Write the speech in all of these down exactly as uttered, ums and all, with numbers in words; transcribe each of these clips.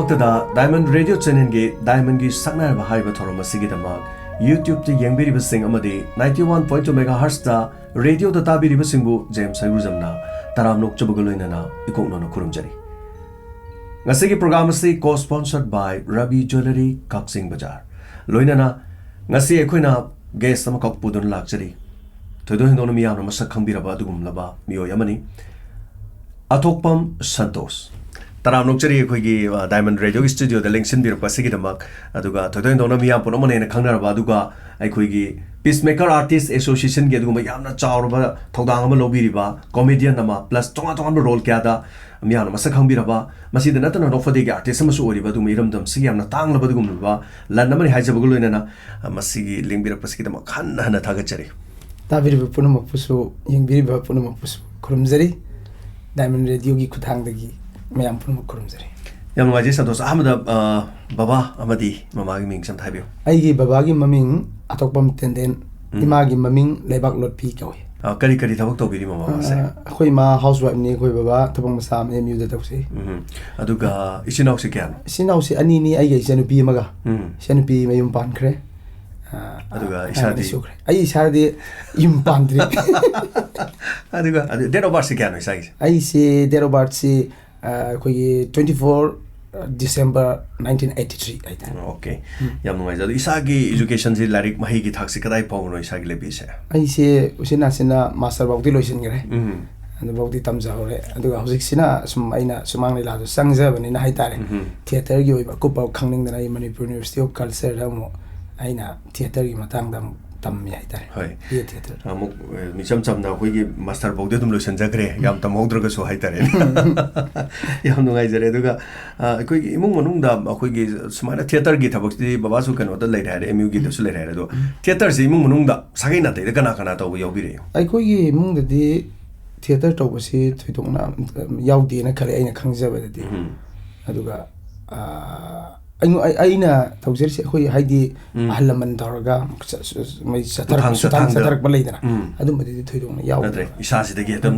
ꯃꯊꯛꯇꯗ Diamond Radio Channelꯒꯤ Diamondꯒꯤ ꯁꯛꯅꯥꯏꯔꯕ ꯍꯥꯏꯔꯤꯕ ꯊꯧꯔꯝ ꯑꯁꯤꯒꯤꯗꯃꯛ YouTubeꯇ ꯌꯦꯡꯕꯤꯔꯤꯕꯁꯤꯡ ꯑꯃꯗꯤ ninety one point two megahertzꯇ radioꯗ ꯇꯥꯕꯤꯔꯤꯕꯁꯤꯡꯕꯨ ꯖꯦꯝꯁ ꯍꯩꯔꯨꯖꯝꯅ ꯇꯔꯥꯝꯅ ꯑꯣꯛꯆꯕꯒ ꯂꯣꯏꯅꯅ ꯏꯀꯣꯛꯅꯅ ꯈꯨꯔꯨꯝꯖꯔꯤ꯫ ꯉꯁꯤꯒꯤ program ꯑꯁꯤ co-sponsored by Ravi Jewellery, ꯀꯛꯆꯤꯡ ꯕꯖꯥꯔ꯫ ꯂꯣꯏꯅꯅ ꯉꯁꯤ ꯑꯩꯈꯣꯏꯅ guest ꯑꯃꯈꯛ ꯄꯨꯗꯨꯅ ꯂꯥꯛꯆꯔꯤ꯫ ꯊꯣꯏꯗꯣꯛ ꯍꯦꯟꯗꯣꯛꯅ ꯃꯤꯌꯥꯝꯅ ꯃꯁꯛ ꯈꯪꯕꯤꯔꯕ ꯑꯗꯨꯒꯨꯝꯂꯕ ꯃꯤꯑꯣꯏ ꯑꯃꯅꯤ꯫ ꯑꯊꯣꯛꯄꯝ ꯁꯟꯇꯣꯁ꯫ ꯇꯔꯥꯝꯅ ꯑꯣꯛꯆꯔꯤ ꯑꯩꯈꯣꯏꯒꯤ, ꯑ, Diamond Radioꯒꯤ studioꯗ ꯂꯦꯡꯁꯤꯟꯕꯤꯔꯛꯄ ꯑꯁꯤꯒꯤꯗꯃꯛ꯫ ꯑꯗꯨꯒ ꯊꯣꯏꯗꯣꯛ ꯍꯦꯟꯗꯣꯛꯅ ꯃꯤꯌꯥꯝ ꯄꯨꯝꯅꯃꯛꯅ ꯍꯦꯟꯅ ꯈꯪꯅꯔꯕ, ꯑꯗꯨꯒ ꯑꯩꯈꯣꯏꯒꯤ Peacemaker Artist Associationꯒꯤ ꯑꯗꯨꯒꯨꯝꯕ ꯌꯥꯝꯅ ꯆꯥꯎꯔꯕ ꯊꯧꯗꯥꯡ ꯑꯃ ꯂꯧꯕꯤꯔꯤꯕ comedian ꯑꯃ, plus ꯇꯣꯉꯥꯟ ꯇꯣꯉꯥꯟꯕ role ꯀꯌꯥꯗ ꯃꯤꯌꯥꯝꯅ ꯃꯁꯛ ꯈꯪꯕꯤꯔꯕ, ꯃꯁꯤꯗ ꯅꯠꯇꯅ ꯅꯣꯡꯐꯗꯦꯒꯤ artist ꯑꯃꯁꯨ ꯑꯣꯏꯔꯤꯕ ꯑꯗꯨꯒꯨꯝꯕ ꯏꯔꯝꯗꯝꯁꯤꯒꯤ ꯌꯥꯝꯅ ꯇꯥꯡꯂꯕ ꯑꯗꯨꯒꯨꯝꯂꯕ ꯂꯟ ꯑꯃꯅꯤ ꯍꯥꯏꯖꯕꯒ ꯂꯣꯏꯅꯅ, ꯑ, ꯃꯁꯤꯒꯤ ꯂꯦꯡꯕꯤꯔꯛꯄꯁꯤꯒꯤꯗꯃꯛ ꯍꯟꯅ ꯍꯟꯅ ꯊꯥꯒꯠꯆꯔꯤ꯫ ꯇꯥꯕꯤꯔꯤꯕ ꯄꯨꯝꯅꯃꯛꯄꯨꯁꯨ, ꯌꯦꯡꯕꯤꯔꯤꯕ ꯄꯨꯝꯅꯃꯛꯄꯨꯁꯨ ꯈꯨꯔꯨꯝꯖꯔꯤ꯫ Diamond Radioꯒꯤ ꯈꯨꯠꯊꯥꯡꯗꯒꯤ ꯃꯌꯥꯝ ꯄꯨꯝꯅꯃꯛ ꯈꯨꯔꯨꯝꯖꯔꯤ꯫ ꯌꯥꯝ ꯅꯨꯡꯉꯥꯏꯖꯩ ꯁꯟꯇꯣꯁ꯫ ꯑꯍꯥꯟꯕꯗ, ꯑ, ꯕꯕꯥ ꯑꯃꯗꯤ ꯃꯃꯥꯒꯤ ꯃꯤꯡꯁꯦ ꯑꯝꯇ ꯍꯥꯏꯕꯤꯌꯨ꯫ ꯑꯩꯒꯤ ꯕꯕꯥꯒꯤ ꯃꯃꯤꯡ ꯑꯊꯣꯛꯄꯝ ꯇꯦꯟꯗꯦꯟ, ꯎꯝ꯫ ꯏꯃꯥꯒꯤ ꯃꯃꯤꯡ ꯂꯩꯕꯥꯛ ꯂꯣꯠꯄꯤ ꯀꯧꯏ꯫ ꯑ, ꯀꯔꯤ ꯀꯔꯤ ꯊꯕꯛ ꯇꯧꯕꯤꯔꯤ ꯃꯃꯥꯁꯦ? ꯑ, ꯑꯩꯈꯣꯏ ꯏꯃꯥ housewife ꯅꯤ, ꯑꯩꯈꯣꯏ ꯕꯕꯥ ꯊꯕꯛ ꯃꯆꯥ ꯑꯃ M Uꯗ ꯇꯧꯖꯩ꯫ ꯎꯝ꯫ ꯑꯗꯨꯒ ꯏꯆꯤꯟ ꯏꯅꯥꯎꯁꯦ ꯀꯌꯥꯅꯣ? ꯏꯆꯤꯟ ꯏꯅꯥꯎꯁꯦ ꯑꯅꯤꯅꯤ, ꯑꯩꯒ ꯏꯆꯟꯅꯨꯄꯤ ꯑꯃꯒ꯫ ꯎꯝ꯫ ꯏꯆꯟꯅꯨꯄꯤ ꯃꯌꯨꯝ ꯄꯥꯟꯈ꯭ꯔꯦ꯫ ꯑ, ꯑꯗꯨꯒ ꯑꯉꯥꯡ ꯏꯁꯥꯗꯤ? ꯑꯅꯤ ꯁꯨꯈ꯭ꯔꯦ꯫ ꯑꯩ ꯏꯁꯥꯗꯤ ꯌꯨꯝ ꯄꯥꯟꯗ꯭ꯔꯤ꯫ ꯑꯗꯨꯒ ꯑꯗꯨ date of birthꯁꯦ ꯀꯌꯥꯅꯣ ꯏꯁꯥꯒꯤꯁꯦ? ꯑꯩꯁꯦ date of birthꯁꯤ, ꯑ, ꯑꯩꯈꯣꯏꯒꯤ twenty four December nineteen eighty three ꯍꯥꯏꯇꯥꯔꯦ꯫ Okay꯫ ꯎꯝ꯫ ꯌꯥꯝ ꯅꯨꯡꯉꯥꯏꯖꯩ꯫ ꯑꯗꯣ ꯏꯁꯥꯒꯤ educationꯁꯤ, ꯂꯥꯏꯔꯤꯛ ꯃꯍꯩꯒꯤ ꯊꯥꯛꯁꯤ ꯀꯗꯥꯏ ꯐꯥꯎꯕꯅꯣ ꯏꯁꯥꯒꯤ ꯂꯦꯞꯄꯤꯁꯦ? ꯑꯩꯁꯦ ꯎꯆꯤꯟ ꯅꯥꯆꯤꯟꯅ master ꯐꯥꯎꯗꯤ ꯂꯣꯏꯁꯤꯟꯈ꯭ꯔꯦ꯫ ꯎꯝ꯫ ꯑꯗꯨꯐꯥꯎꯗꯤ ꯇꯝꯖꯍꯧꯔꯦ꯫ ꯑꯗꯨꯒ ꯍꯧꯖꯤꯛꯁꯤꯅ ꯁꯨꯝ ꯑꯩꯅ ꯁꯨꯃꯥꯡ ꯂꯤꯂꯥꯗꯣ ꯆꯪꯖꯕꯅꯤꯅ ꯍꯥꯏꯇꯥꯔꯦ꯫ ꯎꯝ꯫ Theatreꯒꯤ ꯑꯣꯏꯕ ꯑꯀꯨꯞꯄ ꯈꯪꯅꯤꯡꯗꯅ ꯑꯩ Manipur University of Cultureꯗ ꯑꯃꯨꯛ ꯑꯩꯅ theatreꯒꯤ ꯃꯇꯥꯡꯗ ꯑꯃꯨꯛ ꯇꯝꯃꯤ ꯍꯥꯏꯇꯥꯔꯦ꯫ ꯍꯣꯏ꯫ B A theatre꯫ ꯑꯃꯨꯛ, ꯑ, ꯏꯆꯝ ꯆꯝꯅ ꯑꯩꯈꯣꯏꯒꯤ master ꯐꯥꯎꯗꯤ ꯑꯗꯨꯝ ꯂꯣꯏꯁꯤꯟꯖꯈ꯭ꯔꯦ, ꯌꯥꯝ ꯇꯝꯍꯧꯗ꯭ꯔꯒꯁꯨ ꯍꯥꯏꯇꯥꯔꯦ꯫ ꯌꯥꯝ ꯅꯨꯡꯉꯥꯏꯖꯔꯦ꯫ ꯑꯗꯨꯒ, ꯑ, ꯑꯩꯈꯣꯏꯒꯤ ꯏꯃꯨꯡ ꯃꯅꯨꯡꯗ ꯑꯩꯈꯣꯏꯒꯤ ꯁꯨꯃꯥꯏꯅ theatreꯒꯤ ꯊꯕꯛꯁꯤꯗꯤ ꯕꯕꯥꯁꯨ ꯀꯩꯅꯣꯗ ꯂꯩꯔꯦ ꯍꯥꯏꯔꯦ, M Uꯒꯤꯗꯁꯨ ꯂꯩꯔꯦ ꯍꯥꯏꯔꯦ꯫ ꯑꯗꯣ theatreꯁꯤ ꯏꯃꯨꯡ ꯃꯅꯨꯡꯗ ꯁꯥꯒꯩ ꯅꯥꯇꯩꯗ ꯀꯅꯥ ꯀꯅꯥ ꯇꯧꯕ ꯌꯥꯎꯕꯤꯔꯛꯏ? ꯑꯩꯈꯣꯏꯒꯤ ꯏꯃꯨꯡꯗꯗꯤ theatre ꯇꯧꯕꯁꯤ ꯊꯣꯏꯗꯣꯛꯅ ꯌꯥꯎꯗꯦꯅ ꯈꯜꯂꯦ, ꯑꯩꯅ ꯈꯪꯖꯕꯗꯗꯤ꯫ ꯎꯝ꯫ ꯑꯗꯨꯒ, ꯑ, ꯑꯩꯉꯣ- ꯑꯩ- ꯑꯩꯅ ꯇꯧꯖꯔꯤꯁꯦ ꯑꯩꯈꯣꯏ ꯍꯥꯏꯗꯤ ꯎꯝ꯫ ꯑꯍꯜ ꯂꯃꯟ ꯇꯧꯔꯒ ꯆ- ꯆ- ꯃꯣꯏ ꯆꯠꯊꯔꯛ- ꯈꯨꯊꯥꯡ- ꯁꯨꯊꯥꯡ ꯈꯨꯊꯥꯡꯗ꯫ ꯆꯠꯊꯔꯛꯄ ꯂꯩꯗꯅ, ꯎꯝ꯫ ꯑꯗꯨꯝꯕꯗꯨꯗꯤ ꯊꯣꯏꯗꯣꯛꯅ ꯌꯥꯎꯗ꯭ꯔꯦ꯫ ꯅꯠꯇ꯭ꯔꯦ, ꯏꯁꯥꯁꯤꯗꯒꯤ ꯑꯗꯨꯝ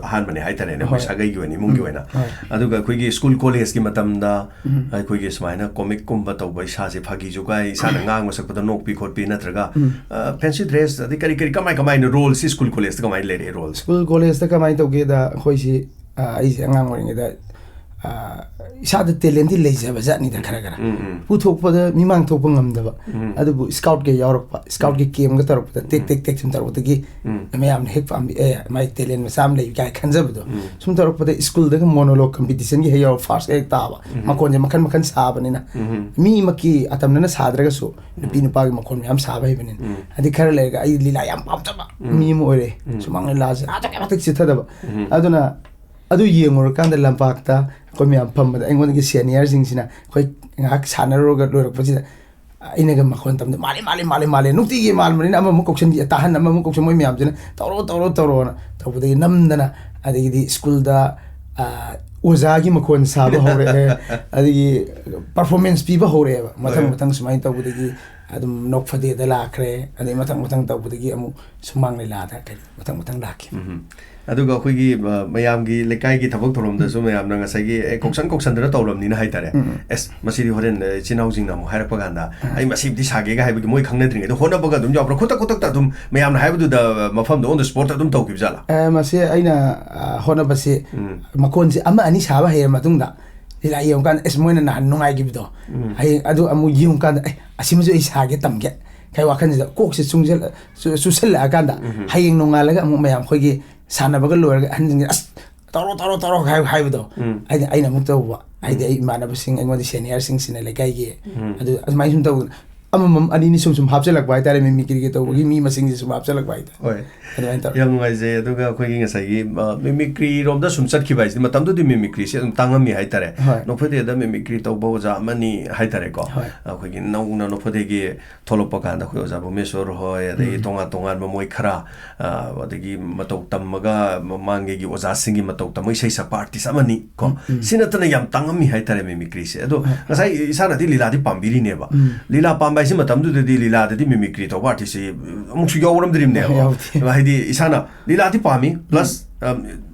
ꯑꯍꯥꯟꯕꯅꯦ ꯍꯥꯏꯇꯥꯔꯦꯅꯦ, ꯑꯩꯈꯣꯏ ꯎꯝ꯫ ꯁꯥꯒꯩꯒꯤ ꯑꯣꯏꯅ, ꯏꯃꯨꯡꯒꯤ ꯎꯝ꯫ ꯑꯣꯏꯅ꯫ ꯍꯣꯏ꯫ ꯑꯗꯨꯒ ꯑꯩꯈꯣꯏꯒꯤ ꯁ꯭ꯀꯨꯜ ꯀꯣꯂꯦꯖꯀꯤ ꯃꯇꯝꯗ ꯎꯝ꯫ ꯑꯩꯈꯣꯏꯒꯤ ꯁꯨꯃꯥꯏꯅ ꯀꯣꯃꯤꯛꯀꯨꯝꯕ ꯇꯧꯕ, ꯏꯁꯥꯁꯦ ꯐꯥꯒꯤ ꯖꯨꯒꯥꯏ, ꯏꯁꯥꯅ ꯉꯥꯡꯕ ꯁꯛꯄꯗ ꯅꯣꯛꯄꯤ ꯈꯣꯠꯄꯤ, ꯅꯠꯇ꯭ꯔꯒ ꯎꯝ꯫ ꯐꯦꯟꯁꯤ ꯗ꯭ꯔꯦꯁ ꯑꯗꯩ ꯀꯔꯤ ꯀꯔꯤ, ꯀꯃꯥꯏ ꯀꯃꯥꯏꯅ ꯔꯣꯜꯁꯤ ꯁ꯭ꯀꯨꯜ ꯀꯣꯂꯦꯖꯇ ꯀꯃꯥꯏꯅ ꯂꯩꯔꯛꯑꯦ ꯔꯣꯜꯁꯤ? ꯁ꯭ꯀꯨꯜ ꯀꯣꯂꯦꯖꯇ ꯀꯃꯥꯏꯅ ꯇꯧꯒꯦꯗ, ꯑꯩꯈꯣꯏꯁꯤ, ꯑ, ꯑꯩꯁꯦ ꯑꯉꯥꯡ ꯑꯣꯏꯔꯤꯉꯩꯗ, ꯑ, ꯏꯁꯥꯗ ꯇꯦꯂꯦꯟꯗꯤ ꯂꯩꯖꯕ ꯖꯥꯠꯅꯤꯗ ꯈꯔ ꯈꯔ꯫ ꯎꯝ, ꯎꯝ꯫ ꯎꯠꯊꯣꯛꯄꯗ ꯃꯤꯃꯥꯡ ꯊꯣꯛꯄ ꯉꯝꯗꯕ꯫ ꯎꯝ꯫ ꯑꯗꯨꯕꯨ ꯁ꯭ꯀꯥꯎꯠꯀ ꯌꯥꯎꯔꯛꯄ, ꯁ꯭ꯀꯥꯎꯠꯀꯤ ꯎꯝ꯫ ꯀꯦꯝꯒ ꯇꯧꯔꯛꯄꯗ ꯇꯦꯛ ꯎꯝ꯫ ꯇꯦꯛ ꯇꯦꯛ ꯁꯨꯝ ꯇꯧꯔꯛꯄꯗꯒꯤ ꯎꯝ꯫ ꯃꯌꯥꯝꯅ ꯍꯦꯛ ꯄꯥꯝꯕꯤ, "ꯑꯦ, ꯃꯥꯏ ꯇꯦꯂꯦꯟ ꯃꯆꯥ ꯑꯃ ꯂꯩ" ꯀꯥꯏ ꯈꯟꯖꯕꯗꯣ꯫ ꯎꯝ꯫ ꯁꯨꯝ ꯇꯧꯔꯛꯄꯗ ꯁ꯭ꯀꯨꯜꯗꯒ ꯃꯣꯅꯣꯂꯣꯛ ꯀꯝꯄꯤꯇꯤꯁꯟꯒꯤ ꯍꯦꯛ ꯌꯥꯎꯔ ꯐꯥꯔꯁ ꯍꯦꯛ ꯇꯥꯕ꯫ ꯎꯝ꯫ ꯃꯈꯣꯟꯁꯦ ꯃꯈꯟ ꯃꯈꯟ ꯁꯥꯕꯅꯤꯅ꯫ ꯎꯝ꯫ ꯃꯤꯃꯛꯀꯤ ꯑꯇꯝꯅꯅ ꯁꯥꯗ꯭ꯔꯒꯁꯨ ꯅꯨꯄꯤ ꯎꯝ꯫ ꯅꯨꯄꯥꯒꯤ ꯃꯈꯣꯟ ꯃꯌꯥꯝ ꯁꯥꯕ ꯍꯩꯕꯅꯤꯅ꯫ ꯎꯝ꯫ ꯑꯗꯩ ꯈꯔ ꯂꯩꯔꯒ ꯑꯩ ꯂꯤꯂꯥ ꯌꯥꯝ ꯄꯥꯝꯖꯕ ꯎꯝ꯫ ꯃꯤ ꯑꯃ ꯑꯣꯏꯔꯦ꯫ ꯎꯝ꯫ ꯁꯨꯃꯥꯡ ꯂꯤꯂꯥꯁꯦ ꯑꯗꯨꯛꯀꯤ ꯃꯇꯤꯛ ꯆꯤꯊꯗꯕ꯫ ꯎꯝ꯫ ꯑꯗꯨꯅ ꯑꯗꯨ ꯌꯦꯡꯉꯨꯔꯀꯥꯟꯗ ꯂꯝꯄꯥꯛꯇ ꯑꯩꯈꯣꯏ ꯃꯌꯥꯝ ꯐꯝꯕꯗ ꯑꯩꯉꯣꯟꯗꯒꯤ ꯁꯦꯅꯤꯌꯔꯁꯤꯡꯁꯤꯅ ꯑꯩꯈꯣꯏ ꯉꯥꯏꯍꯥꯛ ꯁꯥꯟꯅꯔꯨꯔꯒ ꯂꯣꯏꯔꯛꯄꯁꯤꯗ ꯑꯩꯅꯒ ꯃꯈꯣꯟ ꯇꯝꯗ "ꯃꯥꯜꯂꯦ, ꯃꯥꯜꯂꯦ, ꯃꯥꯜꯂꯦ, ꯃꯥꯜꯂꯦ", ꯅꯨꯡꯇꯤꯒꯤ ꯃꯥꯟꯕꯅꯤꯅ ꯑꯃꯃꯨꯛ ꯀꯧꯁꯟ, ꯇꯥꯍꯟ, ꯑꯃꯃꯨꯛ ꯀꯧꯁꯟ, ꯃꯣꯏ ꯃꯌꯥꯝꯁꯤꯅ "ꯇꯧꯔꯣ, ꯇꯧꯔꯣ, ꯇꯧꯔꯣꯅ" ꯇꯧꯕꯗꯒꯤ ꯅꯝꯗꯅ, ꯑꯗꯒꯤꯗꯤ ꯁ꯭ꯀꯨꯜꯗ, ꯑ, ꯑꯣꯖꯥꯒꯤ ꯃꯈꯣꯟ ꯁꯥꯕ ꯍꯧꯔꯛꯑꯦ, ꯑꯗꯒꯤ ꯄꯔꯐꯣꯔꯃꯦꯟꯁ ꯄꯤꯕ ꯍꯧꯔꯛꯑꯦꯕ꯫ ꯃꯊꯪ ꯍꯣꯏ꯫ ꯃꯊꯪ ꯁꯨꯃꯥꯏꯅ ꯇꯧꯕꯗꯒꯤ ꯑꯗꯨꯝ ꯅꯣꯛꯐꯗꯦꯗ ꯂꯥꯛꯈ꯭ꯔꯦ, ꯑꯗꯩ ꯃꯊꯪ ꯃꯊꯪ ꯇꯧꯕꯗꯒꯤ ꯑꯃꯨꯛ ꯁꯨꯃꯥꯡ ꯂꯤꯂꯥꯗ ꯀꯔꯤ ꯃꯊꯪ ꯃꯊꯪ ꯂꯥꯛꯈꯤ꯫ ꯎꯝ꯫ ꯑꯗꯨꯒ ꯑꯩꯈꯣꯏꯒꯤ, ꯑ, ꯃꯌꯥꯝꯒꯤ ꯂꯩꯀꯥꯏꯒꯤ ꯊꯕꯛ ꯊꯧꯔꯝꯗꯁꯨ ꯃꯌꯥꯝꯅ ꯉꯁꯥꯏꯒꯤ, ꯑꯦ, ꯀꯧꯁꯟ ꯀꯧꯁꯟꯗꯅ ꯇꯧꯔꯕꯅꯤꯅ ꯍꯥꯏꯇꯥꯔꯦ꯫ ꯎꯝ, ꯎꯝ꯫ "ꯑꯦꯁ, ꯃꯁꯤꯗꯤ ꯍꯣꯔꯦꯟ, ꯑ, ꯏꯆꯤꯟ ꯏꯅꯥꯎꯁꯤꯡꯅ ꯑꯃꯨꯛ ꯍꯥꯏꯔꯛꯄ ꯀꯥꯟꯗ ꯑꯥ꯫ ꯑꯩ ꯃꯁꯤꯃꯗꯤ ꯁꯥꯒꯦꯒ" ꯍꯥꯏꯕꯒꯤ ꯃꯣꯏ ꯈꯪꯅꯗ꯭ꯔꯤꯉꯩꯗ ꯍꯣꯠꯅꯕꯒ ꯑꯗꯨꯝ ꯌꯥꯎꯕ꯭ꯔꯥ? ꯈꯨꯗꯛ ꯈꯨꯗꯛꯇ ꯑꯗꯨꯝ ꯃꯌꯥꯝꯅ ꯍꯥꯏꯕꯗꯨꯗ ꯃꯐꯝꯗ on the spot ꯇ ꯑꯗꯨꯝ ꯇꯧꯈꯤꯕ ꯖꯥꯠꯂꯥ? ꯑ, ꯃꯁꯤ ꯑꯩꯅ, ꯑ, ꯍꯣꯠꯅꯕꯁꯤ ꯎꯝ꯫ ꯃꯈꯣꯟꯁꯤ ꯑꯃ ꯑꯅꯤ ꯁꯥꯕ ꯍꯩꯔ ꯃꯇꯨꯡꯗ ꯂꯤꯂꯥ ꯌꯦꯡꯉꯀꯥꯟꯗ, "ꯑꯦꯁ, ꯃꯣꯏꯅ ꯅꯍꯥꯟ ꯅꯨꯡꯉꯥꯏꯈꯤꯕꯗꯣ", ꯎꯝ꯫ ꯍꯌꯦꯡ ꯑꯗꯨ ꯑꯃꯨꯛ ꯌꯦꯡꯉꯀꯥꯟꯗ, "ꯑꯦ, ꯑꯁꯤꯃꯁꯨ ꯑꯩ ꯁꯥꯒꯦ, ꯇꯝꯒꯦ" ꯀꯩ ꯋꯥꯈꯜꯁꯤꯗ ꯀꯣꯛꯁꯦ ꯆꯨꯡꯁꯤꯜꯂ-, ꯆꯨ-, ꯆꯨꯁꯜꯂꯛꯑꯀꯥꯟꯗ ꯎꯝ꯫ ꯍꯌꯦꯡ ꯅꯣꯡꯉꯥꯜꯂꯒ ꯑꯃꯨꯛ ꯃꯌꯥꯝ ꯑꯩꯈꯣꯏꯒꯤ ꯁꯥꯟꯅꯕꯒ ꯂꯣꯏꯔꯒ ꯑꯍꯟꯁꯤꯡꯁꯦ, "ꯑꯁ, ꯇꯧꯔꯣ, ꯇꯧꯔꯣ, ꯇꯧꯔꯣ" ꯍꯥꯏ-, ꯍꯥꯏꯕꯗꯣ꯫ ꯎꯝ꯫ ꯑꯩꯅ, ꯑꯩꯅ ꯑꯃꯨꯛ ꯇꯧꯕ꯫ ꯍꯥꯏꯗꯤ ꯎꯝ꯫ ꯑꯩ ꯏꯃꯥꯟꯅꯕꯁꯤꯡ, ꯑꯩꯉꯣꯟꯗ ꯁꯦꯅꯤꯌꯔꯁꯤꯡꯁꯤꯅ ꯂꯩꯀꯥꯏꯒꯤ, ꯎꯝ꯫ ꯑꯗꯨ ꯑꯗꯨꯃꯥꯏꯅ ꯁꯨꯝ ꯇꯧꯗꯅ ꯑꯃꯃꯝ ꯑꯅꯤꯅꯤ ꯁꯨꯝ ꯁꯨꯝ ꯍꯥꯞꯆꯤꯜꯂꯛꯄ ꯍꯥꯏꯇꯥꯔꯦ, ꯃꯤꯃꯤꯀ꯭ꯔꯤꯒꯤ ꯇꯧꯕꯒꯤ ꯃꯤ ꯃꯁꯤꯡꯁꯦ ꯁꯨꯝ ꯍꯥꯞꯆꯤꯜꯂꯛꯄ ꯍꯥꯏꯇꯥꯔꯦ꯫ ꯍꯣꯏ꯫ ꯑꯗꯨꯃꯥꯏꯅ ꯇꯧꯔꯦ꯫ ꯌꯥꯝ ꯅꯨꯡꯉꯥꯏꯖꯩ꯫ ꯑꯗꯨꯒ ꯑꯩꯈꯣꯏꯒꯤ ꯉꯁꯥꯏꯒꯤ ꯃꯤꯃꯤꯀ꯭ꯔꯤ ꯔꯣꯝꯗ ꯁꯨꯝ ꯆꯠꯈꯤꯕ ꯍꯥꯏꯁꯤꯗꯤ, ꯃꯇꯝꯗꯨꯗꯤ ꯃꯤꯃꯤꯀ꯭ꯔꯤꯁꯦ ꯑꯗꯨꯝ ꯇꯥꯡꯉꯝꯃꯤ ꯍꯥꯏꯇꯥꯔꯦ꯫ ꯍꯣꯏ꯫ ꯅꯣꯛꯐꯗꯦꯗ ꯃꯤꯃꯤꯀ꯭ꯔꯤ ꯇꯧꯕ ꯑꯣꯖꯥ ꯑꯃꯅꯤ ꯍꯥꯏꯇꯥꯔꯦꯀꯣ꯫ ꯍꯣꯏ꯫ ꯑꯩꯈꯣꯏꯒꯤ ꯅꯧꯅ ꯅꯣꯛꯐꯗꯦꯒꯤ ꯊꯣꯛꯂꯛꯄ ꯀꯥꯟꯗ ꯑꯩꯈꯣꯏ ꯑꯣꯖꯥ ꯚꯨꯃꯦꯁꯣꯔ ꯍꯣꯏ, ꯑꯗꯒꯤ ꯎꯝ꯫ ꯇꯣꯉꯥꯟ ꯇꯣꯉꯥꯟꯕ ꯃꯣꯏ ꯈꯔ, ꯑ, ꯑꯗꯒꯤ ꯃꯇꯧ ꯇꯝꯃꯒ ꯃꯃꯥꯡꯉꯩꯒꯤ ꯑꯣꯖꯥꯁꯤꯡꯒꯤ ꯃꯇꯧ ꯇꯝꯃꯒ ꯏꯁꯩ ꯁꯛꯄ ꯑꯥꯔꯇꯤꯁ ꯑꯃꯅꯤ ꯀꯣ꯫ ꯎꯝ, ꯎꯝ꯫ ꯁꯤ ꯅꯠꯇꯅ ꯌꯥꯝ ꯇꯥꯡꯉꯝꯃꯤ ꯍꯥꯏꯇꯥꯔꯦ ꯃꯤꯃꯤꯀ꯭ꯔꯤꯁꯦ꯫ ꯑꯗꯣ ꯍꯣꯏ꯫ ꯉꯁꯥꯏ ꯏꯁꯥꯅꯗꯤ ꯂꯤꯂꯥꯗꯤ ꯄꯥꯝꯕꯤꯔꯤꯅꯦꯕ꯫ ꯎꯝ꯫ ꯂꯤꯂꯥ ꯄꯥꯝꯕ ꯍꯥꯏꯁꯤ ꯃꯇꯝꯗꯨꯗꯗꯤ ꯂꯤꯂꯥꯗꯗꯤ ꯃꯤꯃꯤꯀ꯭ꯔꯤ ꯇꯧꯕ ꯑꯥꯔꯇꯤꯁꯁꯤ ꯑꯃꯨꯛꯁꯨ ꯌꯥꯎꯔꯝꯗ꯭ꯔꯤꯕꯅꯦꯕ꯫ ꯌꯥꯎꯗꯦ꯫ ꯍꯥꯏꯗꯤ ꯏꯁꯥꯅ ꯂꯤꯂꯥꯗꯤ ꯄꯥꯝꯃꯤ, ꯄ꯭ꯂꯁ, ꯑꯝ,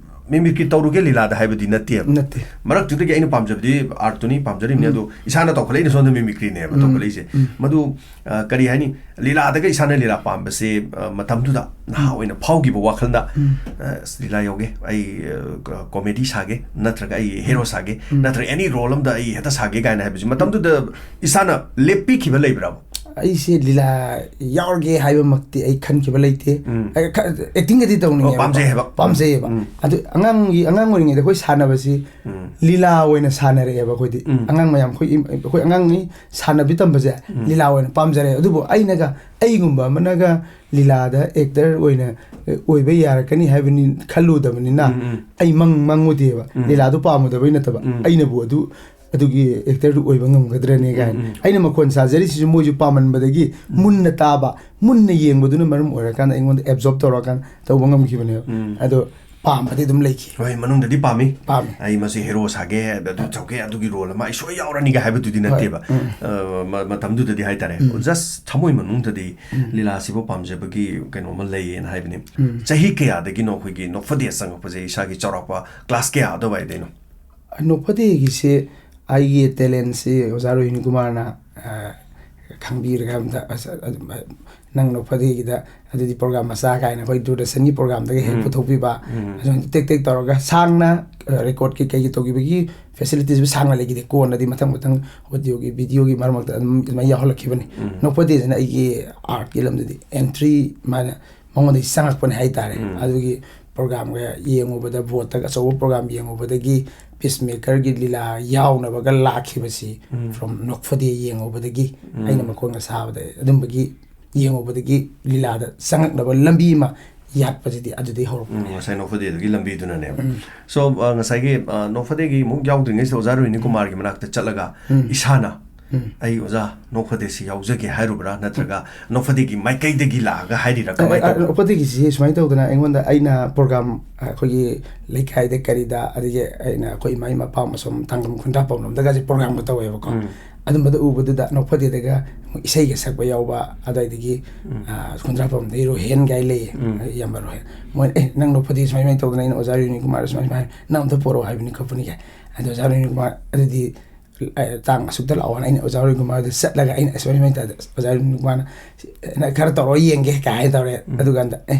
ꯃꯤꯃꯤꯀ꯭ꯔꯤ ꯇꯧꯔꯨꯒꯦ ꯂꯤꯂꯥꯗ ꯍꯥꯏꯕꯗꯤ ꯅꯠꯇꯦꯕ꯫ ꯅꯠꯇꯦ꯫ ꯃꯔꯛꯇꯨꯗꯒꯤ ꯑꯩꯅ ꯄꯥꯝꯖꯕꯗꯤ ꯑꯥꯔꯠꯇꯨꯅꯤ ꯄꯥꯝꯖꯔꯤꯕꯅꯤ, ꯎꯝ꯫ ꯑꯗꯣ ꯏꯁꯥꯅ ꯇꯧꯈꯠꯂꯛꯏꯅ ꯁꯣꯝꯗ ꯃꯤꯃꯤꯀ꯭ꯔꯤꯅꯦꯕ ꯎꯝ, ꯇꯧꯈꯠꯂꯛꯏꯁꯦ꯫ ꯎꯝ꯫ ꯃꯗꯨ, ꯑ, ꯀꯔꯤ ꯍꯥꯏꯅꯤ, ꯂꯤꯂꯥꯗꯒ ꯏꯁꯥꯅ ꯂꯤꯂꯥ ꯄꯥꯝꯕꯁꯦ, ꯑ, ꯃꯇꯝꯗꯨꯗ ꯅꯍꯥ ꯑꯣꯏꯅ ꯐꯥꯎꯈꯤꯕ ꯋꯥꯈꯜꯗ, ꯎꯝ꯫ ꯑ, ꯑꯁ, ꯂꯤꯂꯥ ꯌꯥꯎꯒꯦ, ꯑꯩ, ꯑ, ꯀ-, ꯀꯣꯃꯦꯗꯤ ꯁꯥꯒꯦ, ꯅꯠꯇ꯭ꯔꯒ ꯑꯩ ꯍꯦꯔꯣ ꯁꯥꯒꯦ, ꯎꯝ꯫ ꯅꯠꯇ꯭ꯔꯒ ꯑꯦꯅꯤ ꯔꯣꯜ ꯑꯝꯗ ꯑꯩ ꯍꯦꯛꯇ ꯁꯥꯒꯦ ꯀꯥꯏꯅ ꯍꯥꯏꯕꯁꯤ ꯃꯇꯝꯗꯨꯗ ꯏꯁꯥꯅ ꯂꯦꯞꯄꯤꯈꯤꯕ ꯂꯩꯕ꯭ꯔꯥꯕ? ꯑꯩꯁꯦ ꯂꯤꯂꯥ ꯌꯥꯎꯔꯒꯦ ꯍꯥꯏꯕꯃꯛꯇꯤ ꯑꯩ ꯈꯟꯈꯤꯕ ꯂꯩꯇꯦ꯫ ꯎꯝ꯫ ꯑꯩ ꯈ-, ꯑꯦꯛꯇꯤꯡꯒꯗꯤ ꯇꯧꯅꯤꯡꯉꯦꯕꯀꯣ꯫ ꯑꯣ, ꯄꯥꯝꯖꯩ ꯍꯥꯏꯕ꯫ ꯄꯥꯝꯖꯩꯌꯦꯕ꯫ ꯎꯝ꯫ ꯑꯗꯨ ꯑꯉꯥꯡꯒꯤ, ꯑꯉꯥꯡ ꯑꯣꯏꯔꯤꯉꯩꯗ ꯑꯩꯈꯣꯏ ꯁꯥꯟꯅꯕꯁꯤ ꯎꯝ꯫ ꯂꯤꯂꯥ ꯑꯣꯏꯅ ꯁꯥꯟꯅꯔꯛꯑꯦꯕ ꯑꯩꯈꯣꯏꯗꯤ꯫ ꯎꯝ꯫ ꯑꯉꯥꯡ ꯃꯌꯥꯝ, ꯑꯩꯈꯣꯏ ꯏꯝ-, ꯑꯩꯈꯣꯏ ꯑꯉꯥꯡꯒꯤ ꯁꯥꯟꯅꯕꯤ ꯇꯝꯕꯁꯦ ꯎꯝ꯫ ꯂꯤꯂꯥ ꯑꯣꯏꯅ ꯄꯥꯝꯖꯔꯛꯑꯦ꯫ ꯑꯗꯨꯕꯨ ꯑꯩꯅꯒ, ꯑꯩꯒꯨꯝꯕ ꯑꯃꯅꯒ ꯂꯤꯂꯥꯗ ꯑꯦꯛꯇꯔ ꯑꯣꯏꯅ, ꯑꯦ, ꯑꯣꯏꯕ ꯌꯥꯔꯛꯀꯅꯤ ꯍꯥꯏꯕꯅꯤ ꯈꯜꯂꯨꯗꯕꯅꯤꯅ ꯎꯝ, ꯎꯝ꯫ ꯑꯩ ꯃꯪ ꯃꯪꯉꯨꯗꯦꯕ꯫ ꯎꯝ꯫ ꯂꯤꯂꯥꯗꯣ ꯄꯥꯝꯃꯨꯗꯕꯩ ꯅꯠꯇꯕ꯫ ꯎꯝ꯫ ꯑꯩꯅꯕꯨ ꯑꯗꯨ, ꯑꯗꯨꯒꯤ ꯑꯦꯛꯇꯔꯗꯨ ꯑꯣꯏꯕ ꯉꯝꯒꯗ꯭ꯔꯅꯦ ꯀꯥꯏꯅ꯫ ꯎꯝ, ꯎꯝ꯫ ꯑꯩꯅ ꯃꯈꯣꯟ ꯁꯥꯖꯔꯤꯁꯤꯁꯨ ꯃꯣꯏꯁꯨ ꯄꯥꯝꯃꯟꯕꯗꯒꯤ ꯃꯨꯟꯅ ꯇꯥꯕ, ꯃꯨꯟꯅ ꯌꯦꯡꯕꯗꯨꯅ ꯃꯔꯝ ꯑꯣꯏꯔꯀꯥꯟꯗ ꯑꯩꯉꯣꯟꯗ ꯑꯦꯕꯖꯣꯔꯕ ꯇꯧꯔꯀꯥꯟꯗ ꯇꯧꯕ ꯉꯝꯈꯤꯕꯅꯦꯕ꯫ ꯎꯝ꯫ ꯑꯗꯣ ꯄꯥꯝꯕꯗꯤ ꯑꯗꯨꯝ ꯂꯩꯈꯤ꯫ ꯍꯣꯏ, ꯃꯅꯨꯡꯗꯗꯤ ꯄꯥꯝꯃꯤ꯫ ꯄꯥꯝꯃꯤ꯫ ꯑꯩ ꯃꯁꯤ ꯍꯦꯔꯣ ꯁꯥꯒꯦ, ꯑꯗꯨ ꯇꯧꯒꯦ, ꯑꯗꯨꯒꯤ ꯔꯣꯜ ꯑꯃ ꯑꯩ ꯁꯣꯏ ꯌꯥꯎꯔꯅꯤꯒ ꯍꯥꯏꯕꯗꯨꯗꯤ ꯍꯣꯏ꯫ ꯅꯠꯇꯦꯕ꯫ ꯎꯝ꯫ ꯑ, ꯃ-, ꯃꯇꯝꯗꯨꯗꯗꯤ ꯍꯥꯏꯇꯥꯔꯦ꯫ ꯎꯝ꯫ ꯖꯁ ꯊꯃꯣꯏ ꯃꯅꯨꯡꯗꯗꯤ ꯎꯝ꯫ ꯂꯤꯂꯥꯁꯤꯕꯨ ꯄꯥꯝꯖꯕꯒꯤ ꯀꯩꯅꯣꯝꯃ ꯂꯩꯌꯦꯅ ꯍꯥꯏꯕꯅꯤ꯫ ꯎꯝ꯫ ꯆꯍꯤ ꯀꯌꯥꯗꯒꯤꯅꯣ ꯑꯩꯈꯣꯏꯒꯤ ꯅꯣꯛꯐꯗꯦ ꯆꯪꯉꯛꯄꯁꯦ ꯏꯁꯥꯒꯤ ꯆꯥꯎꯔꯥꯛꯄ ꯀ꯭ꯂꯥꯁ ꯀꯌꯥ ꯑꯗꯨꯋꯥꯏꯗꯩꯅꯣ? ꯅꯣꯛꯐꯗꯦꯒꯤꯁꯦ ꯑꯩꯒꯤ ꯇꯦꯂꯦꯟꯁꯤ ꯑꯣꯖꯥ ꯔꯣꯍꯤꯅꯤ ꯀꯨꯃꯥꯔꯅ, ꯑ, ꯈꯪꯕꯤꯔꯒ ꯑꯝꯇ, ꯑꯁ, ꯑꯗꯨꯝ, ꯑ, ꯅꯪ ꯅꯣꯛꯐꯗꯦꯒꯤꯗ ꯑꯗꯨꯗꯤ ꯄ꯭ꯔꯣꯒ꯭ꯔꯥꯝ ꯃꯆꯥ ꯀꯥꯏꯅ ꯑꯩꯈꯣꯏ ꯗꯨꯔꯗꯔꯁꯟꯒꯤ ꯄ꯭ꯔꯣꯒ꯭ꯔꯥꯝꯗꯒꯤ ꯍꯦꯛ ꯎꯝ꯫ ꯄꯨꯊꯣꯛꯄꯤꯕ, ꯎꯝ꯫ ꯑꯗꯨꯝ ꯇꯦꯛ ꯇꯦꯛ ꯇꯧꯔꯒ ꯁꯥꯡꯅ, ꯑ, ꯔꯦꯀꯣꯔꯗꯀꯤ ꯀꯩꯒꯤ ꯇꯧꯈꯤꯕꯒꯤ ꯐꯦꯁꯤꯂꯤꯇꯤꯁꯕꯨ ꯁꯥꯡꯅ ꯂꯩꯈꯤꯗꯦ꯫ ꯀꯣꯟꯅꯗꯤ ꯃꯊꯪ ꯃꯊꯪ ꯑꯣꯗꯤꯑꯣꯒꯤ, ꯚꯤꯗꯤꯑꯣꯒꯤ ꯃꯔꯛ ꯃꯔꯛꯇ ꯑꯗꯨꯝ ꯑꯗꯨꯃꯥꯏꯅ ꯌꯥꯎꯍꯜꯂꯛꯈꯤꯕꯅꯤ꯫ ꯎꯝ꯫ ꯅꯣꯛꯐꯗꯦꯁꯤꯅ ꯑꯩꯒꯤ ꯑꯥꯔꯠꯀꯤ ꯂꯝꯗꯗꯤ ꯑꯦꯟꯇ꯭ꯔꯤ ꯃꯥꯅ ꯃꯉꯣꯟꯗꯒꯤ ꯆꯪꯉꯛꯄꯅꯦ ꯍꯥꯏꯇꯥꯔꯦ꯫ ꯎꯝ꯫ ꯑꯗꯨꯒꯤ ꯄ꯭ꯔꯣꯒ꯭ꯔꯥꯝꯒ ꯌꯦꯡꯉꯨꯕꯗ, ꯕꯣꯠꯇꯒ ꯑꯆꯧꯕ ꯄ꯭ꯔꯣꯒ꯭ꯔꯥꯝ ꯌꯦꯡꯉꯨꯕꯗꯒꯤ ꯄꯤꯁꯃꯦꯀꯔꯒꯤ ꯂꯤꯂꯥ ꯌꯥꯎꯅꯕꯒ ꯂꯥꯛꯈꯤꯕꯁꯤ, ꯎꯝ꯫ From ꯅꯣꯛꯐꯗꯦ ꯌꯦꯡꯉꯨꯕꯗꯒꯤ, ꯎꯝ꯫ ꯑꯩꯅ ꯃꯈꯣꯟꯒ ꯁꯥꯕꯗ ꯑꯗꯨꯝꯕꯒꯤ ꯌꯦꯡꯉꯨꯕꯗꯒꯤ ꯂꯤꯂꯥꯗ ꯆꯪꯉꯛꯅꯕ ꯂꯝꯕꯤ ꯑꯃ ꯌꯥꯠꯄꯁꯤꯗꯤ ꯑꯗꯨꯗꯩ ꯍꯧꯔꯛꯄꯅꯦ꯫ ꯎꯝ, ꯉꯁꯥꯏ ꯅꯣꯛꯐꯗꯦꯗꯨꯒꯤ ꯂꯝꯕꯤꯗꯨꯅꯅꯦꯕ꯫ ꯎꯝ꯫ So, ꯑ, ꯉꯁꯥꯏꯒꯤ, ꯑ, ꯅꯣꯛꯐꯗꯦꯒꯤ ꯑꯃꯨꯛ ꯌꯥꯎꯗ꯭ꯔꯤꯉꯩꯁꯤꯗ ꯑꯣꯖꯥ ꯔꯣꯍꯤꯅꯤ ꯀꯨꯃꯥꯔꯒꯤ ꯃꯅꯥꯛꯇ ꯆꯠꯂꯒ ꯎꯝ꯫ ꯏꯁꯥꯅ, ꯎꯝ꯫ "ꯑꯩ ꯑꯣꯖꯥ ꯅꯣꯛꯐꯗꯦꯁꯤ ꯌꯥꯎꯖꯒꯦ" ꯍꯥꯏꯔꯨꯕ꯭ꯔꯥ, ꯅꯠꯇ꯭ꯔꯒ ꯅꯣꯛꯐꯗꯦꯒꯤ ꯃꯥꯏꯀꯩꯗꯒꯤ ꯂꯥꯛꯑꯒ ꯍꯥꯏꯔꯤꯔꯥ, ꯀꯃꯥꯏꯅ ꯑ, ꯑ, ꯇꯧꯕꯅꯣ? ꯅꯣꯛꯐꯗꯦꯒꯤꯁꯤ ꯁꯨꯃꯥꯏꯅ ꯇꯧꯗꯅ, ꯑꯩꯉꯣꯟꯗ, ꯑꯩꯅ program, ꯑꯩꯈꯣꯏꯒꯤ ꯂꯩꯀꯥꯏꯗ ꯀꯔꯤꯗ, ꯑꯗꯒꯤ ꯑꯩꯅ ꯑꯩꯈꯣꯏ ꯏꯃꯥ ꯏꯃꯥ ꯄꯥꯝ ꯑꯁꯣꯝ ꯊꯥꯡꯒꯝ ꯈꯨꯟꯗ꯭ꯔꯥꯄꯝ ꯂꯣꯝꯗꯒꯁꯦ programꯒ ꯇꯧꯋꯦꯕꯀꯣ꯫ ꯎꯝ꯫ ꯑꯗꯨꯝꯕꯗ ꯎꯕꯗꯨꯗ ꯅꯣꯛꯐꯗꯦꯗꯒ ꯏꯁꯩꯒ ꯁꯛꯄ ꯌꯥꯎꯕ, ꯑꯗꯨꯋꯥꯏꯗꯒꯤ, ꯎꯝ꯫ ꯑ, ꯈꯨꯟꯗ꯭ꯔꯥꯄꯝꯗꯒꯤ ꯔꯣꯍꯦꯟ ꯒꯥꯏ ꯂꯩꯌꯦ, ꯎꯝ꯫ ꯏꯌꯥꯝꯕ ꯔꯣꯍꯦꯟ꯫ ꯃꯣꯏꯅ, "ꯑꯦ, ꯅꯪ ꯅꯣꯛꯐꯗꯦ ꯁꯨꯃꯥꯏ ꯁꯨꯃꯥꯏꯅ ꯇꯧꯗꯅ, ꯑꯩꯅ ꯑꯣꯖꯥ ꯔꯣꯍꯤꯅꯤ ꯀꯨꯃꯥꯔ ꯁꯨꯃꯥꯏ ꯁꯨꯃꯥꯏꯅ, ꯅꯪ ꯑꯝꯇ ꯄꯣꯔꯛꯑꯣ ꯍꯥꯏꯕꯅꯤ ꯈꯣꯠꯄꯅꯤ" ꯀꯥꯏ꯫ ꯑꯗꯣ ꯑꯣꯖꯥ ꯔꯣꯍꯤꯅꯤ ꯀꯨꯃꯥꯔ, ꯑꯗꯨꯗꯤ ꯑ, ꯇꯥꯡ ꯑꯁꯨꯛꯇ ꯂꯥꯛꯑꯣꯅ ꯑꯩꯅ ꯑꯣꯖꯥ ꯔꯣꯍꯤꯅꯤ ꯀꯨꯃꯥꯔꯗ ꯆꯠꯂꯒ ꯑꯩꯅ, "ꯑꯁ, ꯁꯨꯃꯥꯏ ꯁꯨꯃꯥꯏꯅ ꯇꯧꯗꯅ, ꯑꯣꯖꯥ ꯔꯣꯍꯤꯅꯤ ꯀꯨꯃꯥꯔꯅ ꯅ ꯈꯔ ꯇꯧꯔꯒ ꯌꯦꯡꯒꯦ" ꯀꯥꯏ ꯍꯥꯏ ꯇꯧꯔꯦ꯫ ꯎꯝ꯫ ꯑꯗꯨꯀꯥꯟꯗ, "ꯑꯦ,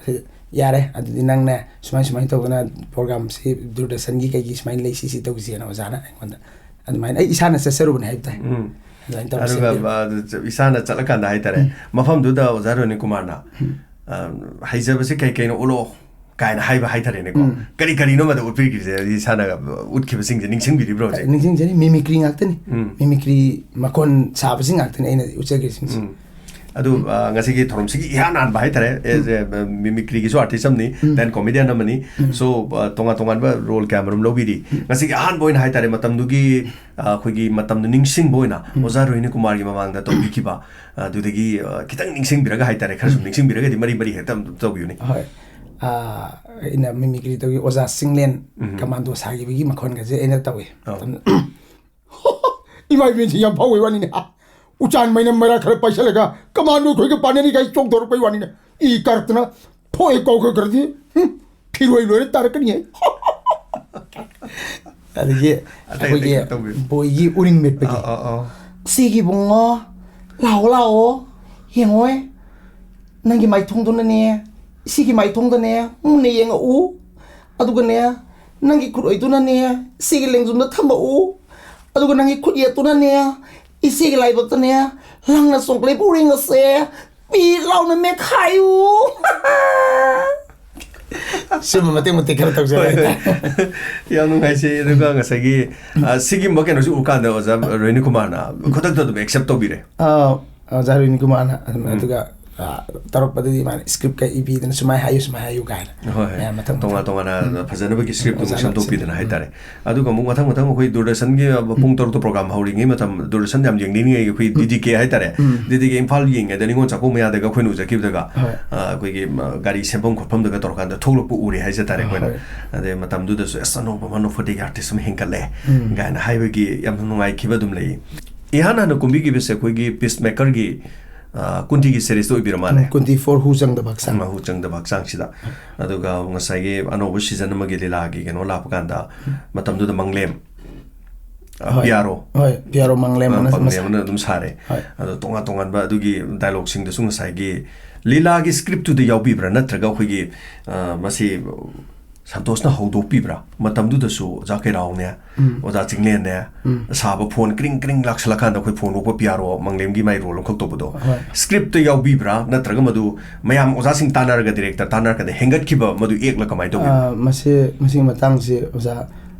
ꯑꯗꯨ ꯌꯥꯔꯦ, ꯑꯗꯨꯗꯤ ꯅꯪꯅꯦ ꯁꯨꯃꯥꯏ ꯁꯨꯃꯥꯏꯅ ꯇꯧꯗꯅ programꯁꯤ ꯗꯨꯔꯗꯔꯁꯟꯒꯤ ꯀꯩꯒꯤ ꯁꯨꯃꯥꯏꯅ ꯂꯩ, ꯁꯤ ꯁꯤ ꯇꯧꯁꯤꯅ" ꯑꯣꯖꯥꯅ ꯑꯩꯉꯣꯟꯗ ꯑꯗꯨꯃꯥꯏꯅ, ꯑꯩ ꯏꯁꯥꯅ ꯆꯠꯆꯔꯨꯕꯅꯦ ꯍꯥꯏꯕ ꯇꯥꯏ꯫ ꯎꯝ꯫ ꯑꯗꯨꯃꯥꯏꯅ ꯇꯧꯔ ꯑꯗꯨꯒ, ꯁꯦꯝꯕꯤꯔꯝꯃꯦ꯫ ꯑ, ꯏꯁꯥꯅ ꯆꯠꯂꯀꯥꯟꯗ ꯍꯥꯏꯇꯥꯔꯦ, ꯎꯝ꯫ ꯃꯐꯝꯗꯨꯗ ꯑꯣꯖꯥ ꯔꯣꯍꯤꯅꯤ ꯀꯨꯃꯥꯔꯅ, ꯎꯝ꯫ ꯑ, "ꯍꯩꯖꯕꯁꯦ ꯀꯩ ꯀꯩꯅꯣ ꯎꯠꯂꯛꯑꯣ" ꯀꯥꯏꯅ ꯍꯥꯏꯕ ꯍꯥꯏꯇꯥꯔꯦꯅꯦꯀꯣ꯫ ꯎꯝ꯫ ꯀꯔꯤ ꯀꯔꯤꯅꯣ ꯃꯗꯨ ꯎꯠꯄꯤꯈꯤꯕꯁꯦ, ꯏꯁꯥꯅ ꯎꯠꯈꯤꯕꯁꯤꯡꯁꯦ ꯅꯤꯡꯁꯤꯡꯕꯤꯔꯤꯕ꯭ꯔꯣ ꯍꯧꯖꯤꯛ? ꯅꯤꯡꯁꯤꯡꯖꯔꯤ, mimicry ꯉꯥꯛꯇꯅꯤ꯫ ꯎꯝ꯫ Mimicry ꯃꯈꯣꯟ ꯁꯥꯕꯁꯤ ꯉꯥꯛꯇꯅꯤ ꯑꯩꯅ ꯎꯠꯆꯈ꯭ꯔꯤꯁꯤꯡꯁꯦ꯫ ꯎꯝ꯫ ꯑꯗꯨ, ꯎꯝ꯫ ꯑ, ꯉꯁꯤꯒꯤ ꯊꯧꯔꯝꯁꯤꯒꯤ ꯏꯍꯥꯟ ꯍꯥꯟꯕ ꯍꯥꯏꯇꯥꯔꯦ, as a, ꯎꯝ꯫ Mimicryꯒꯤꯁꯨ artist ꯑꯃꯅꯤ, ꯎꯝ꯫ Then comedian ꯑꯃꯅꯤ꯫ ꯎꯝ꯫ So, ꯑ, ꯇꯣꯉꯥꯟ ꯇꯣꯉꯥꯟꯕ role ꯀꯌꯥ ꯃꯔꯨꯝ ꯂꯧꯕꯤꯔꯤ꯫ ꯎꯝ꯫ ꯉꯁꯤꯒꯤ ꯑꯍꯥꯟꯕ ꯑꯣꯏꯅ ꯍꯥꯏꯇꯥꯔꯦ, ꯃꯇꯝꯗꯨꯒꯤ, ꯑ, ꯑꯩꯈꯣꯏꯒꯤ ꯃꯇꯝꯗꯨ ꯅꯤꯡꯁꯤꯡꯕ ꯑꯣꯏꯅ ꯎꯝ꯫ ꯑꯣꯖꯥ ꯔꯣꯍꯤꯅꯤ ꯀꯨꯃꯥꯔꯒꯤ ꯃꯃꯥꯡꯗ ꯇꯧꯕꯤꯈꯤꯕ, ꯑꯗꯨꯗꯒꯤ, ꯑ, ꯈꯤꯇꯪ ꯅꯤꯡꯁꯤꯡꯕꯤꯔꯒ ꯍꯥꯏꯇꯥꯔꯦ, ꯈꯔ ꯁꯨꯝ ꯎꯝ꯫ ꯅꯤꯡꯁꯤꯡꯕꯤꯔꯒꯗꯤ ꯃꯔꯤ ꯃꯔꯤ ꯍꯦꯛꯇ ꯑꯗꯨꯝ ꯇꯧꯕꯤꯌꯨꯅꯦ꯫ ꯍꯣꯏ꯫ ꯑ, ꯑꯩꯅ mimicry ꯇꯧꯈꯤ, ꯑꯣꯖꯥ ꯆꯤꯡꯂꯦꯟ ꯎꯝ꯫ Commando ꯁꯥꯈꯤꯕꯒꯤ ꯃꯈꯣꯟꯒꯁꯦ ꯑꯩꯅ ꯇꯧꯏ꯫ ꯑꯧ꯫ ꯏꯃꯥ ꯏꯕꯦꯟꯁꯤ ꯌꯥꯝ ꯐꯥꯎꯕꯩ ꯋꯥꯅꯤꯅꯦ꯫ ꯎꯆꯥꯟ ꯃꯩꯅꯝ ꯃꯩꯔꯥ ꯈꯔ ꯄꯥꯏꯁꯜꯂꯒ Commando ꯈꯣꯏꯒ ꯄꯥꯅꯔꯤꯈꯩ ꯆꯣꯡꯊꯣꯔꯛꯄꯩ ꯋꯥꯅꯤꯅꯦ꯫ ꯏ ꯀꯥꯔꯛꯇꯅ ꯊꯣꯛꯑꯦ ꯀꯧꯈ꯭ꯔꯗꯤ, ꯍꯨꯝ, ꯐꯤꯔꯣꯏ ꯂꯣꯏꯔ ꯇꯥꯔꯛꯀꯅꯤꯍꯦ꯫ ꯑꯗꯒꯤ ꯑꯇꯩ ꯑꯇꯩ ꯑꯩꯈꯣꯏꯒꯤ ꯈꯔ ꯇꯧꯕꯤꯌꯨ꯫ ꯕꯣꯏꯒꯤ ꯎꯔꯤꯡ ꯃꯦꯠꯄꯒꯤ꯫ ꯑꯥ, ꯑꯥ, ꯑꯥ꯫ "ꯁꯤꯒꯤ ꯏꯕꯨꯡꯉꯣ, ꯂꯥꯛꯑꯣ, ꯂꯥꯛꯑꯣ, ꯌꯦꯡꯉꯣꯏ꯫ ꯅꯪꯒꯤ ꯃꯥꯏꯊꯣꯡꯗꯨꯅꯅꯦ, ꯁꯤꯒꯤ ꯃꯥꯏꯊꯣꯡꯗꯅꯦ, ꯃꯨꯟꯅ ꯌꯦꯡꯉꯛꯎ꯫ ꯑꯗꯨꯒꯅꯦ, ꯅꯪꯒꯤ ꯈꯨꯠꯑꯣꯏꯗꯨꯅꯅꯦ, ꯁꯤꯒꯤ ꯂꯦꯡꯖꯨꯝꯗ ꯊꯝꯃꯛꯎ꯫ ꯑꯗꯨꯒ ꯅꯪꯒꯤ ꯈꯨꯠ ꯌꯦꯠꯇꯨꯅꯅꯦ, ꯏꯆꯦꯒꯤ ꯂꯥꯏꯕꯛꯇꯅꯦ, ꯂꯪꯅ ꯆꯣꯡꯈꯠꯂꯛꯏꯕ ꯎꯔꯤꯡ ꯑꯁꯦ ꯄꯤ ꯂꯥꯎꯅ ꯃꯦꯠꯈꯥꯏꯌꯨ꯫" ꯁꯤꯒꯨꯝꯕ ꯃꯇꯦꯛ ꯃꯇꯦꯛ ꯈꯔ ꯇꯧꯖꯔꯦ ꯍꯣꯏ, ꯍꯣꯏ꯫ ꯍꯥꯏꯇꯥꯔꯦ꯫ ꯌꯥꯝ ꯅꯨꯡꯉꯥꯏꯖꯩ꯫ ꯑꯗꯨꯒ ꯉꯁꯥꯏꯒꯤ, ꯑ, ꯁꯤꯒꯨꯝꯕ ꯀꯩꯅꯣꯁꯤ ꯎꯔꯀꯥꯟꯗ ꯑꯣꯖꯥ ꯔꯣꯍꯤꯅꯤ ꯀꯨꯃꯥꯔꯅ ꯈꯨꯗꯛꯇ ꯑꯗꯨꯝ accept ꯇꯧꯕꯤꯔꯦ? ꯑꯥ, ꯑꯣꯖꯥ ꯔꯣꯍꯤꯅꯤ ꯀꯨꯃꯥꯔꯅ ꯑꯗꯨꯝ, ꯎꯝ꯫ ꯑꯗꯨꯒ, ꯑ, ꯇꯧꯔꯛꯄꯗꯗꯤ ꯃꯥꯅ script ꯀ ꯏꯕꯤꯗꯅ, "ꯁꯨꯃꯥꯏꯅ ꯍꯥꯏꯌꯨ, ꯁꯨꯃꯥꯏꯅ ꯍꯥꯏꯌꯨ" ꯀꯥꯏꯅ꯫ ꯍꯣꯏ, ꯍꯣꯏ꯫ ꯃꯌꯥꯝ ꯃꯊꯪ ꯇꯣꯉꯥꯟ ꯃꯊꯪ꯫ ꯇꯣꯉꯥꯟꯅ ꯎꯝ꯫ ꯐꯖꯅꯕꯒꯤ script ꯑꯃꯨꯛ ꯑꯣꯖꯥꯅ ꯁꯦꯝꯗꯣꯛꯄꯤꯗꯅ ꯁꯦꯝ-, ꯍꯥꯏꯇꯥꯔꯦ꯫ ꯑꯗꯨꯒ ꯑꯃꯨꯛ ꯃꯊꯪ ꯃꯊꯪ ꯑꯩꯈꯣꯏ ꯗꯨꯔꯗꯔꯁꯟꯒꯤ ꯄꯨꯡ ꯇꯔꯨꯛꯇ program ꯍꯧꯔꯤꯉꯩ ꯃꯇꯝ, ꯗꯨꯔꯗꯔꯁꯟ ꯌꯥꯝ ꯌꯦꯡꯅꯤꯡꯉꯤꯉꯩ ꯑꯩꯈꯣꯏ DDK ꯍꯥꯏꯇꯥꯔꯦ꯫ ꯎꯝ꯫ DDK ꯏꯝꯐꯥꯜ ꯌꯦꯡꯉꯩꯗ ꯅꯤꯉꯣꯜ ꯆꯥꯛꯀꯧꯕ ꯃꯌꯥꯗꯒ ꯑꯩꯈꯣꯏꯅ ꯎꯖꯈꯤꯕꯗꯒ, ꯍꯣꯏ꯫ ꯑ, ꯑꯩꯈꯣꯏꯒꯤ, ꯃ, ꯒꯥꯔꯤ ꯁꯦꯝꯐꯝ ꯈꯣꯠꯐꯝꯗꯒ ꯇꯧꯔꯀꯥꯟꯗ ꯊꯣꯛꯂꯛꯄ ꯎꯔꯦ ꯍꯥꯏꯖ ꯇꯥꯔꯦ ꯑꯩꯈꯣꯏꯅ꯫ ꯍꯣꯏ꯫ ꯑꯗꯩ ꯃꯇꯝꯗꯨꯗꯁꯨ, "ꯑꯁ, ꯑꯅꯧꯕ ꯑꯃ, ꯑꯅꯧꯕ artist ꯑꯃ ꯍꯦꯟꯒꯠꯂꯦ" ꯎꯝ꯫ ꯀꯥꯏꯅ ꯍꯥꯏꯕꯒꯤ ꯌꯥꯝꯅ ꯅꯨꯡꯉꯥꯏꯈꯤꯕ ꯑꯗꯨꯝ ꯂꯩ꯫ ꯏꯍꯥꯟ ꯍꯥꯟꯅ ꯀꯨꯝꯕꯤꯈꯤꯕꯁꯦ ꯑꯩꯈꯣꯏꯒꯤ Peacemaker ꯒꯤ, ꯑ, ꯀꯨꯟꯇꯤꯒꯤ series ꯇ ꯑꯣꯏꯕꯤꯔ ꯃꯥꯜꯂꯦ꯫ ꯎꯝ, ꯀꯨꯟꯇꯤ ꯐꯣꯔ ꯍꯨ ꯆꯪꯗꯕ ꯍꯛꯆꯥꯡ꯫ ꯃꯍꯨ ꯆꯪꯗꯕ ꯍꯛꯆꯥꯡꯁꯤꯗ꯫ ꯑꯗꯨꯒ ꯉꯁꯥꯏꯒꯤ ꯑꯅꯧꯕ season ꯑꯃꯒꯤ ꯂꯤꯂꯥꯒꯤ ꯀꯩꯅꯣ ꯂꯥꯛꯄ ꯀꯥꯟꯗ, ꯃꯇꯝꯗꯨꯗ ꯃꯪꯂꯦꯝ, ꯑ, ꯍꯣꯏ꯫ ꯄꯤꯌꯥꯔꯣ꯫ ꯍꯣꯏ, ꯄꯤꯌꯥꯔꯣ ꯃꯪꯂꯦꯝ ꯑ, ꯑꯃꯅ ꯄꯪꯂꯦꯝ ꯃꯁꯥ-, ꯑꯃꯅ ꯑꯗꯨꯝ ꯁꯥꯔꯦ꯫ ꯍꯣꯏ꯫ ꯑꯗꯣ ꯇꯣꯉꯥꯟ ꯇꯣꯉꯥꯟꯕ ꯑꯗꯨꯒꯤ dialogue ꯁꯤꯡꯗꯁꯨ ꯉꯁꯥꯏꯒꯤ ꯂꯤꯂꯥꯒꯤ script ꯇꯨꯗ ꯌꯥꯎꯕꯤꯕ꯭ꯔꯥ, ꯅꯠꯇ꯭ꯔꯒ ꯑꯩꯈꯣꯏꯒꯤ, ꯑ, ꯃꯁꯤ ꯁꯟꯇꯣꯁꯅ ꯍꯧꯗꯣꯛꯄꯤꯕ꯭ꯔꯥ? ꯃꯇꯝꯗꯨꯗꯁꯨ ꯑꯣꯖꯥ ꯀꯩꯔꯥꯎꯅꯦ, ꯎꯝ꯫ ꯑꯣꯖꯥ ꯆꯤꯡꯂꯦꯟꯅꯦ, ꯎꯝ꯫ ꯁꯥꯕ phone ꯀ꯭ꯔꯤꯡ ꯀ꯭ꯔꯤꯡ ꯂꯥꯛꯁꯜꯂꯀꯥꯟꯗ ꯑꯩꯈꯣꯏ phone ꯂꯧꯕ ꯄꯤꯌꯥꯔꯣ ꯃꯪꯂꯦꯝꯒꯤ ꯃꯥꯏ role ꯑꯃꯈꯛ ꯇꯧꯕꯗꯣ꯫ ꯍꯣꯏ꯫ Script ꯇ ꯌꯥꯎꯕꯤꯕ꯭ꯔꯥ? ꯅꯠꯇ꯭ꯔꯒ ꯃꯗꯨ ꯃꯌꯥꯝ ꯑꯣꯖꯥꯁꯤꯡ ꯇꯥꯟꯅꯔꯒ, director ꯇꯥꯟꯅꯔꯒꯗ ꯍꯦꯟꯒꯠꯈꯤꯕ ꯃꯗꯨ act ꯂ ꯀꯃꯥꯏꯅ ꯇꯧꯒꯦ? ꯑ, ꯃꯁꯤ, ꯃꯁꯤꯒꯤ ꯃꯇꯥꯡꯁꯤ ꯑꯣꯖꯥ,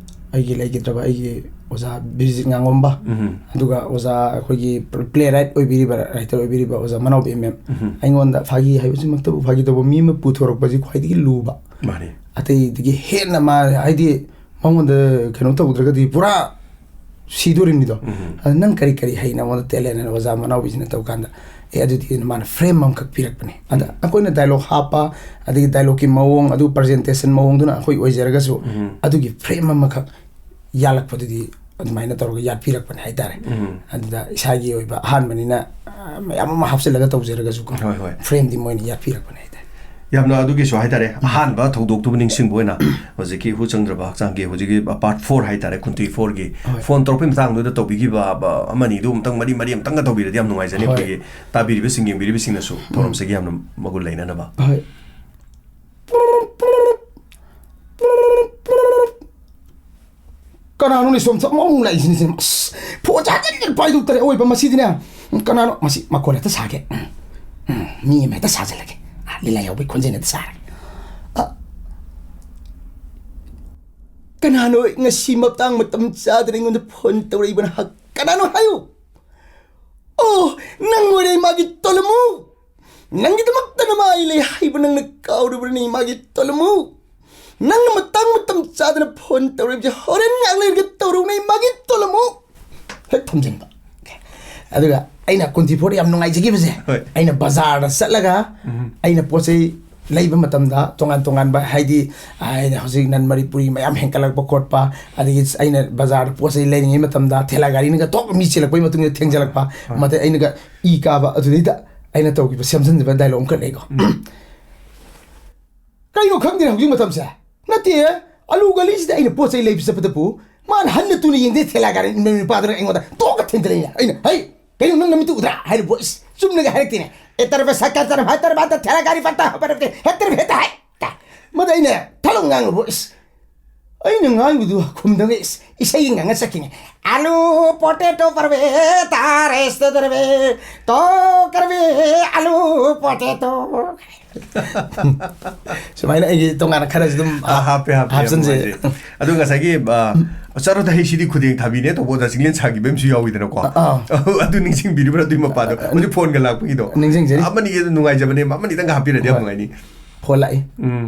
ꯑꯩꯒꯤ ꯂꯩꯈꯤꯗ꯭ꯔꯕ ꯑꯩꯒꯤ ꯑꯣꯖꯥ ꯕꯤꯔꯖꯤꯠ ꯉꯥꯉꯣꯝꯕ, ꯎꯝ꯫ ꯑꯗꯨꯒ ꯑꯣꯖꯥ ꯑꯩꯈꯣꯏꯒꯤ playwright ꯑꯣꯏꯕꯤꯔꯤꯕ, writer ꯑꯣꯏꯕꯤꯔꯤꯕ ꯑꯣꯖꯥ ꯃꯅꯥꯎꯕꯤ ꯑꯦꯝ ꯑꯦꯝ, ꯎꯝ꯫ ꯑꯩꯉꯣꯟꯗ ꯐꯥꯒꯤ ꯍꯥꯏꯕꯁꯤꯃꯛꯇꯕꯨ ꯐꯥꯒꯤ ꯇꯧꯕ ꯃꯤ ꯑꯃ ꯄꯨꯊꯣꯔꯛꯄꯁꯤ ꯈ꯭ꯋꯥꯏꯗꯒꯤ ꯂꯨꯕ꯫ ꯃꯥꯅꯤ꯫ ꯑꯇꯩꯗꯒꯤ ꯍꯦꯟꯅ ꯃꯥ, ꯍꯥꯏꯗꯤ, ꯃꯉꯣꯟꯗ ꯀꯩꯅꯣ ꯇꯧꯗ꯭ꯔꯒꯗꯤ ꯄꯨꯔꯥ ꯁꯤꯗꯣꯔꯤꯕꯅꯤꯗꯣ꯫ ꯎꯝ꯫ ꯑꯗ ꯅꯪ ꯀꯔꯤ ꯀꯔꯤ ꯍꯩ ꯅꯉꯣꯟꯗ talent ꯍꯥꯏꯅ ꯑꯣꯖꯥ ꯃꯅꯥꯎꯕꯤꯁꯤꯅ ꯇꯧꯀꯥꯟꯗ, "ꯑꯦ, ꯑꯗꯨꯗꯤ" ꯃꯥꯅ frame ꯑꯃꯈꯛ ꯄꯤꯔꯛꯄꯅꯦ꯫ ꯑꯗ ꯎꯝ꯫ ꯑꯩꯈꯣꯏꯅ dialogue ꯍꯥꯞꯄ, ꯑꯗꯒꯤ dialogue ꯀꯤ ꯃꯑꯣꯡ, ꯑꯗꯨ presentation ꯃꯑꯣꯡꯗꯨꯅ ꯑꯩꯈꯣꯏ ꯑꯣꯏꯖꯔꯒꯁꯨ, ꯎꯝ꯫ ꯑꯗꯨꯒꯤ frame ꯑꯃꯈꯛ ꯌꯥꯜꯂꯛꯄꯗꯨꯗꯤ ꯑꯗꯨꯃꯥꯏꯅ ꯇꯧꯔꯒ ꯌꯥꯠꯄꯤꯔꯛꯄꯅꯦ ꯍꯥꯏꯇꯥꯔꯦ꯫ ꯎꯝ꯫ ꯑꯗꯨꯗ ꯏꯁꯥꯒꯤ ꯑꯣꯏꯕ ꯑꯍꯥꯟꯕꯅꯤꯅ, ꯑ, ꯃꯌꯥꯝ ꯑꯃ ꯍꯥꯞꯆꯤꯜꯂꯒ ꯇꯧꯖꯔꯒꯁꯨꯀꯣ, ꯍꯣꯏ, ꯍꯣꯏ꯫ Frame ꯗꯤ ꯃꯣꯏꯅ ꯌꯥꯠꯄꯤꯔꯛꯄꯅꯦ ꯍꯥꯏꯇꯥꯔꯦ꯫ ꯌꯥꯝꯅ ꯑꯗꯨꯒꯤꯁꯨ ꯍꯥꯏꯇꯥꯔꯦ, ꯑꯍꯥꯟꯕ ꯊꯧꯗꯣꯛꯇꯨꯕꯨ ꯅꯤꯡꯁꯤꯡꯕ ꯑꯣꯏꯅ ꯍꯧꯖꯤꯛꯀꯤ ꯍꯨ ꯆꯪꯗ꯭ꯔꯕ ꯍꯛꯆꯥꯡꯒꯤ ꯍꯧꯖꯤꯛꯀꯤ part four ꯍꯥꯏꯇꯥꯔꯦ, ꯈꯨꯟꯇꯨ four ꯒꯤ ꯍꯣꯏ꯫ Phone ꯇꯧꯔꯛꯄꯩ ꯃꯇꯥꯡꯗꯨꯗ ꯇꯧꯕꯤꯈꯤꯕ, ꯑ, ꯑꯃꯅꯤꯗꯨ ꯑꯃꯨꯛꯇꯪ ꯃꯔꯤ ꯃꯔꯤ ꯑꯃꯨꯛꯇꯪꯒ ꯇꯧꯕꯤꯔꯗꯤ ꯌꯥꯝ ꯅꯨꯡꯉꯥꯏꯖꯅꯤ꯫ ꯍꯣꯏ꯫ ꯑꯩꯈꯣꯏꯒꯤ ꯇꯥꯕꯤꯔꯤꯕꯁꯤꯡ, ꯌꯦꯡꯕꯤꯔꯤꯕꯁꯤꯡꯅꯁꯨ ꯊꯧꯔꯝꯁꯤꯒꯤ ꯌꯥꯝꯅ ꯃꯒꯨꯟ ꯂꯩꯅꯅꯕ꯫ ꯍꯣꯏ꯫ ꯀꯅꯥꯅꯣꯅꯦ ꯁꯣꯝꯗ ꯑꯃꯨꯛ ꯑꯃꯨꯛ ꯂꯥꯛꯏꯁꯤꯅ? ꯁꯤ, ꯑꯁ, phone ꯁꯦ ꯍꯟꯖꯤꯟ ꯍꯟꯖꯤꯟ ꯄꯥꯏꯗꯧ ꯇꯔꯦ꯫ ꯑꯋꯣꯏꯕ ꯃꯁꯤꯗꯤꯅꯦ꯫ ꯀꯅꯥꯅꯣ? ꯃꯁꯤ ꯃꯈꯣꯜ ꯍꯦꯛꯇ ꯁꯥꯒꯦ꯫ ꯎꯝ, ꯃꯤ ꯑꯃ ꯍꯦꯛꯇ ꯁꯥꯖꯤꯜꯂꯒꯦ꯫ ꯑ, ꯂꯤꯂꯥ ꯌꯥꯎꯕꯩ ꯈꯣꯟꯖꯦꯜ ꯍꯦꯛꯇ ꯁꯥꯔꯒꯦ꯫ ꯑ, ꯀꯅꯥꯅꯣ ꯉꯁꯤ ꯃꯇꯥꯡ ꯃꯇꯝ ꯆꯥꯗꯅ ꯑꯩꯉꯣꯟꯗ ꯐꯣꯟ ꯇꯧꯔꯛꯏꯕ ꯅꯍꯥꯛ? ꯀꯅꯥꯅꯣ ꯍꯥꯏꯌꯨ꯫ ꯑꯣ, ꯅꯪ ꯑꯣꯏꯔꯦ ꯃꯥꯒꯤ ꯇꯣꯂꯃꯨ꯫ ꯅꯪꯒꯤꯗꯃꯛꯇ ꯅꯃꯥꯏ ꯂꯩ ꯍꯥꯏꯕ ꯅꯪꯅ ꯀꯥꯎꯔꯕ꯭ꯔꯅꯤ ꯃꯥꯒꯤ ꯇꯣꯂꯃꯨ? ꯅꯪꯅ ꯃꯇꯥꯡ ꯃꯇꯝ ꯆꯥꯗꯅ ꯐꯣꯟ ꯇꯧꯔꯛꯏꯕꯁꯦ ꯍꯣꯔꯦꯟ ꯉꯥꯛ ꯂꯩꯔꯒ ꯇꯧꯔꯛꯎꯅꯦ ꯃꯥꯒꯤ ꯇꯣꯂꯃꯨ꯫ ꯍꯦꯛ ꯊꯝꯖꯤꯟꯕ꯫ ꯑꯗꯨꯒ ꯑꯩꯅ ꯀꯨꯟꯇꯤ ꯐꯣꯔꯗ ꯌꯥꯝ ꯅꯨꯡꯉꯥꯏꯖꯈꯤꯕꯁꯦ, ꯍꯣꯏ꯫ ꯑꯩꯅ ꯕꯖꯥꯔꯗ ꯆꯠꯂꯒ ꯎꯝ꯫ ꯑꯩꯅ ꯄꯣꯠ ꯆꯩ ꯂꯩꯕ ꯃꯇꯝꯗ ꯇꯣꯉꯥꯟ ꯇꯣꯉꯥꯟꯕ, ꯍꯥꯏꯗꯤ, ꯍꯥꯏꯗꯤ ꯍꯧꯖꯤꯛ ꯅꯟ ꯃꯅꯤꯄꯨꯔꯤ ꯃꯌꯥꯝ ꯍꯦꯟꯀꯠꯂꯛꯄ ꯈꯣꯠꯄ, ꯑꯗꯒꯤ ꯑꯩꯅ ꯕꯖꯥꯔꯗ ꯄꯣꯠ ꯆꯩ ꯂꯩꯔꯤꯉꯩ ꯃꯇꯝꯗ ꯊꯦꯂꯥ ꯒꯥꯔꯤꯅꯒ ꯊꯣꯛ ꯃꯤ ꯆꯦꯜꯂꯛꯄꯒꯤ ꯃꯇꯨꯡꯗ ꯊꯦꯡꯖꯤꯜꯂꯛꯄ, ꯍꯣꯏ꯫ ꯃꯗꯩ ꯑꯩꯅꯒ ꯏ ꯀꯥꯕ, ꯑꯗꯨꯗꯩꯗ ꯑꯩꯅ ꯇꯧꯈꯤꯕ ꯁꯦꯝꯖꯤꯟꯖꯕ ꯗꯥꯏꯂꯣꯛ ꯑꯃꯈꯛ ꯂꯩꯀꯣ꯫ ꯎꯝ꯫ ꯀꯩꯅꯣ ꯈꯪꯗꯦꯅꯦ ꯍꯧꯖꯤꯛ ꯃꯇꯝꯁꯦ꯫ ꯅꯠꯇꯦ, ꯑꯂꯨ ꯒꯂꯤꯁꯤꯗ ꯑꯩꯅ ꯄꯣꯠ ꯆꯩ ꯂꯩꯕ ꯆꯠꯄꯗꯕꯨ ꯃꯥꯅ ꯍꯟꯅ ꯇꯨꯅ ꯌꯦꯡꯗꯦ, ꯊꯦꯂꯥ ꯒꯥꯔꯤ ꯅꯨꯄꯥꯗꯨꯅ ꯑꯩꯉꯣꯟꯗ ꯇꯣꯛꯀ ꯊꯦꯡꯖꯤꯜꯂꯛꯏꯅꯦ꯫ ꯑꯩꯅ, "ꯍꯩ, ꯀꯩꯅꯣ ꯅꯪ ꯅꯃꯤꯠꯇꯨ ꯎꯗ꯭ꯔꯥ?" ꯍꯥꯏꯔꯤꯕꯣ꯫ ꯏꯁ, ꯆꯨꯝꯅꯒ ꯍꯥꯏꯔꯛꯇꯦꯅꯦ꯫ "ꯑꯦ ꯇꯔꯕ ꯁꯥ ꯀ ꯇꯔꯕ ꯍꯥ ꯇꯔꯕ ꯇ ꯊꯦꯂꯥ ꯒꯥꯔꯤ ꯄ ꯇ ꯍ ꯄ ꯔ ꯇ ꯍꯦ ꯇꯔꯕ ꯍꯦ ꯇ ꯍꯥꯏ ꯇ"꯫ ꯃꯗ ꯑꯩꯅ ꯊꯂꯣꯡ ꯉꯥꯡꯉꯕꯣ꯫ ꯏꯁ, ꯑꯩꯅ ꯉꯥꯡꯕꯗꯨ ꯈꯨꯝꯗꯒ ꯏꯁ, ꯏꯁꯩ ꯉꯥꯡꯉ ꯆꯠꯈꯤꯅꯦ꯫ "ꯑꯂꯨ ꯄꯣꯇꯦꯇꯣ ꯄꯔꯕꯦ ꯇꯥꯔꯦꯁꯇ ꯇꯔꯕꯦ ꯇꯣ ꯀꯔꯕꯦ ꯑꯂꯨ ꯄꯣꯇꯦꯇꯣ"꯫ ꯁꯨꯃꯥꯏꯅ ꯑꯩꯒꯤ ꯇꯣꯉꯥꯟꯅ ꯈꯔꯁꯨ ꯑꯗꯨꯝ, ꯑꯥ, ꯍꯥꯞꯄꯦ, ꯍꯥꯞꯄꯦ, ꯌꯥꯝ ꯍꯥꯞꯆꯤꯟꯖꯩ꯫ ꯅꯨꯡꯉꯥꯏꯖꯩ꯫ ꯑꯗꯨ ꯉꯁꯥꯏꯒꯤ, ꯑ, ꯆꯔꯨꯗ ꯍꯩꯁꯤꯗꯤ ꯈꯨꯗꯦꯡ ꯊꯥꯕꯤꯅꯦ ꯇꯧꯕꯗ ꯆꯤꯡꯂꯦꯟ ꯁꯥꯈꯤꯕ ꯑꯃꯁꯨ ꯌꯥꯎꯋꯤꯗꯅꯀꯣ꯫ ꯑꯥ꯫ ꯑꯗꯨ ꯅꯤꯡꯁꯤꯡꯕꯤꯔꯤꯕ꯭ꯔꯥ ꯑꯗꯨꯏ ꯃꯄꯥꯗꯣ? ꯑ, ꯍꯧꯖꯤꯛ ꯐꯣꯟꯒ ꯂꯥꯛꯄꯒꯤꯗꯣ꯫ ꯅꯤꯡꯁꯤꯡꯖꯔꯤ꯫ ꯑꯃꯅꯤꯒꯤ ꯑꯗꯨ ꯅꯨꯡꯉꯥꯏꯖꯕꯅꯦ, ꯑꯃꯅꯤꯗꯪꯒ ꯍꯥꯞꯄꯤꯔꯗꯤ ꯌꯥꯝ ꯍꯣꯏ꯫ ꯅꯨꯡꯉꯥꯏꯅꯤ꯫ ꯐꯣꯟ ꯂꯥꯛꯏ꯫ ꯎꯝ꯫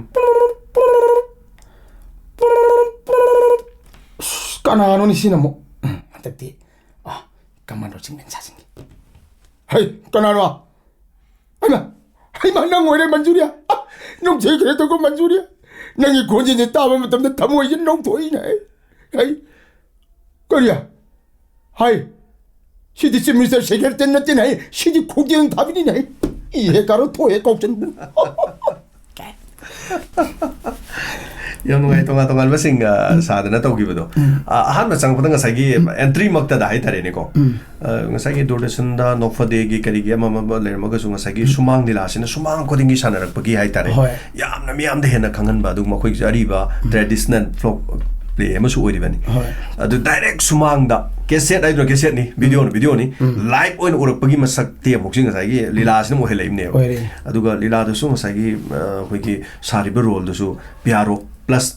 ꯑꯁ, ꯀꯅꯥꯅꯣꯅꯦ ꯁꯤꯅ ꯑꯃꯨꯛ? ꯎꯝ, ꯍꯟꯗꯛꯇꯤ, ꯑ, ꯀꯃꯥꯟꯗꯣ ꯆꯤꯡꯂꯦꯟ ꯁꯥꯁꯤꯡꯒꯤ꯫ ꯍꯩ, ꯀꯅꯥꯅꯣ? ꯍꯩꯃꯥ! ꯍꯩꯃꯥ, ꯅꯪ ꯑꯣꯏꯔꯦ, ꯃꯟꯖꯨꯔꯤꯌꯥ! ꯑ, ꯅꯨꯡꯁꯤꯈ꯭ꯔꯦꯗꯀꯣ, ꯃꯟꯖꯨꯔꯤꯌꯥ! ꯅꯪꯒꯤ ꯈꯣꯟꯖꯦꯜꯁꯦ ꯇꯥꯕ ꯃꯇꯝꯗ ꯊꯃꯣꯏꯁꯦ ꯅꯧꯊꯣꯛꯏꯅꯦ꯫ ꯍꯩ! ꯀꯔꯤ? ꯍꯥꯏ! ꯁꯤꯗꯤ ꯆꯤꯞ ꯃꯤꯅꯤꯁꯇꯔ ꯁꯦꯀ꯭ꯔꯦꯇꯔꯤ ꯅꯠꯇꯦꯅꯦ, ꯍꯩ! ꯁꯤꯗꯤ ꯈꯣꯡꯖꯦꯜ ꯊꯥꯕꯤꯅꯤꯅꯦ, ꯍꯩ! ꯏꯍꯦ ꯀꯥꯔꯣ, ꯊꯣꯛꯑꯦ ꯀꯥꯎꯆꯟꯕꯨ꯫ ꯌꯥꯝ ꯅꯨꯡꯉꯥꯏ, ꯇꯣꯉꯥꯟ ꯇꯣꯉꯥꯟꯕꯁꯤꯡ, ꯑ, ꯎꯝ꯫ ꯁꯥꯗꯅ ꯇꯧꯈꯤꯕꯗꯣ꯫ ꯎꯝ꯫ ꯑ, ꯑꯍꯥꯟꯕ ꯆꯪꯉꯛꯄꯗ ꯉꯁꯥꯏꯒꯤ ꯎꯝ꯫ ꯑꯦꯟꯇ꯭ꯔꯤꯃꯛꯇꯗ ꯍꯥꯏꯇꯥꯔꯦꯅꯦꯀꯣ꯫ ꯎꯝ꯫ ꯑ, ꯉꯁꯥꯏꯒꯤ ꯗꯨꯔꯗꯔꯁꯟꯗ, ꯅꯣꯛꯐꯗꯦꯒꯤ ꯀꯔꯤꯒꯤ ꯑꯃ ꯑꯃ ꯂꯩꯔꯝꯃꯒꯁꯨ ꯉꯁꯥꯏꯒꯤ ꯎꯝ꯫ ꯁꯨꯃꯥꯡ ꯂꯤꯂꯥꯁꯤꯅ ꯁꯨꯃꯥꯡ ꯈꯨꯗꯤꯡꯒꯤ ꯁꯥꯟꯅꯔꯛꯄꯒꯤ ꯍꯥꯏꯇꯥꯔꯦ꯫ ꯍꯣꯏ꯫ ꯌꯥꯝꯅ ꯃꯤꯌꯥꯝꯗ ꯍꯦꯟꯅ ꯈꯪꯍꯟꯕ, ꯑꯗꯨꯒꯨꯝꯕ ꯑꯩꯈꯣꯏꯒꯤ ꯑꯔꯤꯕ ꯎꯝ꯫ ꯇ꯭ꯔꯦꯗꯤꯁꯅꯦꯜ ꯐꯣꯛ ꯄ꯭ꯂꯦ ꯑꯃꯁꯨ ꯑꯣꯏꯔꯤꯕꯅꯤ꯫ ꯍꯣꯏ꯫ ꯑꯗꯨ ꯗꯥꯏꯔꯦꯛ ꯁꯨꯃꯥꯡꯗ ꯀꯦꯁꯦꯠ ꯍꯥꯏꯗ꯭ꯔꯣ, ꯀꯦꯁꯦꯠꯅꯤ, ꯚꯤꯗꯤꯑꯣꯅꯤ, ꯎꯝ꯫ ꯚꯤꯗꯤꯑꯣꯅꯤ, ꯎꯝ꯫ ꯂꯥꯏꯚ ꯑꯣꯏꯅ ꯎꯔꯛꯄꯒꯤ ꯃꯁꯛꯇꯤ ꯑꯃꯨꯛꯁꯤ ꯉꯁꯥꯏꯒꯤ ꯂꯤꯂꯥꯁꯤꯅ ꯑꯃꯨꯛ ꯍꯦꯜꯂꯛꯏꯕꯅꯦꯕ꯫ ꯑꯣꯏꯔꯛꯏ꯫ ꯑꯗꯨꯒ ꯂꯤꯂꯥꯗꯨꯁꯨ ꯉꯁꯥꯏꯒꯤ, ꯑ, ꯑꯩꯈꯣꯏꯒꯤ ꯁꯥꯔꯤꯕ ꯔꯣꯜꯗꯨꯁꯨ ꯄꯤꯌꯥꯔꯣ ꯄ꯭ꯂꯁ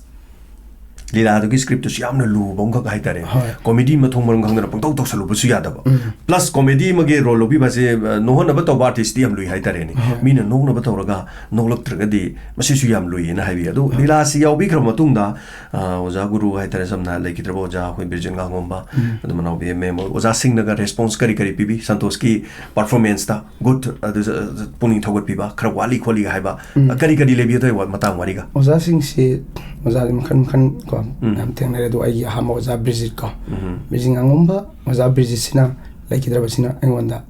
ꯂꯤꯂꯥꯗꯨꯒꯤ ꯁ꯭ꯀ꯭ꯔꯤꯞꯇꯨꯁꯨ ꯌꯥꯝꯅ ꯂꯨꯕ ꯑꯃꯈꯛ ꯍꯥꯏꯇꯥꯔꯦ꯫ ꯍꯣꯏ꯫ ꯀꯣꯃꯦꯗꯤ ꯃꯊꯣꯡ ꯃꯔꯝ ꯈꯪꯗꯅ ꯄꯪꯇꯧ ꯇꯧꯁꯜꯂꯨꯕꯁꯨ ꯌꯥꯗꯕ꯫ ꯎꯝ꯫ ꯄ꯭ꯂꯁ ꯀꯣꯃꯦꯗꯤ ꯑꯃꯒꯤ ꯔꯣꯜ ꯂꯧꯕꯤꯕ ꯍꯥꯏꯁꯦ, ꯑ, ꯅꯣꯛꯍꯟꯅꯕ ꯇꯧꯕ ꯑꯥꯔꯇꯤꯁꯇꯤ ꯌꯥꯝ ꯂꯨꯏ ꯍꯥꯏꯇꯥꯔꯦꯅꯦ꯫ ꯍꯣꯏ꯫ ꯃꯤꯅ ꯅꯣꯛꯅꯕ ꯇꯧꯔꯒ ꯅꯣꯛꯂꯛꯇ꯭ꯔꯒꯗꯤ ꯃꯁꯤꯁꯨ ꯌꯥꯝ ꯂꯨꯏꯌꯦꯅ ꯍꯥꯏꯕꯤ꯫ ꯑꯗꯨ ꯂꯤꯂꯥꯁꯤ ꯌꯥꯎꯕꯤꯈ꯭ꯔꯕ ꯃꯇꯨꯡꯗ, ꯑ, ꯑꯣꯖꯥ ꯒꯨꯔꯨ ꯍꯥꯏꯇꯥꯔꯦ, ꯁꯝꯅ ꯍꯥꯏꯔ ꯂꯩꯈꯤꯗ꯭ꯔꯕ ꯑꯣꯖꯥ ꯑꯩꯈꯣꯏ ꯕꯤꯔꯖꯤꯠ ꯉꯥꯉꯣꯝꯕ, ꯎꯝ꯫ ꯑꯗꯨ ꯃꯅꯥꯎ ꯕꯤ ꯑꯦꯝ ꯑꯦꯝ, ꯑꯣꯖꯥꯁꯤꯡꯅꯒ ꯔꯦꯁꯄꯣꯟꯁ ꯀꯔꯤ ꯀꯔꯤ ꯄꯤꯕꯤ? ꯁꯟꯇꯣꯁꯀꯤ ꯄꯔꯐꯣꯔꯃꯦꯟꯁꯇ ꯒꯨꯗ, ꯑꯗꯨ, ꯑ, ꯄꯨꯛꯅꯤꯡ ꯊꯧꯒꯠꯄꯤꯕ, ꯈꯔ ꯋꯥꯠꯂꯤ ꯈꯣꯠꯂꯤꯒ ꯍꯥꯏꯕ, ꯎꯝ꯫ ꯀꯔꯤ ꯀꯔꯤ ꯂꯩꯕꯤꯒꯗꯣꯏ ꯋꯥ-, ꯃꯇꯥꯡ ꯋꯥꯔꯤꯒ? ꯑꯣꯖꯥꯁꯤꯡꯁꯤ, ꯑꯣꯖꯥꯁꯦ ꯃꯈꯜ ꯃꯈꯜ ꯀꯣ ꯎꯝ꯫ ꯌꯥꯝ ꯊꯦꯡꯅꯔꯦ꯫ ꯑꯗꯣ ꯑꯩꯒꯤ ꯑꯍꯥꯟꯕ ꯑꯣꯖꯥ ꯕ꯭ꯔꯤꯖꯤꯠ ꯀꯣ, ꯎꯝ꯫ ꯕ꯭ꯔꯤꯖꯤꯠ ꯉꯥꯉꯣꯝꯕ, ꯑꯣꯖꯥ ꯕ꯭ꯔꯤꯖꯤꯠꯁꯤꯅ ꯂꯩꯈꯤꯗ꯭ꯔꯕꯁꯤꯅ ꯑꯩꯉꯣꯟꯗ,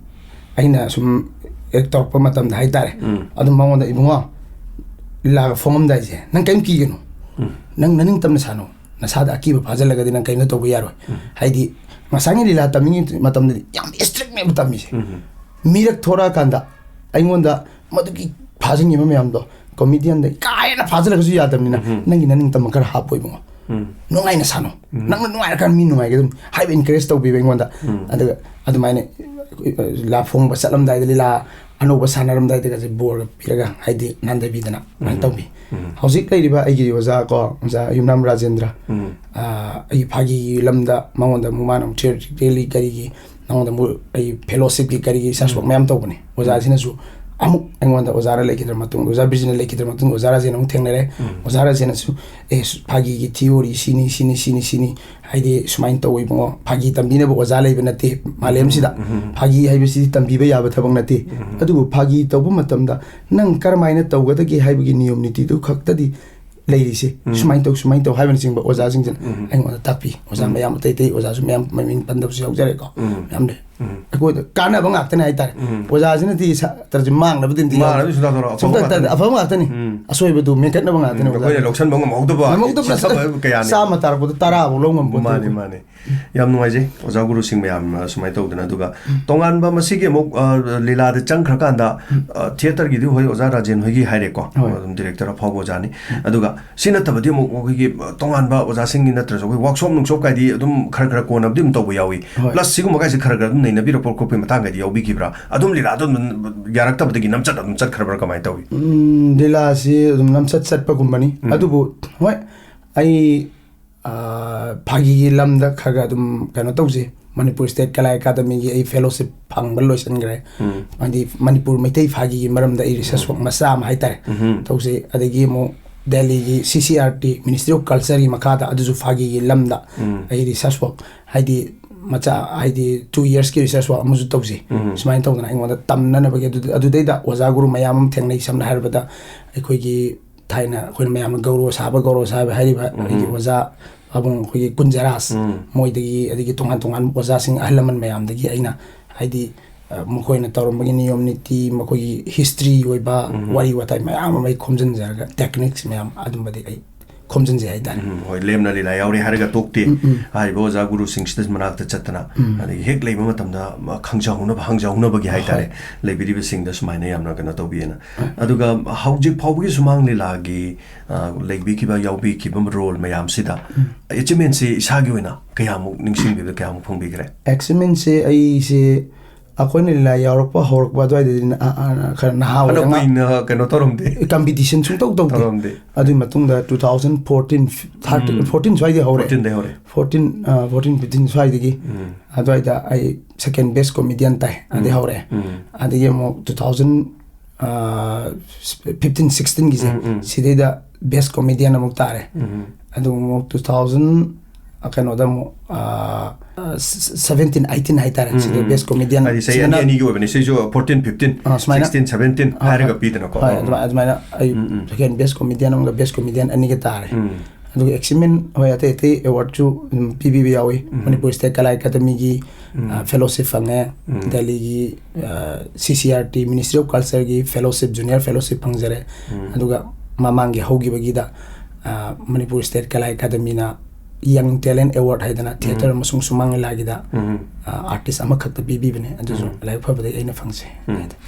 ꯑꯩꯅ ꯁꯨꯝ ꯑꯦꯛ ꯇꯧꯔꯛꯄ ꯃꯇꯝꯗ ꯍꯥꯏꯇꯥꯔꯦ, ꯎꯝ꯫ ꯑꯗꯨꯝ ꯃꯉꯣꯟꯗ, "ꯏꯕꯨꯡꯉꯣ, ꯂꯤꯂꯥꯒ ꯐꯣꯡꯉꯝꯗꯥꯏꯁꯦ ꯅꯪ ꯀꯔꯤꯝ ꯀꯤꯒꯅꯨ, ꯎꯝ꯫ ꯅꯪ ꯅꯅꯤꯡ ꯇꯝꯅ ꯁꯥꯅꯣ, ꯅꯁꯥꯗ ꯑꯀꯤꯕ ꯐꯥꯖꯤꯜꯂꯒꯗꯤ ꯅꯪ ꯀꯔꯤꯝꯇ ꯇꯧꯕ ꯌꯥꯔꯣꯏ"꯫ ꯎꯝ꯫ ꯍꯥꯏꯗꯤ ꯉꯁꯥꯏꯒꯤ ꯂꯤꯂꯥ ꯇꯝꯃꯤꯉꯩ ꯃꯇꯝꯗꯗꯤ ꯌꯥꯝ ꯏꯁꯇ꯭ꯔꯤꯛꯅꯦꯕ ꯇꯝꯃꯤꯁꯦ꯫ ꯎꯝ꯫ ꯃꯤꯔꯛ ꯊꯣꯔꯛꯑꯀꯥꯟꯗ ꯑꯩꯉꯣꯟꯗ ꯃꯗꯨꯒꯤ ꯐꯥꯖꯤꯟꯈꯤꯕ ꯃꯌꯥꯝꯗꯣ ꯀꯣꯃꯦꯗꯤꯌꯟꯗ ꯀꯥ ꯍꯦꯟꯅ ꯐꯥꯖꯤꯜꯂꯒꯁꯨ ꯌꯥꯗꯕꯅꯤꯅ, ꯎꯝ꯫ "ꯅꯪꯒꯤ ꯅꯅꯤꯡ ꯇꯝꯕ ꯈꯔ ꯍꯥꯞꯄꯣ ꯏꯕꯨꯡꯉꯣ, ꯎꯝ꯫ ꯅꯨꯡꯉꯥꯏꯅ ꯁꯥꯅꯣ, ꯎꯝ꯫ ꯅꯪꯅ ꯅꯨꯡꯉꯥꯏꯔꯀꯥꯟꯗ ꯃꯤ ꯅꯨꯡꯉꯥꯏꯒꯗꯕꯅꯤ" ꯍꯥꯏꯕ, ꯏꯟꯀꯔꯦꯖ ꯇꯧꯕꯤꯕ ꯑꯩꯉꯣꯟꯗ꯫ ꯎꯝ꯫ ꯑꯗꯨꯒ ꯑꯗꯨꯃꯥꯏꯅ ꯂꯤꯂꯥ ꯐꯣꯡꯕ ꯆꯠꯂꯝꯗꯥꯏꯗ, ꯂꯤꯂꯥ ꯑꯅꯧꯕ ꯁꯥꯟꯅꯔꯝꯗꯥꯏꯗꯒꯁꯦ ꯕꯣꯔꯒ ꯄꯤꯔꯒ, ꯍꯥꯏꯗꯤ ꯅꯥꯟꯊꯕꯤꯗꯅ ꯑꯗꯨꯃꯥꯏꯅ ꯎꯝ꯫ ꯇꯧꯕꯤ꯫ ꯎꯝ꯫ ꯍꯧꯖꯤꯛ ꯂꯩꯔꯤꯕ ꯑꯩꯒꯤ ꯑꯣꯖꯥ ꯀꯣ, ꯑꯣꯖꯥ ꯌꯨꯝꯅꯥꯝ ꯔꯥꯖꯦꯟꯗ꯭ꯔ, ꯎꯝ꯫ ꯑꯥ, ꯑꯩꯒꯤ ꯐꯥꯒꯤꯒꯤ ꯂꯝꯗ ꯃꯉꯣꯟꯗ ꯑꯃꯨꯛ, ꯃꯥꯅ ꯑꯃꯨꯛ ꯊꯤꯌꯦꯇꯔꯤꯀꯦꯜꯂꯤ ꯀꯔꯤꯒꯤ ꯅꯉꯣꯟꯗ ꯑꯃꯨꯛ ꯑꯩ ꯐꯦꯂꯣꯁꯤꯞꯀꯤ ꯀꯔꯤꯒꯤ ꯁꯥꯁꯣꯛ ꯃꯌꯥꯝ ꯇꯧꯕꯅꯤ꯫ ꯑꯣꯖꯥꯁꯤꯅꯁꯨ ꯑꯃꯨꯛ ꯑꯩꯉꯣꯟꯗ, ꯑꯣꯖꯥ ꯔꯥꯖꯦꯟꯅ ꯂꯩꯈꯤꯗ꯭ꯔ ꯃꯇꯨꯡꯗ, ꯑꯣꯖꯥ ꯕꯤꯖꯤꯅ ꯂꯩꯈꯤꯗ꯭ꯔ ꯃꯇꯨꯡꯗ ꯑꯣꯖꯥ ꯔꯥꯖꯦꯟ ꯑꯃꯨꯛ ꯊꯦꯡꯅꯔꯦ꯫ ꯎꯝ꯫ ꯑꯣꯖꯥ ꯔꯥꯖꯦꯟꯅꯁꯨ, "ꯑꯦ, ꯐꯥꯒꯤꯒꯤ ꯊꯤꯑꯣꯔꯤ ꯁꯤꯅꯤ, ꯁꯤꯅꯤ, ꯁꯤꯅꯤ, ꯁꯤꯅꯤ, ꯍꯥꯏꯗꯤ ꯁꯨꯃꯥꯏꯅ ꯇꯧꯋꯤ ꯏꯕꯨꯡꯉꯣ, ꯐꯥꯒꯤ ꯇꯝꯕꯤꯅꯕ ꯑꯣꯖꯥ ꯂꯩꯕ ꯅꯠꯇꯦ ꯃꯥꯂꯦꯝꯁꯤꯗ꯫ ꯎꯝ, ꯎꯝ, ꯎꯝ꯫ ꯐꯥꯒꯤ ꯍꯥꯏꯕꯁꯤꯗꯤ ꯇꯝꯕꯤꯕ ꯌꯥꯕ ꯊꯕꯛ ꯅꯠꯇꯦ꯫ ꯎꯝ꯫ ꯑꯗꯨꯕꯨ ꯐꯥꯒꯤ ꯇꯧꯕ ꯃꯇꯝꯗ ꯅꯪ ꯀꯔꯝꯍꯥꯏꯅ ꯇꯧꯒꯗꯒꯦ ꯍꯥꯏꯕꯒꯤ ꯅꯤꯌꯣꯝ ꯅꯤꯇꯤꯗꯨ ꯈꯛꯇꯗꯤ ꯂꯩꯔꯤꯁꯦ꯫ ꯎꯝ꯫ ꯁꯨꯃꯥꯏꯅ ꯇꯧ, ꯁꯨꯃꯥꯏꯅ ꯇꯧ" ꯍꯥꯏꯕꯅꯆꯤꯡꯕ ꯑꯣꯖꯥꯁꯤꯡꯁꯤꯅ ꯎꯝ꯫ ꯑꯩꯉꯣꯟꯗ ꯇꯥꯛꯄꯤ꯫ ꯑꯣꯖꯥ ꯎꯝ꯫ ꯃꯌꯥꯝ ꯑꯇꯩ ꯑꯇꯩ ꯑꯣꯖꯥꯁꯨ ꯃꯌꯥꯝ ꯃꯃꯤꯡ ꯄꯟꯗꯕꯁꯨ ꯌꯥꯎꯖꯔꯦꯀꯣ꯫ ꯎꯝ꯫ ꯃꯌꯥꯝ ꯂꯩ꯫ ꯎꯝ꯫ ꯑꯩꯈꯣꯏꯗ ꯀꯥꯟꯅꯕ ꯉꯥꯛꯇꯅꯦ ꯍꯥꯏꯇꯥꯔꯦ꯫ ꯎꯝ꯫ ꯑꯣꯖꯥꯁꯤꯅꯗꯤ ꯁꯥꯇ꯭ꯔꯁꯦ ꯃꯥꯡꯅꯕꯗꯤ ꯑꯝꯇ ꯃꯥꯡꯅꯕꯗꯤ ꯌꯥꯎꯗꯦ꯫ ꯁꯨꯡꯇꯥ ꯇꯧꯔꯣꯏ꯫ ꯑꯐꯕ ꯁꯨꯡꯇꯥ ꯇꯧꯗꯦ꯫ ꯉꯥꯛꯇꯅꯤ꯫ ꯑꯐꯕ ꯉꯥꯛꯇꯅꯤ꯫ ꯎꯝ꯫ ꯑꯁꯣꯏꯕꯗꯨ ꯃꯦꯟꯈꯠꯅꯕ ꯉꯥꯛꯇꯅꯤ ꯎꯝ, ꯑꯣꯖꯥ꯫ ꯑꯩꯈꯣꯏꯅ ꯂꯧꯁꯟꯕ ꯉꯝꯍꯧꯗꯕ, ꯉꯝꯍꯧꯗꯕ ꯅꯠꯇꯅ, ꯁꯤꯊꯕ ꯀꯌꯥꯅꯤ꯫ ꯆꯥꯝꯃ ꯇꯥꯔꯛꯄꯗ ꯇꯔꯥꯐꯥꯎ ꯂꯧ ꯉꯝꯕ ꯃꯥꯅꯤ, ꯅꯠꯇꯦ꯫ ꯃꯥꯅꯤ꯫ ꯌꯥꯝ ꯅꯨꯡꯉꯥꯏꯖꯩ ꯑꯣꯖꯥ ꯒꯨꯔꯨꯁꯤꯡ ꯃꯌꯥꯝ, ꯑ, ꯁꯨꯃꯥꯏꯅ ꯇꯧꯗꯅ꯫ ꯑꯗꯨꯒ ꯇꯣꯉꯥꯟꯕ ꯃꯁꯤꯒꯤ ꯑꯃꯨꯛ, ꯑ, ꯂꯤꯂꯥꯗ ꯆꯪꯈ꯭ꯔꯀꯥꯟꯗ, ꯑ, ꯊꯤꯌꯦꯇꯔꯒꯤꯗꯤ ꯍꯣꯏ ꯑꯣꯖꯥ ꯔꯥꯖꯦꯟ ꯍꯣꯏꯒꯤ ꯍꯥꯏꯔꯦꯀꯣ, ꯍꯣꯏ꯫ ꯑꯗꯨꯝ ꯗꯤꯔꯦꯛꯇꯔ ꯑꯐꯥꯎꯕ ꯑꯣꯖꯥꯅꯤ꯫ ꯑꯗꯨꯒ ꯁꯤ ꯅꯠꯇꯕꯗꯤ ꯑꯃꯨꯛ ꯑꯩꯈꯣꯏꯒꯤ, ꯑ, ꯇꯣꯉꯥꯟꯕ ꯑꯣꯖꯥꯁꯤꯡꯒꯤ ꯅꯠꯇ꯭ꯔꯁꯨ ꯑꯩꯈꯣꯏ ꯋꯥꯛꯁꯣꯞ ꯅꯨꯡꯁꯣꯞ ꯀꯥꯏꯗꯤ ꯑꯗꯨꯝ ꯈꯔ ꯈꯔ ꯀꯣꯟꯅꯕꯗꯤ ꯑꯗꯨꯝ ꯇꯧꯕ ꯌꯥꯎꯏ꯫ ꯍꯣꯏ꯫ ꯄ꯭ꯂꯁ ꯁꯤꯒꯨꯝꯕ ꯀꯥꯏꯁꯦ ꯈꯔ ꯈꯔ ꯑꯗꯨꯝ ꯅꯩꯅꯕꯤꯔꯛꯄ ꯈꯣꯠꯄꯒꯤ ꯃꯇꯥꯡꯒꯗꯤ ꯌꯥꯎꯕꯤꯈꯤꯕ꯭ꯔꯥ? ꯑꯗꯨꯝ ꯂꯤꯂꯥꯗꯣ ꯑꯗꯨꯝ ꯌꯥꯔꯛꯇꯕꯗꯒꯤ ꯅꯝꯆꯠ ꯑꯗꯨꯝ ꯆꯠꯈ꯭ꯔꯕ꯭ꯔꯥ? ꯀꯃꯥꯏꯅ ꯇꯧꯏ? ꯎꯝ, ꯂꯤꯂꯥꯁꯤ ꯑꯗꯨꯝ ꯅꯝꯆꯠ ꯆꯠꯄꯒꯨꯝꯕꯅꯤ꯫ ꯎꯝ꯫ ꯑꯗꯨꯕꯨ ꯍꯣꯏ, ꯑꯩ ꯑꯥ, ꯐꯥꯒꯤꯒꯤ ꯂꯝꯗ ꯈꯔ ꯈꯔ ꯑꯗꯨꯝ ꯀꯩꯅꯣ ꯇꯧꯖꯩ꯫ ꯃꯅꯤꯄꯨꯔ ꯁ꯭ꯇꯦꯠ ꯀꯂꯥ ꯑꯦꯀꯥꯗꯃꯤꯒꯤ ꯑꯩ ꯐꯦꯂꯣꯁꯤꯞ ꯐꯪꯕ ꯂꯣꯏꯁꯤꯟꯈ꯭ꯔꯦ꯫ ꯎꯝ꯫ ꯍꯥꯏꯗꯤ ꯃꯅꯤꯄꯨꯔ ꯃꯩꯇꯩ ꯐꯥꯒꯤꯒꯤ ꯃꯔꯝꯗ ꯑꯩ ꯔꯤꯁꯔꯁ ꯎꯝ꯫ ꯋꯥꯔꯛ ꯃꯆꯥ ꯑꯃ ꯍꯥꯏꯇꯥꯔꯦ ꯎꯝ꯫ ꯇꯧꯖꯩ꯫ ꯑꯗꯒꯤ ꯑꯃꯨꯛ ꯗꯦꯜꯂꯤꯒꯤ C C R T, Ministry of Cultureꯒꯤ ꯃꯈꯥꯗ ꯑꯗꯨꯁꯨ ꯐꯥꯒꯤꯒꯤ ꯂꯝꯗ ꯎꯝ꯫ ꯑꯩ ꯔꯤꯁꯔꯁ ꯋꯥꯔꯛ, ꯍꯥꯏꯗꯤ ꯃꯆꯥ, ꯍꯥꯏꯗꯤ two yearsꯀꯤ ꯔꯤꯁꯔꯁ ꯋꯥꯔꯛ ꯑꯃꯁꯨ ꯇꯧꯖꯩ꯫ ꯎꯝ꯫ ꯁꯨꯃꯥꯏꯅ ꯇꯧꯗꯅ ꯑꯩꯉꯣꯟꯗ ꯇꯝꯅꯅꯕꯒꯤ ꯑꯗꯨ-, ꯑꯗꯨꯗꯩꯗ ꯑꯣꯖꯥ ꯒꯨꯔꯨ ꯃꯌꯥꯝ ꯑꯃ ꯊꯦꯡꯅꯩ꯫ ꯁꯝꯅ ꯍꯥꯏꯔꯕꯗ ꯑꯩꯈꯣꯏꯒꯤ ꯊꯥꯏꯅ ꯑꯩꯈꯣꯏꯅ ꯃꯌꯥꯝꯅ ꯒꯧꯔꯣ ꯁꯥꯕ, ꯒꯧꯔꯣ ꯁꯥꯕ ꯍꯥꯏꯔꯤꯕ ꯎꯝ꯫ ꯑꯩꯒꯤ ꯑꯣꯖꯥ ꯄꯥꯕꯨꯡ ꯑꯩꯈꯣꯏꯒꯤ ꯀꯨꯟꯖꯔꯥꯖ, ꯎꯝ꯫ ꯃꯣꯏꯗꯒꯤ, ꯑꯗꯒꯤ ꯇꯣꯉꯥꯟ ꯇꯣꯉꯥꯟꯕ ꯑꯣꯖꯥꯁꯤꯡ, ꯑꯍꯜ ꯂꯃꯟ ꯃꯌꯥꯝꯗꯒꯤ ꯑꯩꯅ, ꯍꯥꯏꯗꯤ, ꯑ, ꯃꯈꯣꯏꯅ ꯇꯧꯔꯝꯕꯒꯤ ꯅꯤꯌꯣꯝ ꯅꯤꯇꯤ, ꯃꯈꯣꯏꯒꯤ history ꯑꯣꯏꯕ ꯎꯝ꯫ ꯋꯥꯔꯤ ꯋꯥꯇꯥꯏ ꯃꯌꯥꯝ ꯑꯃ ꯑꯩ ꯈꯣꯝꯖꯤꯟꯖꯔꯒ, techniques ꯃꯌꯥꯝ ꯑꯗꯨꯝꯕꯗꯤ ꯑꯩ ꯈꯣꯝꯖꯤꯟꯖꯩ ꯍꯥꯏꯇꯥꯔꯦ꯫ ꯎꯝ, ꯍꯣꯏ, ꯂꯦꯝꯅ ꯂꯤꯂꯥ ꯌꯥꯎꯔꯤ ꯍꯥꯏꯔꯒ ꯇꯣꯛꯇꯦ꯫ ꯎꯝ, ꯎꯝ꯫ ꯍꯥꯏꯔꯤꯕ ꯑꯣꯖꯥ ꯒꯨꯔꯨꯁꯤꯡꯁꯤꯗ ꯃꯅꯥꯛꯇ ꯆꯠꯇꯅ, ꯎꯝ꯫ ꯑꯗꯒꯤ ꯍꯦꯛ ꯂꯩꯕ ꯃꯇꯝꯗ ꯈꯪꯖꯍꯧꯅꯕ, ꯍꯪꯖꯍꯧꯅꯕꯒꯤ ꯍꯥꯏꯇꯥꯔꯦ, ꯍꯣꯏ꯫ ꯂꯩꯕꯤꯔꯤꯕꯁꯤꯡꯗ ꯁꯨꯃꯥꯏꯅ ꯌꯥꯝꯅ ꯀꯩꯅꯣ ꯇꯧꯕꯤꯑꯅ꯫ ꯍꯣꯏ꯫ ꯑꯗꯨꯒ ꯍꯧꯖꯤꯛ ꯐꯥꯎꯕꯒꯤ ꯁꯨꯃꯥꯡ ꯂꯤꯂꯥꯒꯤ, ꯑ, ꯂꯩꯕꯤꯈꯤꯕ, ꯌꯥꯎꯕꯤꯈꯤꯕ role ꯃꯌꯥꯝꯁꯤꯗ ꯎꯝ꯫ achievementꯁꯤ ꯏꯁꯥꯒꯤ ꯑꯣꯏꯅ ꯀꯌꯥꯃꯨꯛ ꯅꯤꯡꯁꯤꯡꯕꯤꯕ, ꯀꯌꯥꯃꯨꯛ ꯐꯣꯡꯕꯤꯈ꯭ꯔꯦ? Achievementꯁꯦ ꯑꯩꯁꯦ ꯑꯩꯈꯣꯏꯅ ꯂꯤꯂꯥ ꯌꯥꯎꯔꯛꯄ ꯍꯧꯔꯛꯄ ꯑꯗꯨꯋꯥꯏꯗꯗꯤ ꯅ-, ꯑ, ꯑ, ꯈꯔ ꯅꯍꯥ ꯐꯅ ꯑꯣꯏꯔꯒ ꯉ-, ꯀꯨꯏꯅ ꯀꯩꯅꯣ ꯇꯧꯔꯝꯗꯦ꯫ Competition ꯁꯨꯡꯇꯧ ꯇꯧꯗꯦ꯫ ꯇꯧꯔꯝꯗꯦ꯫ ꯑꯗꯨꯒꯤ ꯃꯇꯨꯡꯗ two thousand fourteen, thirteen, ꯎꯝ꯫ fourteen ꯁ꯭ꯋꯥꯏꯗꯩ ꯍꯧꯔꯦ꯫ Fourteenꯗꯩ ꯍꯧꯔꯦ꯫ Fourteen, ꯑ, fourteen, fifteen ꯁ꯭ꯋꯥꯏꯗꯒꯤ꯫ ꯎꯝ꯫ ꯑꯗꯨꯋꯥꯏꯗ ꯑꯩ second best comedian ꯇꯥꯏ꯫ ꯑꯗꯩ ꯎꯝ꯫ ꯍꯧꯔꯛꯑꯦ꯫ ꯎꯝ꯫ ꯑꯗꯒꯤ ꯑꯃꯨꯛ two thousand, ꯑ, fifteen, sixteenꯒꯤꯁꯦ, ꯎꯝ, ꯎꯝ꯫ ꯁꯤꯗꯩꯗ best comedian ꯑꯃꯨꯛ ꯇꯥꯔꯦ꯫ ꯎꯝ꯫ ꯑꯗꯨꯒ ꯑꯃꯨꯛ two thousand, ꯑ, ꯀꯩꯅꯣꯗ ꯑꯃꯨꯛ, ꯑ, seventeen, eighteen ꯍꯥꯏꯇꯥꯔꯦ꯫ ꯎꯝ, ꯁꯤꯗ ꯎꯝ꯫ Best comedian ꯍꯥꯏꯗꯤ ꯆꯍꯤ ꯁꯤꯗꯅ ꯑꯅꯤ ꯑꯅꯤꯒꯤ ꯑꯣꯏꯕꯅꯦ꯫ ꯁꯤꯁꯨ fourteen, fifteen, ꯑ, ꯁꯨꯃꯥꯏꯅ꯫ Sixteen, seventeen ꯑ, ꯍꯥꯏꯔꯒ ꯍꯣꯏ꯫ ꯄꯤꯗꯅꯀꯣ꯫ ꯍꯣꯏ, ꯑꯣ꯫ ꯑꯗꯨꯃꯥꯏ-, ꯑꯗꯨꯃꯥꯏꯅ ꯑꯩ ꯎꯝ, ꯎꯝ꯫ Second best comedian ꯑꯃꯒ best comedian ꯑꯅꯤꯒ ꯇꯥꯔꯦ꯫ ꯎꯝ꯫ ꯑꯗꯨꯒ achievement, ꯍꯣꯏ, ꯑꯇꯩ ꯑꯇꯩ awardꯁꯨ ꯑꯗꯨꯝ ꯄꯤꯕꯤꯕ ꯌꯥꯎꯏ꯫ ꯎꯝ꯫ ꯃꯅꯤꯄꯨꯔ State ꯀꯂꯥ ꯑꯦꯀꯥꯗꯃꯤꯒꯤ, ꯎꯝ꯫ ꯑ, fellowship ꯐꯪꯉꯦ꯫ ꯎꯝ꯫ ꯗꯦꯜꯂꯤꯒꯤ, ꯑ, C C R T, Ministry of Cultureꯒꯤ fellowship, junior fellowship ꯐꯪꯖꯔꯦ꯫ ꯎꯝ꯫ ꯑꯗꯨꯒ ꯃꯃꯥꯡꯒꯤ ꯍꯧꯈꯤꯕꯒꯤꯗ, ꯑ, ꯃꯅꯤꯄꯨꯔ State ꯀꯂꯥ ꯑꯦꯀꯥꯗꯃꯤꯅ Young Talent Award ꯍꯥꯏꯗꯅ theatre ꯎꯝ꯫ ꯑꯃꯁꯨꯡ ꯁꯨꯃꯥꯡ ꯂꯤꯂꯥꯒꯤꯗ, ꯎꯝ꯫ ꯑ, artist ꯑꯃꯈꯛꯇ ꯄꯤꯕꯤꯕꯅꯦ꯫ ꯑꯗꯨꯁꯨ ꯎꯝ꯫ ꯂꯥꯏꯕꯛ ꯐꯕꯗꯒꯤ ꯑꯩꯅ ꯐꯪꯖꯩ꯫ ꯎꯝ꯫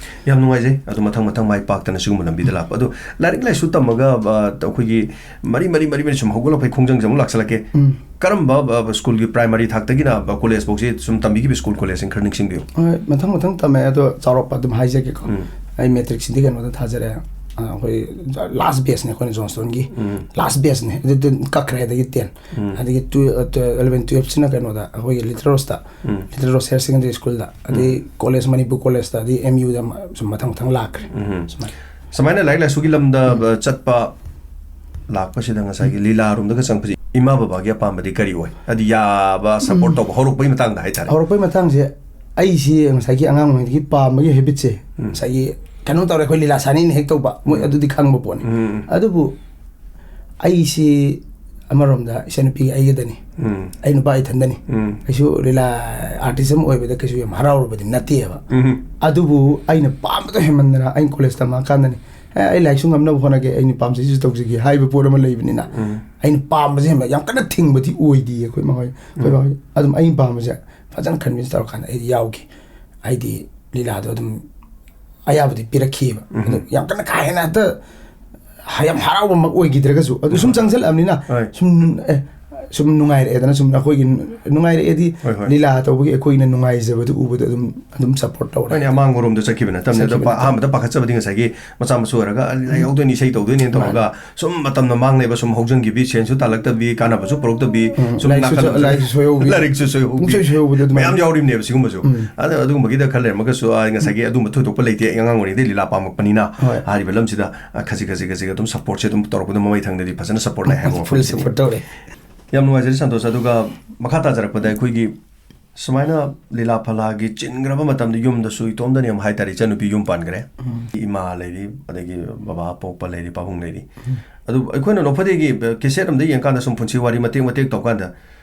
ꯌꯥꯝ ꯅꯨꯡꯉꯥꯏꯖꯩ꯫ ꯑꯗꯨ ꯃꯊꯪ ꯃꯊꯪ ꯃꯥꯏ ꯄꯥꯛꯇꯅ ꯁꯤꯒꯨꯝꯕ ꯂꯝꯕꯤꯗ ꯂꯥꯛꯄ꯫ ꯑꯗꯣ ꯂꯥꯏꯔꯤꯛ ꯂꯥꯏꯁꯨ ꯇꯝꯃꯒ, ꯑ, ꯑꯩꯈꯣꯏꯒꯤ ꯃꯔꯤ, ꯃꯔꯤ, ꯃꯔꯤ, ꯃꯔꯤ ꯁꯨꯝ ꯍꯧꯒꯠꯂꯛꯄꯩ ꯈꯣꯡꯖꯪꯁꯦ ꯑꯃꯨꯛ ꯂꯥꯛꯁꯜꯂꯛꯀꯦ꯫ ꯎꯝ꯫ ꯀꯔꯝꯕ, ꯑ, schoolꯒꯤ primary ꯊꯥꯛꯇꯒꯤꯅ, ꯑ, college ꯐꯥꯎꯁꯤ ꯁꯨꯝ ꯇꯝꯕꯤꯈꯤꯕ school collegeꯁꯤꯡ ꯈꯔ ꯅꯤꯡꯁꯤꯡꯕꯤꯌꯨ? ꯍꯣꯏ, ꯃꯊꯪ ꯃꯊꯪ ꯇꯝꯃꯦ, ꯑꯗꯣ ꯆꯥꯎꯔꯥꯛꯄ ꯑꯗꯨꯝ ꯍꯥꯏꯖꯒꯦꯀꯣ꯫ ꯎꯝ꯫ ꯑꯩ matricꯁꯤꯗꯤ ꯀꯩꯅꯣꯗ ꯊꯥꯖꯔꯦ, ꯑꯩꯈꯣꯏ ꯂꯥꯁ ꯕꯦꯁꯅꯦ ꯑꯩꯈꯣꯏꯅ ꯖꯣꯟꯁꯇꯣꯟꯒꯤ ꯂꯥꯁ ꯕꯦꯁꯅꯦ, ꯑꯗꯨꯗꯤ ꯀꯛꯈ꯭ꯔꯦ꯫ ꯑꯗꯒꯤ ꯇꯦꯟ, ꯑꯗꯒꯤ ꯑꯦꯂꯚꯦꯟ ꯇꯨꯌꯦꯜꯞꯁꯤꯅ ꯀꯩꯅꯣꯗ, ꯑꯩꯈꯣꯏꯒꯤ ꯂꯤꯇꯜ ꯔꯣꯁꯇ, ꯂꯤꯇꯜ ꯔꯣꯁ ꯍꯥꯌꯔ ꯁꯦꯀꯦꯟꯗꯔꯤ ꯁ꯭ꯀꯨꯜꯗ, ꯑꯗꯩ ꯀꯣꯂꯦꯖ, ꯃꯅꯤꯄꯨꯔ ꯀꯣꯂꯦꯖꯇ, ꯑꯗꯩ ꯑꯦꯝ ꯌꯨꯗ ꯁꯨꯝ ꯃꯊꯪ ꯃꯊꯪ ꯂꯥꯛꯈ꯭ꯔꯦ꯫ ꯁꯨꯃꯥꯏꯅ꯫ ꯁꯨꯃꯥꯏꯅ ꯂꯥꯏꯔꯤꯛ ꯂꯥꯏꯁꯨꯒꯤ ꯂꯝꯗ ꯆꯠꯄ ꯂꯥꯛꯄꯁꯤꯗ ꯉꯁꯥꯏꯒꯤ ꯂꯤꯂꯥꯔꯣꯝꯗꯒ ꯆꯪꯕꯁꯦ ꯏꯃꯥ ꯕꯕꯥꯒꯤ ꯑꯄꯥꯝꯕꯗꯤ ꯀꯔꯤ ꯑꯣꯏ? ꯍꯥꯏꯗꯤ ꯌꯥꯕ, ꯁꯞꯄꯣꯔꯠ ꯇꯧꯕ ꯍꯧꯔꯛꯄꯒꯤ ꯃꯇꯥꯡꯗ ꯍꯥꯏꯇꯥꯔꯦ꯫ ꯍꯧꯔꯛꯄꯩ ꯃꯇꯥꯡꯁꯦ ꯑꯩꯁꯤ ꯉꯁꯥꯏꯒꯤ ꯑꯉꯥꯡ ꯑꯣꯏꯔꯤꯉꯩꯗꯒꯤ ꯄꯥꯝꯕꯒꯤ ꯍꯦꯕꯤꯠꯁꯦ, ꯉꯁꯥꯏꯒꯤ ꯀꯩꯅꯣ ꯇꯧꯔꯦ, ꯑꯩꯈꯣꯏ ꯂꯤꯂꯥ ꯁꯥꯅꯤꯅ ꯍꯦꯛ ꯇꯧꯕ, ꯃꯣꯏ ꯑꯗꯨꯗꯤ ꯈꯪꯕ ꯄꯣꯠꯅꯤ꯫ ꯑꯗꯨꯕꯨ ꯑꯩꯁꯤ ꯑꯃꯔꯣꯝꯗ ꯏꯆꯟꯅꯨꯄꯤꯒ ꯑꯩꯒꯗꯅꯤ꯫ ꯑꯩ ꯅꯨꯄꯥ ꯏꯊꯟꯗꯅꯤ꯫ ꯀꯩꯁꯨ ꯂꯤꯂꯥ ꯑꯥꯔꯇꯤꯁ ꯑꯃ ꯑꯣꯏꯕꯗ ꯀꯩꯁꯨ ꯌꯥꯝ ꯍꯔꯥꯎꯔꯨꯕꯗꯤ ꯅꯠꯇꯦꯕ꯫ ꯑꯗꯨꯕꯨ ꯑꯩꯅ ꯄꯥꯝꯕꯗꯣ ꯍꯦꯟꯃꯟꯗꯅ, ꯑꯩꯅ ꯀꯣꯂꯦꯖ ꯇꯝꯃꯛꯑꯀꯥꯟꯗꯅꯤ, "ꯑꯦ, ꯑꯩ ꯂꯥꯏꯔꯤꯛꯁꯨ ꯉꯝꯅꯕ ꯍꯣꯠꯅꯒꯦ, ꯑꯩꯅ ꯄꯥꯝꯖꯩꯁꯤꯁꯨ ꯇꯧꯖꯒꯦ" ꯍꯥꯏꯕ ꯄꯣꯠ ꯑꯃ ꯂꯩꯕꯅꯤꯅ, ꯑꯩꯅ ꯄꯥꯝꯕꯁꯦ ꯍꯦꯟꯕ ꯌꯥꯝ ꯀꯟꯅ ꯊꯤꯡꯕꯗꯤ ꯑꯣꯏꯗꯤꯌꯦ ꯑꯩꯈꯣꯏ ꯃꯥ ꯍꯣꯏ, ꯑꯩꯈꯣꯏ ꯕꯥ ꯍꯣꯏ꯫ ꯑꯗꯨꯝ ꯑꯩꯅ ꯄꯥꯝꯕꯁꯦ ꯐꯖꯅ ꯀꯟꯚꯤꯟꯁ ꯇꯧꯔꯀꯥꯟꯗ ꯑꯩꯗꯤ ꯌꯥꯎꯈꯤ꯫ ꯍꯥꯏꯗꯤ ꯂꯤꯂꯥꯗꯣ ꯑꯗꯨꯝ ꯑꯌꯥꯕꯗꯤ ꯄꯤꯔꯛꯈꯤꯕ꯫ ꯑꯗꯨ ꯌꯥꯝ ꯀꯟꯅ ꯀꯥ ꯍꯦꯟꯅ ꯍꯦꯛꯇ ꯍ-, ꯌꯥꯝ ꯍꯔꯥꯎꯕꯃꯛ ꯑꯣꯏꯈꯤꯗ꯭ꯔꯒꯁꯨ, ꯑꯗꯨ ꯁꯨꯝ ꯆꯪꯁꯤꯜꯂꯛꯑꯕꯅꯤꯅ, ꯍꯣꯏ꯫ ꯁꯨꯝ, ꯑꯦ, ꯁꯨꯝ ꯅꯨꯡꯉꯥꯏꯔꯛꯑꯦꯗꯅ, ꯁꯨꯝ ꯑꯩꯈꯣꯏꯒꯤ ꯅꯨꯡꯉꯥꯏꯔꯛꯑꯦꯗꯤ, ꯍꯣꯏ, ꯍꯣꯏ꯫ ꯂꯤꯂꯥ ꯇꯧꯕꯒꯤ ꯑꯩꯈꯣꯏꯅ ꯅꯨꯡꯉꯥꯏꯖꯕꯗꯨ ꯎꯕꯗ ꯑꯗꯨꯝ, ꯑꯗꯨꯝ ꯁꯄꯣꯔꯠ ꯇꯧꯔꯦ꯫ ꯍꯣꯏꯅꯦ, ꯑꯃꯥꯡꯕꯔꯣꯝꯗ ꯆꯠꯈꯤꯕ ꯅꯠꯇꯕꯅꯤꯅ꯫ ꯑꯗꯣ ꯆꯠꯈꯤꯕ ꯄ-, ꯅꯠꯇꯕ꯫ ꯑꯍꯥꯟꯕꯗ ꯄꯥꯈꯠꯆꯕꯗꯤ ꯉꯁꯥꯏꯒꯤ ꯃꯆꯥ ꯃꯁꯨ ꯑꯣꯏꯔꯒ, "ꯑ, ꯂꯩꯍꯧꯗꯣꯏꯅꯤ, ꯏꯁꯩ ꯇꯧꯗꯣꯏꯅꯦꯅ" ꯇꯧꯔꯒ ꯃꯥꯅꯦ꯫ ꯁꯨꯝ ꯃꯇꯝꯅ ꯃꯥꯡ ꯂꯩꯕ, ꯁꯨꯝ ꯍꯧꯖꯤꯟꯈꯤꯕꯤ, ꯁꯦꯟꯁꯨ ꯇꯥꯜꯂꯛꯇꯕꯤ, ꯀꯥꯟꯅꯕꯁꯨ ꯄꯨꯔꯛꯇꯕꯤ, ꯎꯝ, ꯁꯨꯝ ꯂꯥꯏꯔꯤꯛꯁꯨ ꯅꯥꯀꯟ ꯆ-, ꯑꯃꯗ ꯂꯥꯏꯔꯤꯛꯁꯨ ꯁꯣꯏꯍꯧꯕꯤ꯫ ꯂꯥꯏꯔꯤꯛꯁꯨ ꯁꯣꯏꯍꯧꯕꯤ꯫ ꯄꯨꯡꯁꯣꯏ ꯁꯣꯏꯍꯧꯕꯗꯣ ꯑꯗꯨꯃꯥꯏꯅ꯫ ꯃꯌꯥꯝ ꯌꯥꯎꯔꯤꯕꯅꯦꯕ ꯁꯤꯒꯨꯝꯕꯁꯨ꯫ ꯎꯝ꯫ ꯑꯗ ꯑꯗꯨꯒꯨꯝꯕꯒꯤꯗ ꯈꯔ ꯂꯩꯔꯝꯃꯒꯁꯨ, ꯑ, ꯉꯁꯥꯏꯒꯤ ꯑꯗꯨꯝꯕ ꯊꯣꯏꯗꯣꯛꯄ ꯂꯩꯇꯦ꯫ ꯑꯩ ꯑꯉꯥꯡ ꯑꯣꯏꯔꯤꯉꯩꯗꯩ ꯂꯤꯂꯥ ꯄꯥꯝꯃꯛꯄꯅꯤꯅ, ꯍꯣꯏ꯫ ꯍꯥꯏꯔꯤꯕ ꯂꯝꯁꯤꯗ, ꯑ, ꯈꯖꯤꯛ ꯈꯖꯤꯛ ꯈꯖꯤꯛ ꯑꯗꯨꯝ ꯁꯞꯄꯣꯔꯠꯁꯦ ꯑꯗꯨꯝ ꯇꯧꯔꯛꯄꯗ ꯃꯃꯩ ꯊꯪꯗꯗꯤ ꯐꯖꯅ ꯁꯞꯄꯣꯔꯠ ꯂꯥꯛꯑꯦ ꯍꯥꯏꯕ ꯐꯨꯜ ꯋꯥꯐꯝꯁꯤꯅꯤ꯫ ꯁꯞꯄꯣꯔꯠ ꯇꯧꯔꯦ꯫ ꯌꯥꯝ ꯅꯨꯡꯉꯥꯏꯖꯔꯦ ꯁꯟꯇꯣꯁ꯫ ꯑꯗꯨꯒ ꯃꯈꯥ ꯇꯥꯖꯔꯛꯄꯗ ꯑꯩꯈꯣꯏꯒꯤ ꯁꯨꯃꯥꯏꯅ ꯂꯤꯂꯥ ꯐꯂꯥꯒꯤ ꯆꯤꯟꯈ꯭ꯔꯕ ꯃꯇꯝꯗ ꯌꯨꯝꯗꯁꯨ ꯏꯇꯣꯝꯗꯅ ꯌꯥꯝ ꯍꯥꯏꯇꯥꯔꯦ, ꯏꯆꯟꯅꯨꯄꯤ ꯌꯨꯝ ꯄꯥꯟꯈ꯭ꯔꯦ꯫ ꯎꯝ꯫ ꯏꯃꯥ ꯂꯩꯔꯤ, ꯑꯗꯒꯤ ꯕꯕꯥ ꯄꯣꯛꯄ ꯂꯩꯔꯤ, ꯄꯥꯕꯨꯡ ꯂꯩꯔꯤ꯫ ꯎꯝ꯫ ꯑꯗꯨ ꯑꯩꯈꯣꯏꯅ ꯅꯣꯛꯐꯗꯦꯒꯤ ꯀꯦꯁꯦꯠ ꯑꯃꯗ ꯌꯦꯡꯀꯥꯟꯗ ꯁꯨꯝ ꯄꯨꯟꯁꯤ ꯋꯥꯔꯤ ꯃꯇꯦꯛ ꯃꯇꯦꯛ ꯇꯧꯀꯥꯟꯗ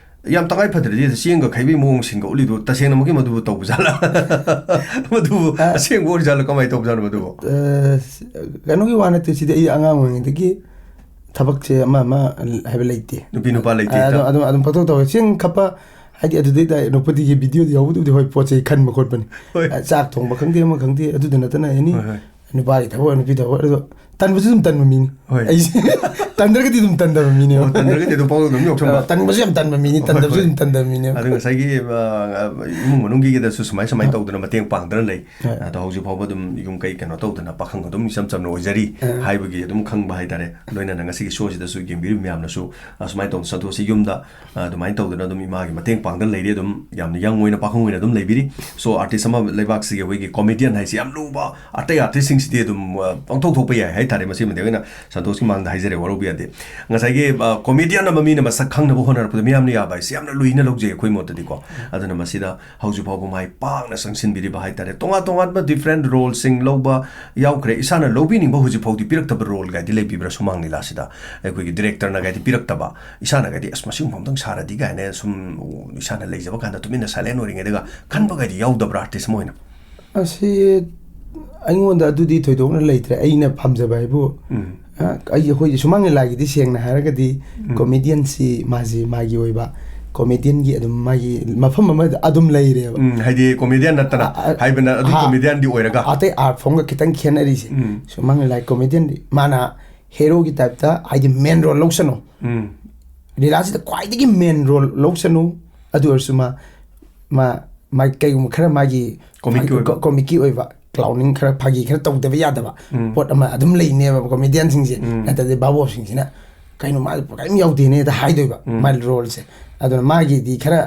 ꯌꯥꯝ ꯇꯉꯥꯏ ꯐꯗ꯭ꯔꯗꯤ ꯆꯦꯡꯒ ꯈꯩꯕꯒꯤ ꯃꯑꯣꯡ ꯁꯤꯡꯒ ꯎꯠꯂꯤꯗꯨ ꯇꯁꯦꯡꯅꯃꯛꯀꯤ ꯃꯗꯨꯕꯨ ꯇꯧꯕꯖꯥꯠꯂ? ꯃꯗꯨꯕꯨ ꯑ, ꯑꯁꯦꯡꯕ ꯑꯣꯏꯔꯖꯥꯠꯂ? ꯀꯃꯥꯏꯅ ꯇꯧꯕꯖꯥꯠꯅꯣ ꯃꯗꯨꯕꯨ? ꯑ, ꯀꯩꯅꯣꯒꯤ ꯋꯥ ꯅꯠꯇꯦ, ꯁꯤꯗꯤ ꯑꯩ ꯑꯉꯥꯡ ꯑꯣꯏꯔꯤꯉꯩꯗꯒꯤ ꯊꯕꯛꯁꯦ ꯑꯃ ꯑꯃ ꯍꯥꯏꯕ ꯂꯩꯇꯦ꯫ ꯅꯨꯄꯤ ꯅꯨꯄꯥ ꯂꯩꯇꯦ, ꯑ, ꯑꯗꯨꯝ, ꯏꯇꯥꯎ꯫ ꯑꯗꯨꯝ, ꯑꯗꯨꯝ ꯄꯪꯇꯧ ꯇꯧꯋꯦ꯫ ꯆꯦꯡ ꯈꯞꯄ ꯍꯥꯏꯗꯤ ꯑꯗꯨꯗꯩꯗ ꯅꯣꯛꯐꯗꯦꯒꯤ ꯚꯤꯗꯤꯑꯣꯗ ꯌꯥꯎꯕꯗꯨꯕꯨꯗꯤ ꯍꯣꯏ, ꯄꯣꯠ ꯆꯩ ꯈꯟꯕ ꯈꯣꯠꯄꯅꯤ꯫ ꯍꯣꯏ꯫ ꯑ, ꯆꯥꯛ ꯊꯣꯡꯕ ꯈꯪꯗꯦ, ꯑꯃ ꯈꯪꯗꯦ, ꯑꯗꯨꯗ ꯅꯠꯇꯅ ꯑꯦꯅꯤ ꯍꯣꯏ, ꯍꯣꯏ꯫ ꯅꯨꯄꯥꯒꯤ ꯊꯕꯛ ꯑꯣꯏꯔꯣ, ꯅꯨꯄꯤ ꯊꯕꯛ ꯑꯣꯏꯔꯣ, ꯑꯗꯣ ꯇꯟꯕꯁꯨ ꯑꯗꯨꯝ ꯇꯟꯕ ꯃꯤꯅꯤ꯫ ꯍꯣꯏ꯫ ꯑꯩꯁꯦ ꯇꯟꯗ꯭ꯔꯒꯗꯤ ꯑꯗꯨꯝ ꯇꯟꯗꯕ ꯃꯤꯅꯦꯕ꯫ ꯑꯣ, ꯇꯟꯗ꯭ꯔꯒꯗꯤ ꯑꯗꯨꯝ ꯄꯥꯎ ꯑꯗꯨꯝ ꯌꯥꯎꯁꯟꯕ꯫ ꯑ, ꯇꯟꯕꯁꯨ ꯌꯥꯝ ꯇꯟꯕ ꯃꯤꯅꯤ, ꯍꯣꯏ, ꯇꯟꯗꯕꯁꯨ ꯍꯣꯏ꯫ ꯑꯗꯨꯝ ꯇꯟꯗꯕ ꯃꯤꯅꯦꯕ꯫ ꯑꯗꯨ ꯉꯁꯥꯏꯒꯤ, ꯑ, ꯏꯃꯨꯡ ꯃꯅꯨꯡꯒꯤꯗꯁꯨ ꯁꯨꯃꯥꯏ ꯁꯨꯃꯥꯏꯅ ꯍꯣꯏ꯫ ꯇꯧꯗꯅ ꯃꯇꯦꯡ ꯄꯥꯡꯗꯅ ꯂꯩ꯫ ꯍꯣꯏ꯫ ꯑꯗꯣ ꯍꯧꯖꯤꯛ ꯐꯥꯎꯕ ꯑꯗꯨꯝ ꯌꯨꯝ ꯀꯩ ꯀꯩꯅꯣ ꯇꯧꯗꯅ ꯄꯥꯈꯪ ꯑꯗꯨꯝ ꯏꯆꯝ ꯆꯝꯅ ꯑꯣꯏꯖꯔꯤ ꯑ꯫ ꯍꯥꯏꯕꯒꯤ ꯑꯗꯨꯝ ꯈꯪꯕ ꯍꯥꯏꯇꯥꯔꯦ꯫ ꯂꯣꯏꯅꯅ ꯉꯁꯤꯒꯤ ꯁꯣꯁꯤꯗꯁꯨ ꯌꯦꯡꯕꯤꯔꯤꯕ ꯃꯌꯥꯝꯅꯁꯨ, ꯑ, ꯁꯨꯃꯥꯏꯅ ꯇꯧꯗꯅ ꯁꯟꯇꯣꯁꯁꯤ ꯌꯨꯝꯗ, ꯑ, ꯑꯗꯨꯃꯥꯏꯅ ꯇꯧꯗꯅ ꯑꯗꯨꯝ ꯏꯃꯥꯒꯤ ꯃꯇꯦꯡ ꯄꯥꯡꯗꯅ ꯂꯩꯔꯤ꯫ ꯑꯗꯨꯝ ꯌꯥꯝꯅ ꯌꯪ ꯑꯣꯏꯅ, ꯄꯥꯈꯪ ꯑꯣꯏꯅ ꯑꯗꯨꯝ ꯂꯩꯕꯤꯔꯤ꯫ ꯁꯣ ꯑꯥꯔꯇꯤꯁ ꯑꯃ ꯂꯩꯕꯥꯛꯁꯤꯒꯤ ꯑꯩꯈꯣꯏꯒꯤ ꯀꯣꯃꯦꯗꯤꯌꯟ ꯍꯥꯏꯁꯤ ꯌꯥꯝ ꯂꯨꯕ, ꯑꯇꯩ ꯑꯥꯔꯇꯤꯁꯁꯤꯡꯁꯤꯗꯤ ꯑꯗꯨꯝ, ꯑ, ꯄꯪꯊꯣꯛ ꯊꯣꯛꯄ ꯌꯥꯏ ꯍꯥꯏꯇꯥꯔꯦ꯫ ꯃꯁꯤꯃꯗꯤ ꯑꯩꯈꯣꯏꯅ ꯁꯟꯇꯣꯁꯀꯤ ꯃꯥꯡꯗ ꯍꯥꯏꯖꯔꯦ, ꯋꯥꯔꯧꯕ ꯌꯥꯗꯦ꯫ ꯉꯁꯥꯏꯒꯤ, ꯑ, ꯀꯣꯃꯦꯗꯤꯌꯟ ꯑꯃ ꯃꯤꯅ ꯃꯁꯛ ꯈꯪꯅꯕ ꯍꯣꯠꯅꯔꯛꯄꯗ ꯃꯤꯌꯥꯝꯅ ꯌꯥꯕ ꯍꯥꯏꯁꯤ ꯌꯥꯝꯅ ꯂꯨꯏꯅ ꯂꯧꯖꯩ ꯑꯩꯈꯣꯏ ꯃꯣꯠꯇꯗꯤꯀꯣ꯫ ꯑꯗꯨꯅ ꯃꯁꯤꯗ ꯍꯧꯖꯤꯛ ꯐꯥꯎꯕ ꯃꯥꯏ ꯄꯥꯛꯅ ꯆꯪꯁꯤꯟꯕꯤꯔꯤꯕ ꯍꯥꯏꯇꯥꯔꯦ꯫ ꯇꯣꯉꯥꯟ ꯇꯣꯉꯥꯟꯕ ꯗꯤꯐ꯭ꯔꯦꯟ ꯔꯣꯜꯁꯤꯡ ꯂꯧꯕ ꯌꯥꯎꯈ꯭ꯔꯦ꯫ ꯏꯁꯥꯅ ꯂꯧꯕꯤꯅꯤꯡꯕ ꯍꯧꯖꯤꯛ ꯐꯥꯎꯗꯤ ꯄꯤꯔꯛꯇꯕ ꯔꯣꯜ ꯒꯥꯏꯗꯤ ꯂꯩꯕꯤꯕ꯭ꯔꯥ ꯁꯨꯃꯥꯡ ꯂꯤꯂꯥꯁꯤꯗ? ꯑꯩꯈꯣꯏꯒꯤ ꯗꯤꯔꯦꯛꯇꯔꯅ ꯒꯥꯏꯗꯤ ꯄꯤꯔꯛꯇꯕ, ꯏꯁꯥꯅ ꯒꯥꯏꯗꯤ "ꯑꯁ, ꯃꯁꯤꯒꯨꯝꯕ ꯑꯝꯇꯪ ꯁꯥꯔꯗꯤ" ꯀꯥꯏꯅ ꯁꯨꯝ ꯏꯁꯥꯅ ꯂꯩꯖꯕ ꯀꯥꯟꯗ ꯇꯨꯃꯤꯟꯅ ꯁꯥꯏꯂꯦꯟ ꯑꯣꯏꯔꯤꯉꯩꯗꯒ ꯈꯟꯕ ꯒꯥꯏꯗꯤ ꯌꯥꯎꯗꯕ꯭ꯔꯥ ꯑꯥꯔꯇꯤꯁ ꯑꯃ ꯑꯣꯏꯅ? ꯑꯁꯤ ꯑꯩꯉꯣꯟꯗ ꯑꯗꯨꯗꯤ ꯊꯣꯏꯗꯣꯛꯅ ꯂꯩꯇ꯭ꯔꯦ꯫ ꯑꯩꯅ ꯄꯥꯝꯖꯕ ꯍꯥꯏꯕꯨ, ꯎꯝ꯫ ꯑ, ꯑꯩ, ꯑꯩꯈꯣꯏꯒꯤ ꯁꯨꯃꯥꯡ ꯂꯤꯂꯥꯒꯤꯗꯤ ꯁꯦꯡꯅ ꯍꯥꯏꯔꯒꯗꯤ ꯎꯝ꯫ ꯀꯣꯃꯦꯗꯤꯌꯟꯁꯤ ꯃꯥꯁꯤ ꯃꯥꯒꯤ ꯑꯣꯏꯕ ꯀꯣꯃꯦꯗꯤꯌꯟꯒꯤ ꯑꯗꯨꯝ ꯃꯥꯒꯤ ꯃꯐꯝ ꯑꯃꯗ ꯑꯗꯨꯝ ꯂꯩꯔꯦꯕ꯫ ꯎꯝ, ꯍꯥꯏꯗꯤ ꯀꯣꯃꯦꯗꯤꯌꯟ ꯅꯠꯇꯅ ꯑ, ꯑ, ꯍꯥꯏꯕꯅ ꯑꯗꯨꯝ ꯍꯥ, ꯀꯣꯃꯦꯗꯤꯌꯟꯗꯤ ꯑꯣꯏꯔꯒ꯫ ꯑꯇꯩ ꯑꯥꯔꯠ ꯐꯣꯝꯒ ꯈꯤꯇꯪ ꯈꯦꯠꯅꯔꯤꯁꯦ꯫ ꯎꯝ꯫ ꯁꯨꯃꯥꯡ ꯂꯤꯂꯥꯒꯤ ꯀꯣꯃꯦꯗꯤꯌꯟꯗꯤ ꯃꯥꯅ ꯍꯦꯔꯣꯒꯤ ꯇꯥꯏꯞꯇ, ꯍꯥꯏꯗꯤ ꯃꯦꯟ ꯔꯣꯜ ꯂꯧꯁꯅꯨ꯫ ꯎꯝ꯫ ꯂꯤꯂꯥꯁꯤꯗ ꯈ꯭ꯋꯥꯏꯗꯒꯤ ꯃꯦꯟ ꯔꯣꯜ ꯂꯧꯁꯅꯨ꯫ ꯑꯗꯨ ꯑꯣꯏꯔꯁꯨ ꯃꯥ, ꯃꯥ, ꯃꯥ ꯀꯩꯒꯨꯝꯕ ꯈꯔ ꯃꯥꯒꯤ ꯀꯣꯃꯤꯛꯀꯤ ꯑꯣꯏꯕ꯫ ꯀꯣ-, ꯀꯣꯃꯤꯛꯀꯤ ꯑꯣꯏꯕ, ꯀ꯭ꯂꯥꯎꯅꯤꯡ ꯈꯔ, ꯐꯥꯒꯤ ꯈꯔ ꯇꯧꯗꯕ ꯌꯥꯗꯕ ꯎꯝ꯫ ꯄꯣꯠ ꯑꯃ ꯑꯗꯨꯝ ꯂꯩꯅꯦꯕ ꯀꯣꯃꯦꯗꯤꯌꯟꯁꯤꯡꯁꯦ꯫ ꯎꯝ꯫ ꯅꯠꯇ꯭ꯔꯗꯤ ꯚꯥꯕꯣꯞꯁꯤꯡꯁꯤꯅ "ꯀꯩꯅꯣ ꯃꯥ ꯀꯔꯤꯝ ꯌꯥꯎꯗꯦꯅꯦ"ꯗ ꯍꯥꯏꯗꯣꯏꯕ ꯎꯝ꯫ ꯃꯥꯒꯤ ꯔꯣꯜꯁꯦ꯫ ꯑꯗꯨꯅ ꯃꯥꯒꯤꯗꯤ ꯈꯔ,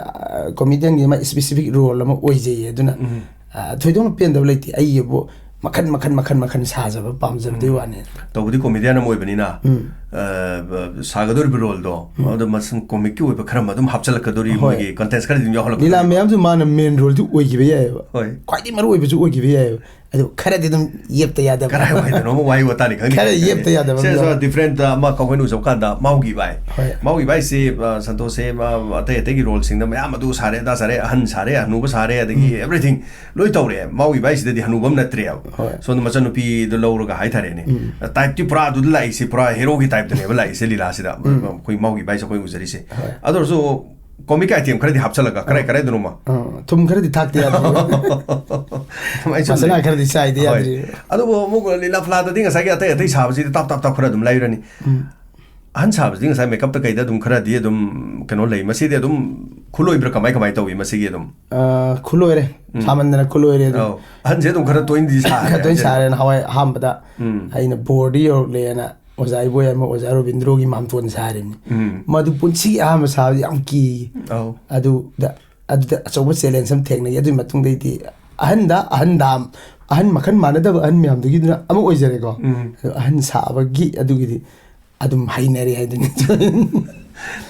ꯑ, ꯀꯣꯃꯦꯗꯤꯌꯟꯒꯤ ꯃꯥ ꯁ꯭ꯄꯦꯁꯤꯐꯤꯛ ꯔꯣꯜ ꯑꯃ ꯑꯣꯏꯖꯩꯌꯦ꯫ ꯑꯗꯨꯅ, ꯎꯝ꯫ ꯑ, ꯊꯣꯏꯗꯣꯛꯅ ꯄꯦꯟꯗꯕ ꯂꯩꯇꯦ꯫ ꯑꯩꯒꯤꯕꯨ ꯃꯈꯟ, ꯃꯈꯟ, ꯃꯈꯟ, ꯃꯈꯟ ꯁꯥꯖꯕ ꯄꯥꯝꯖꯕꯗꯨꯒꯤ ꯎꯝ꯫ ꯋꯥꯅꯤ꯫ ꯇꯧꯕꯗꯤ ꯀꯣꯃꯦꯗꯤꯌꯟ ꯑꯃ ꯑꯣꯏꯕꯅꯤꯅ, ꯎꯝ꯫ ꯑ, ꯕ-, ꯁꯥꯒꯗꯧꯔꯤꯕ ꯔꯣꯜꯗꯣ, ꯎꯝ꯫ ꯑꯗꯣ ꯃꯁꯝ ꯀꯣꯃꯤꯛꯀꯤ ꯑꯣꯏꯕ ꯈꯔ ꯑꯃ ꯑꯗꯨꯝ ꯍꯥꯞꯆꯤꯜꯂꯛꯀꯗꯧꯔꯤ, ꯍꯣꯏ꯫ ꯃꯣꯏꯒꯤ ꯀꯟꯇꯦꯟꯁ ꯈꯔꯗꯤ ꯑꯗꯨꯝ ꯌꯥꯎꯍꯜꯂꯛꯀꯗꯧꯔꯤ꯫ ꯂꯤꯂꯥ ꯃꯌꯥꯝꯁꯨ ꯃꯥꯅ ꯃꯦꯟ ꯔꯣꯜꯗꯤ ꯑꯣꯏꯈꯤꯕ ꯌꯥꯏꯑꯕ꯫ ꯍꯣꯏ꯫ ꯈ꯭ꯋꯥꯏꯗꯒꯤ ꯃꯔꯨ ꯑꯣꯏꯕꯁꯨ ꯑꯣꯏꯈꯤꯕ ꯌꯥꯏꯑꯕ꯫ ꯑꯗꯨ ꯈꯔꯗꯤ ꯑꯗꯨꯝ ꯌꯦꯞꯇ ꯌꯥꯗꯕ꯫ ꯀꯔꯥꯏꯋꯥꯏꯗꯅꯣ ꯑꯃ ꯋꯥꯍꯩ ꯋꯥꯇꯥꯅꯤ ꯈꯪꯗꯦ꯫ ꯈꯔ ꯌꯦꯞꯇ ꯌꯥꯗꯕ ꯁꯦ, ꯑꯃ ꯁꯦ, ꯌꯥꯎꯋꯦ꯫ ꯗꯤꯐ꯭ꯔꯦꯟꯠ ꯑꯃ ꯑꯩꯈꯣꯏꯅ ꯎꯖꯕ ꯀꯥꯟꯗ ꯃꯥꯎꯒꯤ ꯕꯥꯏ꯫ ꯍꯣꯏ꯫ ꯃꯥꯎꯒꯤ ꯕꯥꯏꯁꯤ, ꯑ, ꯁꯟꯇꯣꯁꯁꯦ, ꯑ, ꯑꯇꯩ ꯑꯇꯩꯒꯤ ꯔꯣꯜꯁꯤꯡꯗ ꯃꯌꯥꯝ ꯑꯗꯨ ꯁꯥꯔꯦ, ꯑꯗꯥ ꯁꯥꯔꯦ, ꯑꯍꯟ ꯁꯥꯔꯦ, ꯍꯅꯨꯕ ꯁꯥꯔꯦ, ꯑꯗꯒꯤ ꯎꯝ꯫ ꯑꯦꯕ꯭ꯔꯤꯊꯤꯡ ꯂꯣꯏ ꯇꯧꯔꯦ꯫ ꯃꯥꯎꯒꯤ ꯕꯥꯏꯁꯤꯗꯗꯤ ꯍꯅꯨꯕ ꯑꯃ ꯅꯠꯇ꯭ꯔꯦꯕ꯫ ꯍꯣꯏ꯫ ꯁꯣꯝꯗ ꯃꯆꯟꯅꯨꯄꯤꯗꯣ ꯂꯧꯔꯒ ꯍꯥꯏꯇꯥꯔꯦꯅꯦ꯫ ꯎꯝ꯫ ꯇꯥꯏꯞꯇꯤ ꯄꯨꯔꯥ ꯑꯗꯨꯗ ꯂꯥꯛꯏꯁꯦ, ꯄꯨꯔꯥ ꯍꯦꯔꯣꯒꯤ ꯇꯥꯏꯞꯇꯅꯦꯕ ꯂꯥꯛꯏꯁꯦ ꯂꯤꯂꯥꯁꯤꯗ꯫ ꯎꯝ꯫ ꯑꯩꯈꯣꯏ ꯃꯥꯎꯒꯤ ꯕꯥꯏꯁꯦ ꯑꯩꯈꯣꯏ ꯎꯖꯔꯤꯁꯦ꯫ ꯍꯣꯏ꯫ ꯑꯗꯨ ꯑꯣꯏꯔꯁꯨ ꯀꯣꯃꯤꯛ ꯑꯥꯏꯇꯦꯝ ꯈꯔꯗꯤ ꯍꯥꯞꯆꯜꯂꯒ ꯀꯔꯥꯏ ꯀꯔꯥꯏꯗꯅꯣꯃ꯫ ꯑꯥ, ꯊꯨꯝ ꯈꯔꯗꯤ ꯊꯥꯛꯇ ꯌꯥꯗ꯭ꯔꯤ꯫ ꯑꯗꯨꯃꯥꯏꯅ ꯁꯨꯝ ꯃꯁꯥꯂꯥ ꯂꯩ꯫ ꯈꯔꯗꯤ ꯆꯥꯏꯗ ꯍꯣꯏ꯫ ꯌꯥꯗ꯭ꯔꯤ꯫ ꯑꯗꯨꯕꯨ ꯑꯃꯨꯛ ꯂꯤꯂꯥ ꯐꯂꯥꯗꯗꯤ ꯉꯁꯥꯏꯒꯤ ꯑꯇꯩ ꯑꯇꯩ ꯁꯥꯕꯁꯤꯗꯤ ꯇꯥꯞ ꯇꯥꯞ ꯇꯥꯞ ꯈꯔ ꯑꯗꯨꯝ ꯂꯩꯔꯅꯤ꯫ ꯎꯝ꯫ ꯑꯍꯟ ꯁꯥꯕꯁꯤꯗꯤ ꯉꯁꯥꯏ ꯃꯦꯀꯞꯇ ꯀꯩꯗ ꯑꯗꯨꯝ ꯈꯔꯗꯤ ꯑꯗꯨꯝ ꯀꯩꯅꯣ ꯂꯩ꯫ ꯃꯁꯤꯗꯤ ꯑꯗꯨꯝ ꯈꯨꯂꯣꯏꯕ꯭ꯔꯥ, ꯀꯃꯥꯏ ꯀꯃꯥꯏ ꯇꯧꯏ ꯃꯁꯤꯒꯤ ꯑꯗꯨꯝ? ꯑꯥ, ꯈꯨꯂꯣꯏꯔꯦ꯫ ꯎꯝ꯫ ꯁꯥꯃꯟꯗꯅ ꯈꯨꯂꯣꯏꯔꯦ ꯑꯗꯨꯝ꯫ ꯑꯧ꯫ ꯑꯍꯟꯁꯦ ꯑꯗꯨꯝ ꯈꯔ ꯇꯣꯏꯅꯗꯤ ꯁꯥꯔꯦ ꯈꯔ ꯇꯣꯏꯅ ꯍꯥꯏꯁꯦ꯫ ꯁꯥꯔꯦ꯫ ꯅꯍꯥꯟꯋꯥꯏ ꯑꯍꯥꯟꯕꯗ ꯎꯝ꯫ ꯑꯩꯅ ꯕꯣꯔꯗꯤ ꯌꯧꯔꯛꯂꯦꯅ ꯑꯣꯖꯥ ꯏꯕꯣꯌꯥꯏꯃ ꯑꯣꯖꯥ ꯔꯣꯕꯤꯟꯗ꯭ꯔꯣꯒꯤ ꯃꯥꯝꯇꯣꯟ ꯁꯥꯔꯤꯕꯅꯤ꯫ ꯎꯝ꯫ ꯃꯗꯨ ꯄꯨꯟꯁꯤꯒꯤ ꯑꯍꯥꯟꯕ ꯁꯥꯕꯗꯤ ꯌꯥꯝ ꯀꯤ꯫ ꯑꯧ꯫ ꯑꯗꯨꯗ, ꯑꯗꯨꯗ ꯑꯆꯧꯕ challenge ꯑꯃ ꯊꯦꯡꯅꯩ꯫ ꯑꯗꯨꯒꯤ ꯃꯇꯨꯡꯗꯩꯗꯤ ꯑꯍꯟꯗ, ꯑꯍꯟꯗ, ꯑꯍꯟ ꯃꯈꯜ ꯃꯥꯟꯅꯗꯕ ꯑꯍꯟ ꯃꯌꯥꯝꯗꯨꯒꯤꯗꯨꯅ ꯑꯃ ꯑꯣꯏꯖꯔꯦꯀꯣ꯫ ꯎꯝ꯫ ꯑꯗꯣ ꯑꯍꯟ ꯁꯥꯕꯒꯤ ꯑꯗꯨꯒꯤꯗꯤ ꯑꯗꯨꯝ ꯍꯩꯅꯔꯦ ꯍꯥꯏꯗꯨꯅꯤ꯫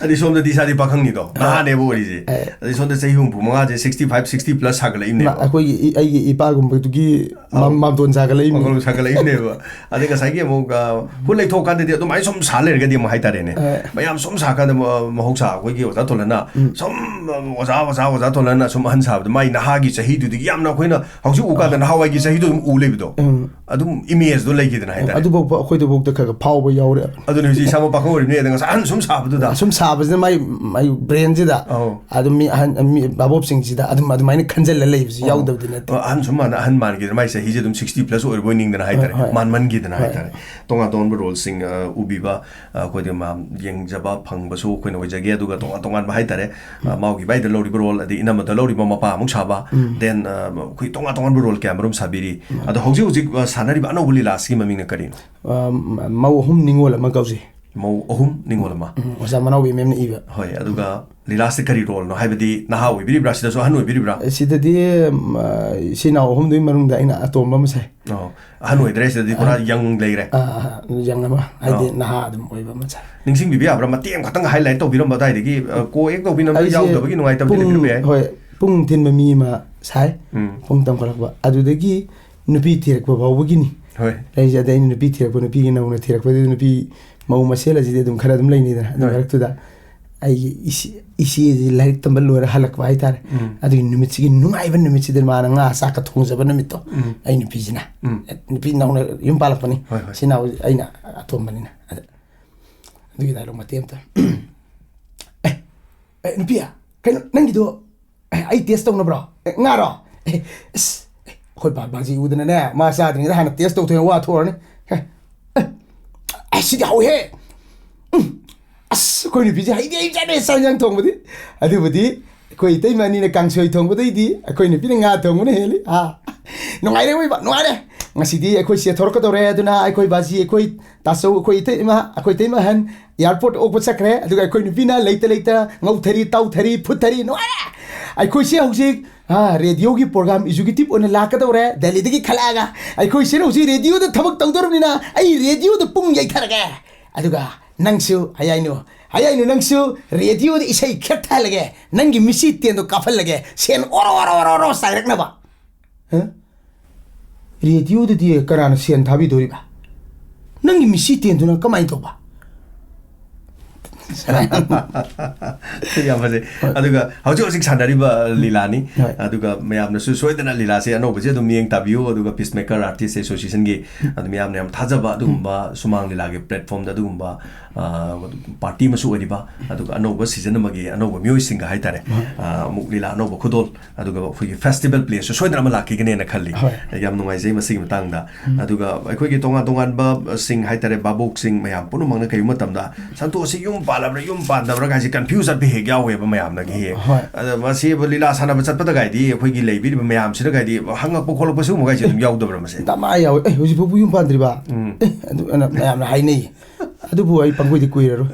ꯑꯗꯩ ꯁꯣꯝꯗꯗꯤ ꯏꯁꯥꯗꯤ ꯄꯥꯈꯪꯅꯤꯗꯣ, ꯑ, ꯅꯍꯥꯅꯦꯕ ꯑꯣꯏꯔꯤꯁꯦ꯫ ꯑ꯫ ꯑꯗꯩ ꯁꯣꯝꯗ ꯆꯍꯤ ꯍꯨꯝꯐꯨ ꯃꯉꯥꯁꯦ, sixty five, sixty plus ꯁꯥꯒꯠꯂꯛꯏꯕꯅꯦꯕ꯫ ꯃꯥ-, ꯑꯩꯈꯣꯏꯒꯤ ꯏ-, ꯑꯩꯒꯤ ꯏꯄꯥꯒꯨꯝꯕꯗꯨꯒꯤ ꯃꯥꯝ-, ꯑꯧ꯫ ꯃꯥꯝꯇꯣꯟ ꯁꯥꯒꯠꯂꯛꯏꯕꯅꯤ꯫ ꯃꯥꯝꯇꯣꯟ ꯁꯥꯒꯠꯂꯛꯏꯕꯅꯦꯕ꯫ ꯑꯗꯩ ꯉꯁꯥꯏꯒꯤ ꯑꯃꯨꯛ, ꯑ, ꯍꯨꯠ ꯂꯩꯊꯣꯛꯑꯀꯥꯟꯗꯗꯤ ꯑꯗꯨꯃꯥꯏꯅ ꯁꯨꯝ ꯁꯥ ꯂꯩꯔꯒꯗꯤ ꯑꯃꯨꯛ ꯍꯥꯏꯇꯥꯔꯦꯅꯦ꯫ ꯑ꯫ ꯃꯌꯥꯝ ꯁꯨꯝ ꯁꯥꯀꯥꯟꯗ ꯃ-, ꯃꯍꯧꯁꯥ ꯑꯩꯈꯣꯏꯒꯤ ꯑꯣꯖꯥ ꯊꯣꯂꯟꯅ ꯎꯝ꯫ ꯁꯨꯝ, ꯑ, ꯑꯣꯖꯥ, ꯑꯣꯖꯥ, ꯑꯣꯖꯥ ꯊꯣꯂꯟꯅ ꯁꯨꯝ ꯑꯍꯟ ꯁꯥꯕꯗ ꯃꯥꯏ ꯅꯍꯥꯒꯤ ꯆꯍꯤꯗꯨꯗꯒꯤ ꯌꯥꯝꯅ ꯑꯩꯈꯣꯏꯅ ꯍꯧꯖꯤꯛ ꯎꯀꯥꯟꯗ ꯑ꯫ ꯅꯍꯥꯟꯋꯥꯏꯒꯤ ꯆꯍꯤꯗꯣ ꯑꯗꯨꯝ ꯎ ꯂꯩꯕꯗꯣ꯫ ꯎꯝ꯫ ꯑꯗꯨꯝ ꯏꯃꯦꯖꯇꯣ ꯂꯩꯈꯤꯗꯅ ꯍꯥꯏꯇꯥꯔꯦ꯫ ꯑꯗꯨꯐꯥꯎꯕ ꯑꯩꯈꯣꯏꯗꯐꯥꯎꯗ ꯈꯔ ꯈꯔ ꯐꯥꯎꯕ ꯌꯥꯎꯔꯦ꯫ ꯑꯗꯨꯅ ꯍꯧꯖꯤꯛ ꯏꯁꯥꯃꯛ ꯄꯥꯈꯪ ꯑꯣꯏꯔꯤꯕꯅꯤ, ꯑꯗ ꯉꯁꯥꯏ ꯑꯍꯟ ꯁꯨꯝ ꯁꯥꯕꯗꯨꯗ꯫ ꯁꯨꯝ ꯁꯥꯕꯁꯤꯅ ꯃꯥꯏ, ꯃꯥꯏ ꯕ꯭ꯔꯦꯟꯁꯤꯗ ꯑꯧ꯫ ꯑꯗꯨꯝ ꯃꯤ ꯑꯍꯟ, ꯃꯤ ꯚꯥꯕꯣꯞꯁꯤꯡꯁꯤꯗ ꯑꯗꯨꯝ ꯑꯗꯨꯃꯥꯏꯅ ꯈꯟꯖꯜꯂ ꯂꯩꯕꯁꯨ ꯑꯧ꯫ ꯌꯥꯎꯗꯕꯗꯤ ꯅꯠꯇꯦ꯫ ꯑ-, ꯑꯍꯟ ꯁꯨꯝ ꯃꯥꯅ ꯑꯍꯟ ꯃꯥꯟꯈꯤꯗꯅ ꯃꯥꯏ ꯆꯍꯤꯁꯦ ꯑꯗꯨꯝ sixty plus ꯑꯣꯏꯔꯕꯣꯏ ꯅꯤꯡꯗꯅ ꯍꯥꯏꯇꯥꯔꯦ, ꯍꯣꯏ, ꯍꯣꯏ꯫ ꯃꯥꯟꯃꯟꯈꯤꯗꯅ ꯍꯣꯏ꯫ ꯍꯥꯏꯇꯥꯔꯦ꯫ ꯇꯣꯉꯥꯟ ꯇꯣꯉꯥꯟꯕ ꯔꯣꯜꯁꯤꯡ, ꯑ, ꯎꯕꯤꯕ, ꯑ, ꯑꯩꯈꯣꯏꯗꯤ ꯃꯥ ꯌꯦꯡꯖꯕ ꯐꯪꯕꯁꯨ ꯑꯩꯈꯣꯏꯅ ꯑꯣꯏꯖꯒꯦ, ꯑꯗꯨꯒ ꯇꯣꯉꯥꯟ ꯇꯣꯉꯥꯟꯕ ꯍꯥꯏꯇꯥꯔꯦ, ꯑ, ꯎꯝ꯫ ꯃꯥꯎꯒꯤ ꯚꯥꯏꯗ ꯂꯧꯔꯤꯕ ꯔꯣꯜ, ꯑꯗꯩ ꯏꯅꯝꯃꯗ ꯂꯧꯔꯤꯕ ꯃꯄꯥ ꯑꯃꯨꯛ ꯁꯥꯕ, ꯎꯝ꯫ Then, ꯑ, ꯑꯩꯈꯣꯏ ꯇꯣꯉꯥꯟ ꯇꯣꯉꯥꯟꯕ ꯔꯣꯜ ꯀꯌꯥ ꯃꯔꯨꯝ ꯁꯥꯕꯤꯔꯤ꯫ ꯎꯝ꯫ ꯑꯗꯣ ꯍꯧꯖꯤꯛ ꯍꯧꯖꯤꯛ, ꯑ, ꯁꯥꯟꯅꯔꯤꯕ ꯑꯅꯧꯕ ꯂꯤꯂꯥꯁꯤꯒꯤ ꯃꯃꯤꯡꯅ ꯀꯔꯤꯅꯣ? ꯑ, ꯃꯧ ꯑꯍꯨꯝ ꯅꯤꯉꯣꯜ ꯑꯃ ꯀꯧꯖꯩ꯫ ꯃꯧ ꯑꯍꯨꯝ ꯅꯤꯉꯣꯜ ꯑꯃ꯫ ꯎꯝ, ꯑꯣꯖꯥ ꯃꯅꯥꯎꯕꯤ ꯃꯦꯝꯅ ꯏꯕ꯫ ꯍꯣꯏ, ꯑꯗꯨꯒ ꯂꯤꯂꯥꯁꯤꯗ ꯀꯔꯤ ꯔꯣꯜꯅꯣ? ꯍꯥꯏꯕꯗꯤ ꯅꯍꯥ ꯑꯣꯏꯕꯤꯔꯤꯕ꯭ꯔꯥ, ꯁꯤꯗꯁꯨ ꯑꯍꯟ ꯑꯣꯏꯕꯤꯔꯤꯕ꯭ꯔꯥ? ꯁꯤꯗꯗꯤ, ꯎꯝ, ꯑ, ꯏꯆꯤꯟ ꯏꯅꯥꯎ ꯑꯍꯨꯝꯗꯨꯒꯤ ꯃꯅꯨꯡꯗ ꯑꯩꯅ ꯑꯇꯣꯝꯕ ꯑꯃ ꯁꯥꯏ꯫ ꯑꯣ, ꯑꯍꯟ ꯑꯣꯏꯗ꯭ꯔꯦ, ꯁꯤꯗꯗꯤ ꯄꯨꯔꯥ ꯑꯍꯟ꯫ ꯌꯪ ꯂꯩꯔꯦ꯫ ꯑꯥ, ꯑꯥ, ꯌꯪ ꯑꯃ, ꯍꯥꯏꯗꯤ ꯑꯣ꯫ ꯅꯍꯥ ꯑꯗꯨꯝ ꯑꯣꯏꯕ ꯑꯃ ꯁꯥꯏ꯫ ꯅꯤꯡꯁꯤꯡꯕꯤꯕ ꯌꯥꯕ꯭ꯔꯥ? ꯃꯇꯦꯛ ꯑꯃꯈꯛꯇꯪ highlight ꯇꯧꯕꯤꯔꯝꯕ ꯑꯗꯨꯋꯥꯏꯗꯒꯤ, ꯑ, co act ꯇꯧꯕꯤꯅꯕ ꯑꯩꯁꯦ ꯌꯥꯎꯗꯕꯒꯤ ꯅꯨꯡꯉꯥꯏꯇꯕꯗꯤ ꯄꯨꯡ, ꯂꯩꯕꯤꯔꯝꯕ ꯌꯥꯏ꯫ ꯍꯣꯏ, ꯄꯨꯡ ꯊꯤꯟꯕ ꯃꯤ ꯑꯃ ꯁꯥꯏ, ꯎꯝ꯫ ꯄꯨꯡ ꯇꯝꯈꯠꯂꯛꯄ꯫ ꯑꯗꯨꯗꯒꯤ ꯅꯨꯄꯤ ꯊꯤꯔꯛꯄ ꯐꯥꯎꯕꯒꯤꯅꯤ꯫ ꯍꯣꯏ꯫ ꯑꯩꯁꯦ, ꯑꯗꯩ ꯑꯩꯅ ꯅꯨꯄꯤ ꯊꯤꯔꯛꯄ, ꯅꯨꯄꯤꯒꯤ ꯅꯧꯅ ꯊꯤꯔꯛꯄꯗꯨꯗ ꯅꯨꯄꯤ ꯃꯧ ꯃꯁꯦꯜ ꯑꯁꯤꯗꯤ ꯑꯗꯨꯝ ꯈꯔ ꯑꯗꯨꯝ ꯂꯩꯅꯤꯗꯅ꯫ ꯑꯗꯨ ꯍꯣꯏ꯫ ꯃꯔꯛꯇꯨꯗ ꯑꯩꯒꯤ ꯏꯆꯦ, ꯏꯆꯦꯁꯤ ꯂꯥꯏꯔꯤꯛ ꯇꯝꯕ ꯂꯣꯏꯔ ꯍꯜꯂꯛꯄ ꯍꯥꯏꯇꯥꯔꯦ꯫ ꯎꯝ꯫ ꯑꯗꯨꯒꯤ ꯅꯨꯃꯤꯠꯁꯤꯒꯤ ꯅꯨꯡꯉꯥꯏꯕ ꯅꯨꯃꯤꯠꯁꯤꯗ ꯃꯥꯅ ꯉꯥ ꯆꯥꯛꯀ ꯊꯣꯡꯖꯕ ꯅꯨꯃꯤꯠꯇꯣ, ꯎꯝ꯫ ꯑꯩ ꯅꯨꯄꯤꯁꯤꯅ, ꯎꯝ꯫ ꯅꯨꯄꯤ ꯅꯧꯅ ꯌꯨꯝ ꯄꯥꯜꯂꯛꯄꯅꯤ꯫ ꯍꯣꯏ, ꯍꯣꯏ꯫ ꯏꯆꯤꯟ ꯏꯅꯥꯎ ꯑꯩꯅ ꯑꯇꯣꯝꯕꯅꯤꯅ꯫ ꯑꯗ ꯑꯗꯨꯒꯤ dialogue ꯃꯇꯦꯛ ꯑꯝꯇ꯫ ꯑꯦ, "ꯑꯦ, ꯅꯨꯄꯤ, ꯀꯩꯅꯣ ꯅꯪꯒꯤꯗꯣ, ꯑꯦ, ꯑꯩ ꯇꯦꯁ ꯇꯧꯅꯕ꯭ꯔꯣ? ꯑꯦ, ꯉꯥꯔꯣ? ꯑꯦ, ꯑꯁ, ꯑꯩꯈꯣꯏ ꯕꯥ-, ꯕꯥꯖꯤ ꯎꯗꯅꯅꯦ, ꯃꯥ ꯆꯥꯗ꯭ꯔꯤꯉꯩꯗ ꯍꯥꯟꯅ ꯇꯦꯁ ꯇꯧꯊꯣꯛꯑꯦ, ꯋꯥ ꯊꯣꯛꯑꯅꯤ꯫ ꯑꯦ, ꯑꯦ, ꯑꯦ, ꯁꯤꯗꯤ ꯍꯥꯎꯋꯤꯍꯦ꯫ ꯎꯝ, ꯑꯁ, ꯑꯩꯈꯣꯏ ꯅꯨꯄꯤꯁꯦ ꯍꯩꯗꯤ ꯍꯩꯖꯥꯠꯅꯦ ꯆꯥꯛ ꯏꯟꯖꯥꯡ ꯊꯣꯡꯕꯗꯤ꯫ ꯑꯗꯨꯕꯨꯗꯤ ꯑꯩꯈꯣꯏ ꯏꯇꯩꯃ ꯑꯅꯤꯅ ꯀꯥꯡꯁꯣꯏ ꯊꯣꯡꯕꯗꯩꯗꯤ ꯑꯩꯈꯣꯏ ꯅꯨꯄꯤꯅ ꯉꯥ ꯊꯣꯡꯕꯅ ꯍꯦꯜꯂꯤ꯫ ꯑꯥ, ꯅꯨꯡꯉꯥꯏꯔꯦ ꯑꯣꯏꯕ, ꯅꯨꯡꯉꯥꯏꯔꯦ꯫ ꯉꯁꯤꯗꯤ ꯑꯩꯈꯣꯏ ꯆꯦ ꯊꯣꯔꯛꯀꯗꯧꯔꯦ, ꯑꯗꯨꯅ ꯑꯩꯈꯣꯏ ꯕꯥꯖꯤ, ꯑꯩꯈꯣꯏ ꯇꯥꯆꯧ, ꯑꯩꯈꯣꯏ ꯏꯇꯩꯃ, ꯑꯩꯈꯣꯏ ꯏꯇꯩꯃ ꯑꯍꯟ airport ꯑꯣꯛꯄ ꯆꯠꯈ꯭ꯔꯦ꯫ ꯑꯗꯨꯒ ꯑꯩꯈꯣꯏ ꯅꯨꯄꯤꯅ ꯂꯩꯇ ꯂꯩꯇ ꯉꯧꯊꯔꯤ, ꯇꯥꯎꯊꯔꯤ, ꯐꯨꯠꯊꯔꯤ, ꯅꯨꯡꯉꯥꯏꯔꯦ꯫ ꯑꯩꯈꯣꯏꯁꯦ ꯍꯧꯖꯤꯛ, ꯑꯥ, radioꯒꯤ program executive ꯑꯣꯏꯅ ꯂꯥꯛꯀꯗꯧꯔꯦ, ꯗꯦꯜꯂꯤꯗꯒꯤ ꯈꯜꯂꯛꯑꯒ꯫ ꯑꯩꯈꯣꯏꯁꯤꯅ ꯍꯧꯖꯤꯛ radioꯗ ꯊꯕꯛ ꯇꯧꯗꯧꯔꯕꯅꯤꯅ ꯑꯩ radioꯗ ꯄꯨꯡ ꯌꯩꯊꯔꯒꯦ꯫ ꯑꯗꯨꯒ ꯅꯪꯁꯨ, ꯍꯌꯥꯏꯅꯨ, ꯍꯌꯥꯏꯅꯨ, ꯅꯪꯁꯨ radioꯗ ꯏꯁꯩ ꯈꯦꯠꯊꯍꯜꯂꯒꯦ, ꯅꯪꯒꯤ ꯃꯤꯆꯤ ꯇꯦꯟꯗꯣ ꯀꯥꯞꯍꯜꯂꯒꯦ, ꯁꯦꯟ ꯑꯣꯔꯣ ꯑꯣꯔꯣ ꯑꯣꯔꯣ ꯑꯣꯔꯣ ꯆꯥꯏꯔꯛꯅꯕ꯫ ꯍꯥ? Radioꯗꯗꯤ ꯀꯅꯥꯅ ꯁꯦꯟ ꯊꯥꯕꯤꯗꯣꯔꯤꯕ? ꯅꯪꯒꯤ ꯃꯤꯆꯤ ꯇꯦꯟꯗꯨꯅ ꯀꯃꯥꯏꯅ ꯇꯧꯕ? ꯌꯥꯝ ꯐꯖꯩ꯫ ꯑꯗꯨꯒ ꯍꯧꯖꯤꯛ ꯍꯧꯖꯤꯛ ꯁꯥꯟꯅꯔꯤꯕ ꯂꯤꯂꯥꯅꯤ꯫ ꯍꯣꯏ꯫ ꯑꯗꯨꯒ ꯃꯌꯥꯝꯅꯁꯨ ꯁꯣꯏꯗꯅ ꯂꯤꯂꯥꯁꯦ ꯑꯅꯧꯕꯁꯦ ꯑꯗꯨꯝ ꯃꯤꯠꯌꯦꯡ ꯇꯥꯕꯤꯌꯨ꯫ ꯑꯗꯨꯒ Peacemaker Artist Associationꯒꯤ, ꯑꯗꯨ ꯃꯌꯥꯝꯅ ꯌꯥꯝ ꯊꯥꯖꯕ ꯑꯗꯨꯒꯨꯝꯕ ꯁꯨꯃꯥꯡ ꯂꯤꯂꯥꯒꯤ platformꯗ ꯑꯗꯨꯒꯨꯝꯕ, ꯑ, party ꯑꯃꯁꯨ ꯑꯣꯏꯔꯤꯕ, ꯑꯗꯨꯒ ꯑꯅꯧꯕ season ꯑꯃꯒꯤ ꯑꯅꯧꯕ ꯃꯤꯑꯣꯏꯁꯤꯡꯒ ꯍꯥꯏꯇꯥꯔꯦ, ꯑ, ꯑꯃꯨꯛ ꯂꯤꯂꯥ ꯑꯅꯧꯕ ꯈꯨꯗꯣꯜ, ꯑꯗꯨꯒ ꯑꯩꯈꯣꯏꯒꯤ festival playꯁꯨ ꯁꯣꯏꯗꯅ ꯑꯃ ꯂꯥꯛꯈꯤꯒꯅꯦꯅ ꯈꯜꯂꯤ꯫ ꯍꯣꯏ꯫ ꯌꯥꯝ ꯅꯨꯡꯉꯥꯏꯖꯩ ꯃꯁꯤꯒꯤ ꯃꯇꯥꯡꯗ꯫ ꯑꯗꯨꯒ ꯑꯩꯈꯣꯏꯒꯤ ꯇꯣꯉꯥꯟ ꯇꯣꯉꯥꯟꯕꯁꯤꯡ ꯍꯥꯏꯇꯥꯔꯦ, ꯚꯥꯕꯣꯛꯁꯤꯡ ꯃꯌꯥꯝ ꯄꯨꯝꯅꯃꯛꯅ ꯀꯩꯒꯨꯝꯕ ꯃꯇꯝꯗ ꯁꯟꯇꯣꯁꯁꯤ ꯌꯨꯝ ꯄꯥꯜꯂꯕ꯭ꯔꯥ, ꯌꯨꯝ ꯄꯥꯟꯗꯕ꯭ꯔꯥ ꯀꯥꯏꯁꯦ confuse ꯆꯠꯄ ꯍꯦꯛ ꯌꯥꯎꯋꯦꯕ ꯃꯌꯥꯝꯅꯒꯤ ꯍꯦꯛ꯫ ꯍꯣꯏ꯫ ꯑꯗ ꯃꯁꯤꯕꯨ ꯂꯤꯂꯥ ꯁꯥꯟꯅꯕ ꯆꯠꯄꯗ ꯀꯥꯏꯗꯤ ꯑꯩꯈꯣꯏꯒꯤ ꯂꯩꯕꯤꯔꯤꯕ ꯃꯌꯥꯝꯁꯤꯅ ꯀꯥꯏꯗꯤ ꯍꯪꯉꯛꯄ ꯈꯣꯠꯂꯛꯄ ꯁꯤꯒꯨꯝꯕ ꯀꯥꯏꯁꯦ ꯑꯗꯨꯝ ꯌꯥꯎꯗꯕ꯭ꯔꯥ ꯃꯁꯦ? ꯗꯃꯥ ꯌꯥꯎꯋꯦ꯫ "ꯑꯦ, ꯍꯧꯖꯤꯛ ꯐꯥꯎꯕ ꯌꯨꯝ ꯄꯥꯟꯗ꯭ꯔꯤꯕ?" ꯎꯝ꯫ "ꯑꯦ," ꯑꯗꯨ ꯑꯅ ꯃꯌꯥꯝꯅ ꯍꯥꯏꯅꯩ꯫ ꯑꯗꯨꯕꯨ ꯑꯩ ꯄꯪꯀꯨꯏꯗꯤ ꯀꯨꯏꯔꯔꯣꯏ꯫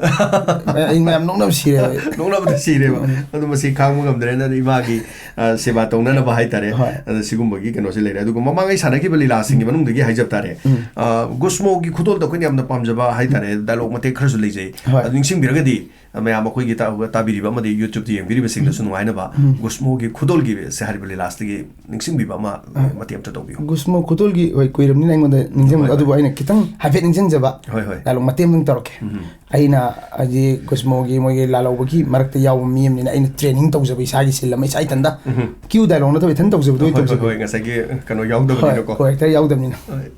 ꯑꯩ ꯃꯌꯥꯝ ꯅꯣꯛꯅꯕ ꯁꯤꯔꯦꯕ ꯑꯩ꯫ ꯅꯣꯛꯅꯕꯗ ꯁꯤꯔꯦꯕ꯫ ꯑꯗꯨ ꯃꯁꯤ ꯈꯥꯡꯕ ꯉꯝꯗ꯭ꯔꯦꯅ ꯏꯃꯥꯒꯤ, ꯑ, ꯁꯦꯕꯥ ꯇꯧꯅꯅꯕ ꯍꯥꯏꯇꯥꯔꯦ꯫ ꯍꯣꯏ꯫ ꯑꯗ ꯁꯤꯒꯨꯝꯕꯒꯤ ꯀꯩꯅꯣꯁꯦ ꯂꯩꯔꯦ꯫ ꯑꯗꯨꯒ ꯃꯃꯥꯡ ꯑꯩ ꯁꯥꯟꯅꯈꯤꯕ ꯂꯤꯂꯥꯁꯤꯡꯒꯤ ꯃꯅꯨꯡꯗꯒꯤ ꯍꯥꯏꯖꯕ ꯇꯥꯔꯦ꯫ ꯎꯝ꯫ ꯑ, ꯒꯨꯁꯃꯣꯒꯤ ꯈꯨꯗꯣꯜꯗ ꯑꯩꯈꯣꯏꯅ ꯌꯥꯝꯅ ꯄꯥꯝꯖꯕ ꯍꯥꯏꯇꯥꯔꯦ, dialogue ꯃꯇꯦꯛ ꯈꯔꯁꯨ ꯂꯩꯖꯩ꯫ ꯍꯣꯏ꯫ ꯑꯗꯨ ꯅꯤꯡꯁꯤꯡꯕꯤꯔꯒꯗꯤ, ꯑ, ꯃꯌꯥꯝ ꯑꯩꯈꯣꯏꯒꯤ ꯇꯥ-, ꯇꯥꯕꯤꯔꯤꯕ ꯑꯃꯗꯤ YouTubeꯇ ꯌꯦꯡꯕꯤꯔꯤꯕꯁꯤꯡꯗꯁꯨ ꯎꯝ꯫ ꯅꯨꯡꯉꯥꯏꯅꯕ ꯎꯝ꯫ ꯒꯨꯁꯃꯣꯒꯤ ꯈꯨꯗꯣꯜꯒꯤ ꯁꯦ ꯍꯥꯏꯔꯤꯕ ꯂꯤꯂꯥꯁꯤꯗꯒꯤ ꯅꯤꯡꯁꯤꯡꯕꯤꯕ ꯑꯃ ꯑ, ꯃꯇꯦꯛ ꯑꯝꯇ ꯇꯧꯕꯤꯌꯨ꯫ ꯒꯨꯁꯃꯣ ꯈꯨꯗꯣꯜꯒꯤ, ꯍꯣꯏ, ꯀꯨꯏꯔꯕꯅꯤꯅ ꯑꯩꯉꯣꯟꯗ ꯅꯤꯡꯁꯤꯡꯕꯗꯣ, ꯍꯣꯏ, ꯑꯗꯨꯕꯨ ꯍꯣꯏ꯫ ꯑꯩꯅ ꯈꯤꯇꯪ ꯍꯥꯏꯐꯦꯠ ꯅꯤꯡꯁꯤꯡꯖꯕ ꯍꯣꯏ, ꯍꯣꯏ꯫ dialogue ꯃꯇꯦꯛ ꯑꯃꯇꯪ ꯇꯧꯔꯛꯀꯦ꯫ ꯎꯝ꯫ ꯑꯩꯅ ꯍꯧꯖꯤꯛ ꯒꯨꯁꯃꯣꯒꯤ ꯃꯣꯏꯒꯤ ꯂꯥꯜꯍꯧꯕꯒꯤ ꯃꯔꯛꯇ ꯌꯥꯎꯕ ꯃꯤ ꯑꯃꯅꯤꯅ ꯑꯩꯅ training ꯇꯧꯖꯕ ꯏꯁꯥꯒꯤ ꯁꯤꯜ ꯑꯃ ꯏꯁꯥ ꯏꯊꯟꯗ꯫ ꯎꯝ꯫ Cue dialogue ꯅꯠꯇꯕ ꯏꯊꯟ ꯇꯧꯖꯕꯗꯣ ꯑꯣꯏꯅ ꯍꯣꯏ, ꯍꯣꯏ, ꯇꯧꯖꯒꯦ꯫ ꯍꯣꯏ, ꯉꯁꯥꯏꯒꯤ ꯀꯩꯅꯣ ꯍꯣꯏ, ꯌꯥꯎꯗꯕꯅꯤꯅꯀꯣ꯫ Character ꯌꯥꯎꯗꯕꯅꯤꯅ꯫ ꯍꯣꯏ꯫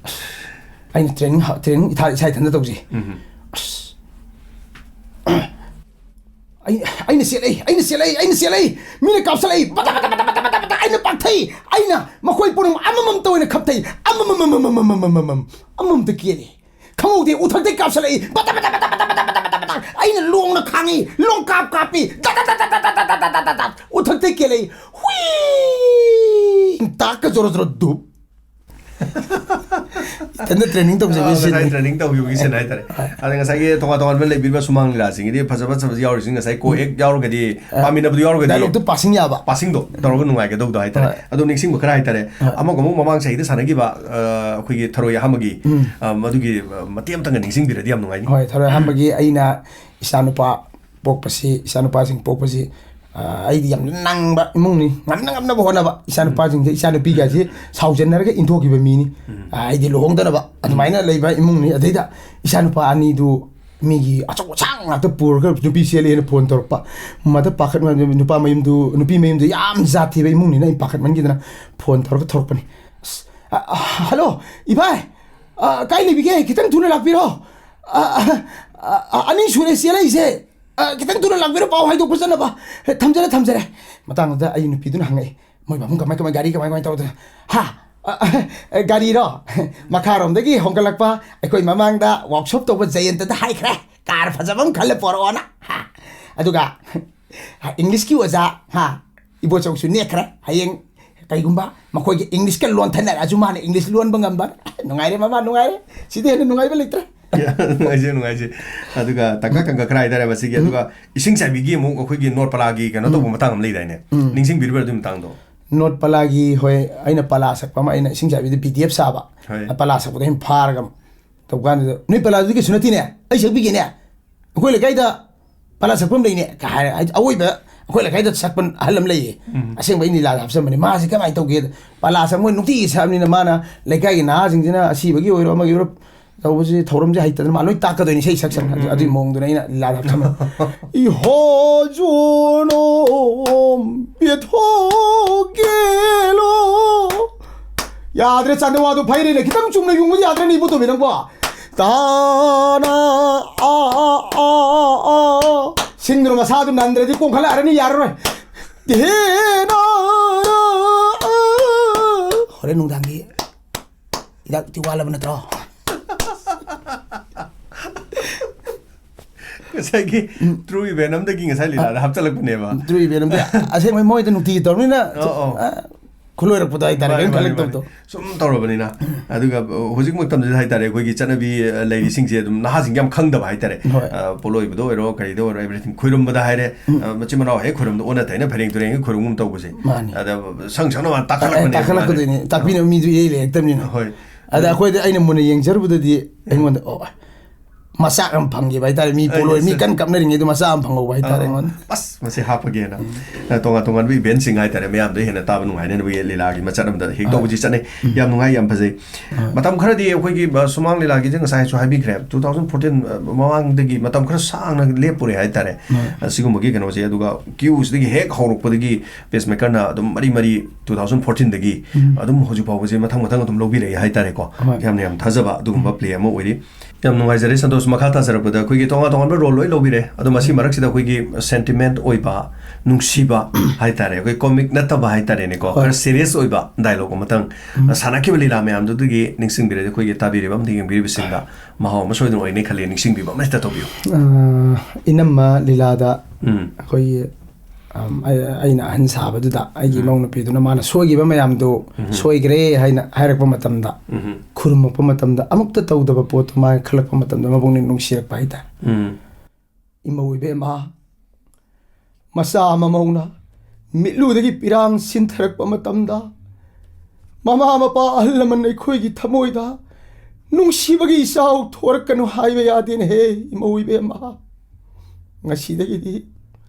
ꯑꯩꯅ training ꯍ-, training ꯏꯊꯥ-, ꯏꯁꯥ ꯏꯊꯟꯗ ꯇꯧꯖꯩ꯫ ꯎꯝ꯫ ꯑꯁ꯫ ꯑꯩ ꯑꯩꯅ ꯆꯦꯜꯂꯛꯏ ꯑꯩꯅ ꯆꯦꯜꯂꯛꯏ ꯑꯩꯅ ꯆꯦꯜꯂꯛꯏ꯫ ꯃꯤꯅ ꯀꯥꯞꯁꯤꯜꯂꯛꯏ꯫ ꯕꯇ ꯕꯇ ꯕꯇ ꯕꯇ ꯕꯇ ꯕꯇ꯫ ꯑꯩꯅ ꯄꯥꯛꯊꯩ꯫ ꯑꯩꯅ ꯃꯈꯣꯏ ꯄꯨꯝꯅꯃꯛ ꯑꯃꯃꯝꯇ ꯑꯣꯏꯅ ꯈꯞꯊꯩ꯫ ꯑꯃꯃꯝ ꯑꯃꯃꯝꯇ ꯀꯦꯜꯂꯤ꯫ ꯈꯪꯍꯧꯗꯦ꯫ ꯎꯊꯛꯇꯩ ꯀꯥꯞꯁꯤꯜꯂꯛꯏ꯫ ꯕꯇ ꯕꯇ ꯕꯇ ꯕꯇ ꯕꯇ ꯕꯇ ꯕꯇ꯫ ꯑꯩꯅ ꯂꯣꯡꯅ ꯈꯥꯡꯉꯤ꯫ ꯂꯣꯡ ꯀꯥꯞ ꯀꯥꯞꯄꯤ꯫ ꯗ ꯗ ꯗ꯫ ꯎꯊꯛꯇꯩ ꯀꯦꯜꯂꯛꯏ꯫ ꯍꯨꯏ꯫ ꯇꯥꯛꯀ ꯖꯣꯔꯣ ꯖꯣꯔꯣ ꯗꯨꯞ꯫ ꯏꯊꯟꯗ training ꯇꯧꯖꯕ ꯑꯥ, ꯉꯁꯥꯏ ꯁꯤꯅꯤ꯫ Training ꯇꯧꯈꯤꯕꯒꯤ ꯁꯤꯟ ꯍꯥꯏꯇꯥꯔꯦ꯫ ꯍꯣꯏ꯫ ꯑꯗ ꯉꯁꯥꯏꯒꯤ ꯇꯣꯉꯥꯟ ꯇꯣꯉꯥꯟꯕ ꯂꯩꯕꯤꯔꯤꯕ ꯁꯨꯃꯥꯡ ꯂꯤꯂꯥꯁꯤꯡꯒꯤꯗꯤ ꯐꯖ ꯐꯖꯕ ꯌꯥꯎꯔꯤꯁꯤꯡ ꯉꯁꯥꯏ ꯀꯣ ꯍꯦꯛ ꯌꯥꯎꯔꯒꯗꯤ, ꯑ, ꯄꯥꯃꯤꯟꯅꯕꯗꯨ ꯌꯥꯎꯔꯒꯗꯤ dialogue ꯇꯣ ꯄꯥꯁꯤꯡ ꯌꯥꯕ꯫ ꯄꯥꯁꯤꯡꯗꯣ ꯇꯧꯔꯒ ꯅꯨꯡꯉꯥꯏꯒꯗꯧꯗꯣ ꯍꯥꯏꯇꯥꯔꯦ꯫ ꯍꯣꯏ꯫ ꯑꯗꯣ ꯅꯤꯡꯁꯤꯡꯕ ꯈꯔ ꯍꯥꯏꯇꯥꯔꯦ꯫ ꯍꯣꯏ꯫ ꯑꯃꯒ ꯑꯃꯨꯛ ꯃꯃꯥꯡ ꯆꯍꯤꯗ ꯁꯥꯟꯅꯈꯤꯕ, ꯑ, ꯑꯩꯈꯣꯏꯒꯤ ꯊꯔꯣꯏ ꯑꯍꯥꯟꯕꯒꯤ, ꯎꯝ꯫ ꯑ, ꯃꯗꯨꯒꯤ, ꯑ, ꯃꯇꯦꯛ ꯑꯃꯇꯪꯒ ꯅꯤꯡꯁꯤꯡꯕꯤꯔꯗꯤ ꯌꯥꯝ ꯅꯨꯡꯉꯥꯏꯅꯤ꯫ ꯍꯣꯏ, ꯊꯔꯣꯏ ꯑꯍꯥꯟꯕꯒꯤ ꯑꯩꯅ ꯏꯆꯥꯅꯨꯄꯥ ꯄꯣꯛꯄꯁꯤ, ꯏꯆꯥꯅꯨꯄꯥꯁꯤꯡ ꯄꯣꯛꯄꯁꯤ, ꯑ, ꯑꯩꯗꯤ ꯌꯥꯝ ꯅꯪꯕ ꯏꯃꯨꯡꯅꯤ, ꯉꯝꯅ ꯉꯝꯅꯕ ꯍꯣꯠꯅꯕ꯫ ꯏꯆꯥꯅꯨꯄꯥꯁꯤꯡꯁꯦ, ꯏꯆꯥꯅꯨꯄꯤꯒꯁꯤ ꯁꯥꯎꯖꯟꯅꯔꯒ ꯏꯟꯊꯣꯛꯈꯤꯕ ꯃꯤꯅꯤ꯫ ꯎꯝ꯫ ꯑ, ꯑꯩꯗꯤ ꯂꯨꯍꯣꯡꯗꯅꯕ ꯑꯗꯨꯃꯥꯏꯅ ꯂꯩꯕ ꯏꯃꯨꯡꯅꯤ꯫ ꯑꯗꯩꯗ ꯏꯆꯥꯅꯨꯄꯥ ꯑꯅꯤꯗꯨ ꯃꯤꯒꯤ ꯑꯆꯧ ꯑꯁꯥꯡ ꯉꯥꯛꯇ ꯄꯨꯔꯒ ꯅꯨꯄꯤ ꯆꯦꯜꯂꯦꯅ phone ꯇꯧꯔꯛꯄ꯫ ꯃꯗ ꯄꯥꯈꯠ-, ꯅꯨꯄꯥ ꯃꯌꯨꯝꯗꯨ, ꯅꯨꯄꯤ ꯃꯌꯨꯝꯗꯨ ꯌꯥꯝ ꯖꯥꯠ ꯊꯤꯕ ꯏꯃꯨꯡꯅꯤꯅ ꯑꯩ ꯄꯥꯈꯠꯃꯟꯈꯤꯗꯅ phone ꯇꯧꯔꯒ ꯊꯣꯔꯛꯄꯅꯤ꯫ ꯑꯁ, ꯑ, ꯑ, "Hello, ꯏꯚꯥꯏ, ꯑ, ꯀꯥꯏ ꯂꯩꯕꯤꯒꯦ? ꯈꯤꯇꯪ ꯊꯨꯅ ꯂꯥꯛꯄꯤꯔꯣ꯫ ꯑ, ꯑ, ꯑ, ꯑ, ꯑꯅꯤ ꯁꯨꯔꯦ ꯆꯦꯜꯂꯛꯏꯁꯦ꯫ ꯑ, ꯈꯤꯇꯪ ꯊꯨꯅ ꯂꯥꯛꯄꯤꯔꯣ, ꯄꯥꯎ ꯍꯥꯏꯗꯣꯛꯄ ꯆꯠꯅꯕ꯫ ꯑꯦ, ꯊꯝꯖꯔꯦ, ꯊꯝꯖꯔꯦ꯫" ꯃꯇꯥꯡꯗꯨꯗ ꯑꯩ ꯅꯨꯄꯤꯗꯨꯅ ꯍꯪꯉꯛꯏ, "ꯃꯣꯏ ꯕꯥꯕꯨꯡ ꯀꯃꯥꯏ ꯀꯃꯥꯏ, ꯒꯥꯔꯤ ꯀꯃꯥꯏ ꯀꯃꯥꯏ ꯇꯧꯗꯅ?" "ꯍꯥ? ꯑ, ꯑ, ꯑ, ꯒꯥꯔꯤꯔꯣ? ꯃꯈꯥꯔꯣꯝꯗꯒꯤ ꯍꯣꯡꯒꯠꯂꯛꯄ ꯑꯩꯈꯣꯏ ꯃꯃꯥꯡꯗ workshop ꯇꯧꯕ ꯖꯌꯟꯇꯗ ꯍꯥꯏꯈ꯭ꯔꯦ, car ꯐꯖꯕ ꯑꯃ ꯈꯜꯂ ꯄꯣꯔꯛꯑꯣꯅ꯫ ꯍꯥ? ꯑꯗꯨꯒ English ꯀꯤ ꯑꯣꯖꯥ, ꯍꯥ, ꯏꯕꯣꯆꯧꯁꯨ ꯅꯦꯛꯈ꯭ꯔꯦ꯫ ꯍꯌꯦꯡ ꯀꯩꯒꯨꯝꯕ ꯃꯈꯣꯏꯒꯤ English ꯀ ꯂꯣꯟꯊꯅꯔꯛꯑꯁꯨ ꯃꯥꯅ English ꯂꯣꯟꯕ ꯉꯝꯕ꯫ ꯅꯨꯡꯉꯥꯏꯔꯦ ꯃꯃꯥ, ꯅꯨꯡꯉꯥꯏꯔꯦ꯫ ꯁꯤꯗꯩ ꯍꯦꯟꯅ ꯅꯨꯡꯉꯥꯏꯕ ꯂꯩꯇ꯭ꯔꯦ꯫" ꯅꯨꯡꯉꯥꯏꯖꯩ, ꯅꯨꯡꯉꯥꯏꯖꯩ꯫ ꯑꯗꯨꯒ ꯇꯥꯡꯀꯛ ꯇꯥꯡꯀꯛ ꯈꯔ ꯍꯥꯏꯇꯥꯔꯦ ꯃꯁꯤꯒꯤ꯫ ꯎꯝ꯫ ꯑꯗꯨꯒ ꯏꯁꯤꯡ ꯆꯥꯏꯕꯤꯒꯤ ꯑꯃꯨꯛ ꯑꯩꯈꯣꯏꯒꯤ ꯅꯣꯔꯠ ꯄꯂꯥꯒꯤ ꯀꯩꯅꯣ ꯇꯧꯕ ꯎꯝ꯫ ꯃꯇꯥꯡ ꯑꯃ ꯂꯩꯗꯥꯏꯅꯦ? ꯎꯝ꯫ ꯅꯤꯡꯁꯤꯡꯕꯤꯔꯤꯕ꯭ꯔꯥ ꯑꯗꯨꯒꯤ ꯃꯇꯥꯡꯗꯣ? ꯅꯣꯔꯠ ꯄꯂꯥꯒꯤ, ꯍꯣꯏ, ꯑꯩꯅ ꯄꯂꯥ ꯁꯛꯄ ꯑꯃ, ꯑꯩꯅ ꯏꯁꯤꯡ ꯆꯥꯏꯕꯤꯗ B D F ꯁꯥꯕ꯫ ꯍꯣꯏ꯫ ꯄꯂꯥ ꯁꯛꯄꯗꯣ ꯑꯩꯅ ꯐꯥꯔꯒ ꯇꯧꯕ ꯀꯥꯟꯗꯨꯗ, "ꯅꯣꯏ ꯄꯂꯥꯗꯨꯗꯤ ꯀꯩꯁꯨ ꯅꯠꯇꯦꯅꯦ, ꯑꯩ ꯁꯛꯄꯤꯒꯦꯅꯦ, ꯑꯩꯈꯣꯏ ꯂꯩꯀꯥꯏꯗ ꯄꯂꯥ ꯁꯛꯄ ꯑꯃ ꯂꯩꯅꯦ" ꯀ ꯍꯥꯏꯔ, ꯍꯥꯏꯗꯤ ꯑꯋꯣꯏꯕ ꯑꯩꯈꯣꯏ ꯂꯩꯀꯥꯏꯗ ꯁꯛꯄ ꯑꯍꯜ ꯑꯃ ꯂꯩꯌꯦ꯫ ꯎꯝ꯫ ꯑꯁꯦꯡꯕ ꯑꯩꯅ ꯂꯤꯂꯥꯗ ꯍꯥꯞꯆꯟꯕꯅꯤ꯫ ꯃꯥꯁꯦ ꯀꯃꯥꯏꯅ ꯇꯧꯒꯦꯗ, ꯄꯂꯥ ꯁꯛꯄ ꯃꯣꯏ ꯅꯨꯡꯇꯤꯒꯤ ꯁꯛꯑꯕꯅꯤꯅ ꯃꯥꯅ ꯂꯩꯀꯥꯏꯒꯤ ꯅꯍꯥꯁꯤꯡꯁꯤꯅ ꯑꯁꯤꯕꯒꯤ ꯑꯣꯏꯔꯣ ꯑꯃꯒꯤ ꯑꯣꯏꯔꯣ ꯇꯧꯕꯁꯤ, ꯊꯧꯔꯝꯁꯦ ꯍꯩꯇꯗꯅ ꯃꯥ ꯂꯣꯏ ꯇꯥꯛꯀꯗꯣꯏꯅꯤ ꯏꯁꯩ ꯁꯛ ꯁꯛꯅ꯫ ꯑꯗꯨ-, ꯑꯗꯨꯒꯤ ꯃꯑꯣꯡꯗꯨꯅ ꯑꯩꯅ ꯂꯤꯂꯥꯗ ꯍꯥꯞꯆꯟꯕ꯫ "ꯏꯍꯣ ꯖꯣꯅꯣꯝ ꯄꯦꯊꯣꯒꯦꯂꯣ꯫" ꯌꯥꯗ꯭ꯔꯦ, ꯆꯥꯟꯗꯋꯥꯗꯨ ꯐꯩꯔꯦꯅꯦ꯫ ꯈꯤꯇꯪ ꯆꯨꯝꯅ ꯌꯨꯡꯕꯗꯤ ꯌꯥꯗ꯭ꯔꯦꯅꯦ, ꯏꯕꯣꯇꯣꯝꯕꯤ ꯅꯪꯕꯣ꯫ ꯇꯥꯅ ꯑ ꯑ ꯑ ꯑ ꯁꯤꯡꯗꯨꯅ ꯃꯁꯥꯗꯨ ꯅꯟꯗ꯭ꯔꯗꯤ ꯀꯣꯟꯈꯠꯂꯛꯑꯔꯅꯤ, ꯌꯥꯔꯔꯣꯏ꯫ ꯍꯣꯔꯦꯟ ꯅꯨꯡꯗꯥꯡꯒꯤ ꯍꯤꯗꯥꯛꯇꯤ ꯋꯥꯠꯂꯕ ꯅꯠꯇ꯭ꯔꯣ? ꯉꯁꯥꯏꯒꯤ ꯎꯝ꯫ True event ꯑꯝꯗꯒꯤ ꯉꯁꯥꯏ ꯂꯤꯂꯥꯗ ꯍꯥꯞꯆꯜꯂꯛꯄꯅꯦꯕ꯫ True event ꯑꯝꯗ ꯑꯁꯦꯡꯕꯩ ꯃꯣꯏꯗ ꯅꯨꯡꯇꯤꯒꯤ ꯇꯧꯔꯕꯅꯤꯅ ꯑꯧ, ꯑꯧ꯫ ꯑ, ꯈꯨꯂꯣꯏꯔꯛꯄꯗꯣ ꯍꯥꯏꯇꯥꯔꯦ, ꯃꯥꯅꯤ, ꯀꯔꯤꯝ ꯃꯥꯅꯤ, ꯈꯜꯂꯛꯇꯕꯗꯣ꯫ ꯃꯥꯅꯤ꯫ ꯁꯨꯝ ꯇꯧꯔꯕꯅꯤꯅ꯫ ꯑꯗꯨꯒ, ꯑ, ꯍꯧꯖꯤꯛ ꯃꯇꯝꯁꯤꯗ ꯍꯥꯏꯇꯥꯔꯦ, ꯑꯩꯈꯣꯏꯒꯤ ꯆꯠꯅꯕꯤ, ꯑ, ꯂꯩꯔꯤꯁꯤꯡꯁꯦ ꯑꯗꯨꯝ ꯅꯍꯥꯁꯤꯡꯁꯦ ꯌꯥꯝ ꯈꯪꯗꯕ ꯍꯥꯏꯇꯥꯔꯦ꯫ ꯍꯣꯏ꯫ ꯑ, ꯄꯣꯠꯂꯣꯏꯕꯗ ꯑꯣꯏꯔꯣ, ꯀꯔꯤꯗ ꯑꯣꯏꯔꯣ, everything ꯈꯣꯏꯔꯝꯕꯗ ꯍꯥꯏꯔꯦ, ꯎꯝ꯫ ꯑ, ꯃꯆꯤꯟ ꯃꯅꯥꯎ ꯍꯦꯛ ꯈꯣꯏꯔꯝꯕꯗ ꯑꯣꯟꯅ ꯇꯩꯅ ꯐꯩꯔꯦꯡ ꯇꯨꯔꯦꯡ ꯍꯦꯛ ꯈꯣꯏꯔꯝꯒꯨꯝ ꯇꯧꯕꯁꯦ꯫ ꯃꯥꯅꯤ꯫ ꯑꯗ ꯁꯪ ꯁꯪꯅ ꯃꯥ ꯇꯥꯈꯠꯂꯛꯄꯅꯦꯕ ꯑꯦ, ꯇꯥꯈꯠꯂꯛꯀꯗꯣꯏꯅꯤ꯫ ꯃꯥꯅ꯫ ꯇꯥꯛꯄꯤꯅꯕ ꯃꯤꯁꯨ ꯏꯔꯩ ꯂꯩꯔꯛꯇꯕꯅꯤꯅ꯫ ꯍꯣꯏ꯫ ꯑꯗ ꯑꯩꯈꯣꯏꯗ ꯑꯩꯅ ꯃꯨꯟꯅ ꯌꯦꯡꯖꯔꯨꯕꯗꯗꯤ ꯑꯩꯉꯣꯟꯗ, ꯑꯣ, ꯃꯆꯥꯛ ꯑꯃ ꯐꯪꯈꯤꯕ ꯍꯥꯏꯇꯥꯔꯦ꯫ ꯃꯤ ꯑ, ꯄꯣꯠꯂꯣꯏ, yes, ꯃꯤ sir꯫ ꯀꯟꯅ ꯀꯞꯅꯔꯤꯉꯩꯗ ꯃꯆꯥꯛ ꯑꯃ ꯐꯪꯍꯧꯕ ꯍꯥꯏꯇꯥꯔꯦ ꯑ, ꯑꯩꯉꯣꯟꯗ꯫ ꯑꯁ, ꯃꯁꯤ ꯍꯥꯞꯄꯒꯦꯅ꯫ ꯎꯝ꯫ ꯑ, ꯇꯣꯉꯥꯟ ꯇꯣꯉꯥꯟꯕ eventꯁꯤꯡ ꯍꯥꯏꯇꯥꯔꯦ, ꯃꯌꯥꯝꯗ ꯍꯦꯟꯅ ꯇꯥꯕ ꯅꯨꯡꯉꯥꯏꯅꯅꯕꯒꯤ ꯂꯤꯂꯥꯒꯤ ꯃꯆꯠ ꯑꯃꯗ ꯍꯦꯛ ꯍꯣꯏ꯫ ꯇꯧꯕꯁꯤ ꯆꯠꯅꯩ꯫ ꯎꯝ꯫ ꯌꯥꯝ ꯅꯨꯡꯉꯥꯏ, ꯌꯥꯝ ꯐꯖꯩ꯫ ꯍꯣꯏ꯫ ꯃꯇꯝ ꯈꯔꯗꯤ ꯑꯩꯈꯣꯏꯒꯤ, ꯑ, ꯁꯨꯃꯥꯡ ꯂꯤꯂꯥꯒꯤꯁꯦ ꯉꯁꯥꯏꯁꯨ ꯍꯥꯏꯕꯤꯈ꯭ꯔꯦ, two thousand fourteen, ꯑ, ꯃꯃꯥꯡꯗꯒꯤ ꯃꯇꯝ ꯈꯔ ꯁꯥꯡꯅ ꯂꯦꯞꯄꯨꯔꯦ ꯍꯥꯏꯇꯥꯔꯦ꯫ ꯍꯣꯏ꯫ ꯑ, ꯁꯤꯒꯨꯝꯕꯒꯤ ꯀꯩꯅꯣꯁꯦ꯫ ꯑꯗꯨꯒ Qꯁꯤꯗꯒꯤ ꯍꯦꯛ ꯍꯧꯔꯛꯄꯗꯒꯤ Pacemakerꯅ ꯑꯗꯨꯝ ꯃꯔꯤ ꯃꯔꯤ two thousand fourteenꯗꯒꯤ ꯎꯝ꯫ ꯑꯗꯨꯝ ꯍꯧꯖꯤꯛ ꯐꯥꯎꯕꯁꯦ ꯃꯊꯪ ꯃꯊꯪ ꯑꯗꯨꯝ ꯂꯧꯕꯤꯔꯛꯑꯦ ꯍꯥꯏꯇꯥꯔꯦꯀꯣ꯫ ꯍꯣꯏ꯫ ꯌꯥꯝꯅ ꯌꯥꯝ ꯊꯥꯖꯕ ꯑꯗꯨꯒꯨꯝꯕ ꯎꯝ꯫ Play ꯑꯃ ꯑꯣꯏꯔꯤ꯫ ꯌꯥꯝ ꯅꯨꯡꯉꯥꯏꯖꯔꯦ ꯁꯟꯇꯣꯁ꯫ ꯃꯈꯥ ꯇꯥꯖꯔꯛꯄꯗ ꯑꯩꯈꯣꯏꯒꯤ ꯇꯣꯉꯥꯟ ꯇꯣꯉꯥꯟꯕ role ꯂꯣꯏ ꯂꯧꯕꯤꯔꯦ꯫ ꯑꯗꯣ ꯃꯁꯤ ꯎꯝ꯫ ꯃꯔꯛꯁꯤꯗ ꯑꯩꯈꯣꯏꯒꯤ sentiment ꯑꯣꯏꯕ, ꯅꯨꯡꯁꯤꯕ ꯍꯥꯏꯇꯥꯔꯦ, ꯑꯩꯈꯣꯏ comic ꯅꯠꯇꯕ ꯍꯥꯏꯇꯥꯔꯦꯅꯦꯀꯣ, ꯍꯣꯏ꯫ ꯈꯔ serious ꯑꯣꯏꯕ dialogue ꯑꯃꯇꯪ ꯎꯝ꯫ ꯁꯥꯟꯅꯈꯤꯕ ꯂꯤꯂꯥ ꯃꯌꯥꯝꯗꯨꯗꯒꯤ ꯅꯤꯡꯁꯤꯡꯕꯤꯔꯗꯤ ꯑꯩꯈꯣꯏꯒꯤ ꯇꯥꯕꯤꯔꯤꯕ ꯑꯃꯗꯤ ꯌꯦꯡꯕꯤꯔꯤꯕꯁꯤꯡꯗ ꯃꯍꯥꯎ ꯑꯃ ꯁꯣꯏꯗꯅ ꯑꯣꯏꯅꯤ ꯈꯜꯂꯤ꯫ ꯅꯤꯡꯁꯤꯡꯕꯤꯕ ꯑꯃ ꯍꯦꯛꯇ ꯇꯧꯕꯤꯌꯨ꯫ ꯑ, ꯏꯅꯝꯃ ꯂꯤꯂꯥꯗ ꯎꯝ꯫ ꯑꯩꯈꯣꯏꯒꯤ, ꯑꯝ, ꯑꯩ-, ꯑꯩꯅ ꯑꯍꯟ ꯁꯥꯕꯗꯨꯗ ꯑꯩꯒꯤ ꯎꯝ꯫ ꯏꯃꯧ ꯅꯨꯄꯤꯗꯨꯅ ꯃꯥꯅ ꯁꯣꯏꯈꯤꯕ ꯃꯌꯥꯝꯗꯨ ꯎꯝ꯫ ꯁꯣꯏꯈ꯭ꯔꯦ ꯍꯥꯏꯅ ꯍꯥꯏꯔꯛꯄ ꯃꯇꯝꯗ, ꯎꯝ꯫ ꯈꯨꯔꯨꯝꯃꯛꯄ ꯃꯇꯝꯗ ꯑꯃꯨꯛꯇ ꯇꯧꯗꯕ ꯄꯣꯠꯇꯨ ꯃꯥ ꯈꯜꯂꯛꯄ ꯃꯇꯝꯗ ꯃꯄꯨꯛꯅꯤꯡ ꯅꯨꯡꯁꯤꯔꯛꯄ ꯍꯥꯏꯇꯥꯔꯦ꯫ ꯎꯝ꯫ ꯏꯃꯧ ꯏꯕꯦꯝꯃ, ꯃꯆꯥ ꯑꯃ ꯃꯧꯅ ꯃꯤꯠꯂꯨꯗꯒꯤ ꯄꯤꯔꯥꯡ ꯁꯤꯟꯊꯔꯛꯄ ꯃꯇꯝꯗ, ꯃꯃꯥ ꯃꯄꯥ ꯑꯍꯜ ꯂꯃꯟ ꯑꯩꯈꯣꯏꯒꯤ ꯊꯃꯣꯏꯗ ꯅꯨꯡꯁꯤꯕꯒꯤ ꯏꯆꯥꯎ ꯊꯣꯔꯛꯀꯅꯨ ꯍꯥꯏꯕ ꯌꯥꯗꯦꯅꯦꯍꯦ, ꯏꯃꯧ ꯏꯕꯦꯝꯃ꯫ ꯉꯁꯤꯗꯒꯤꯗꯤ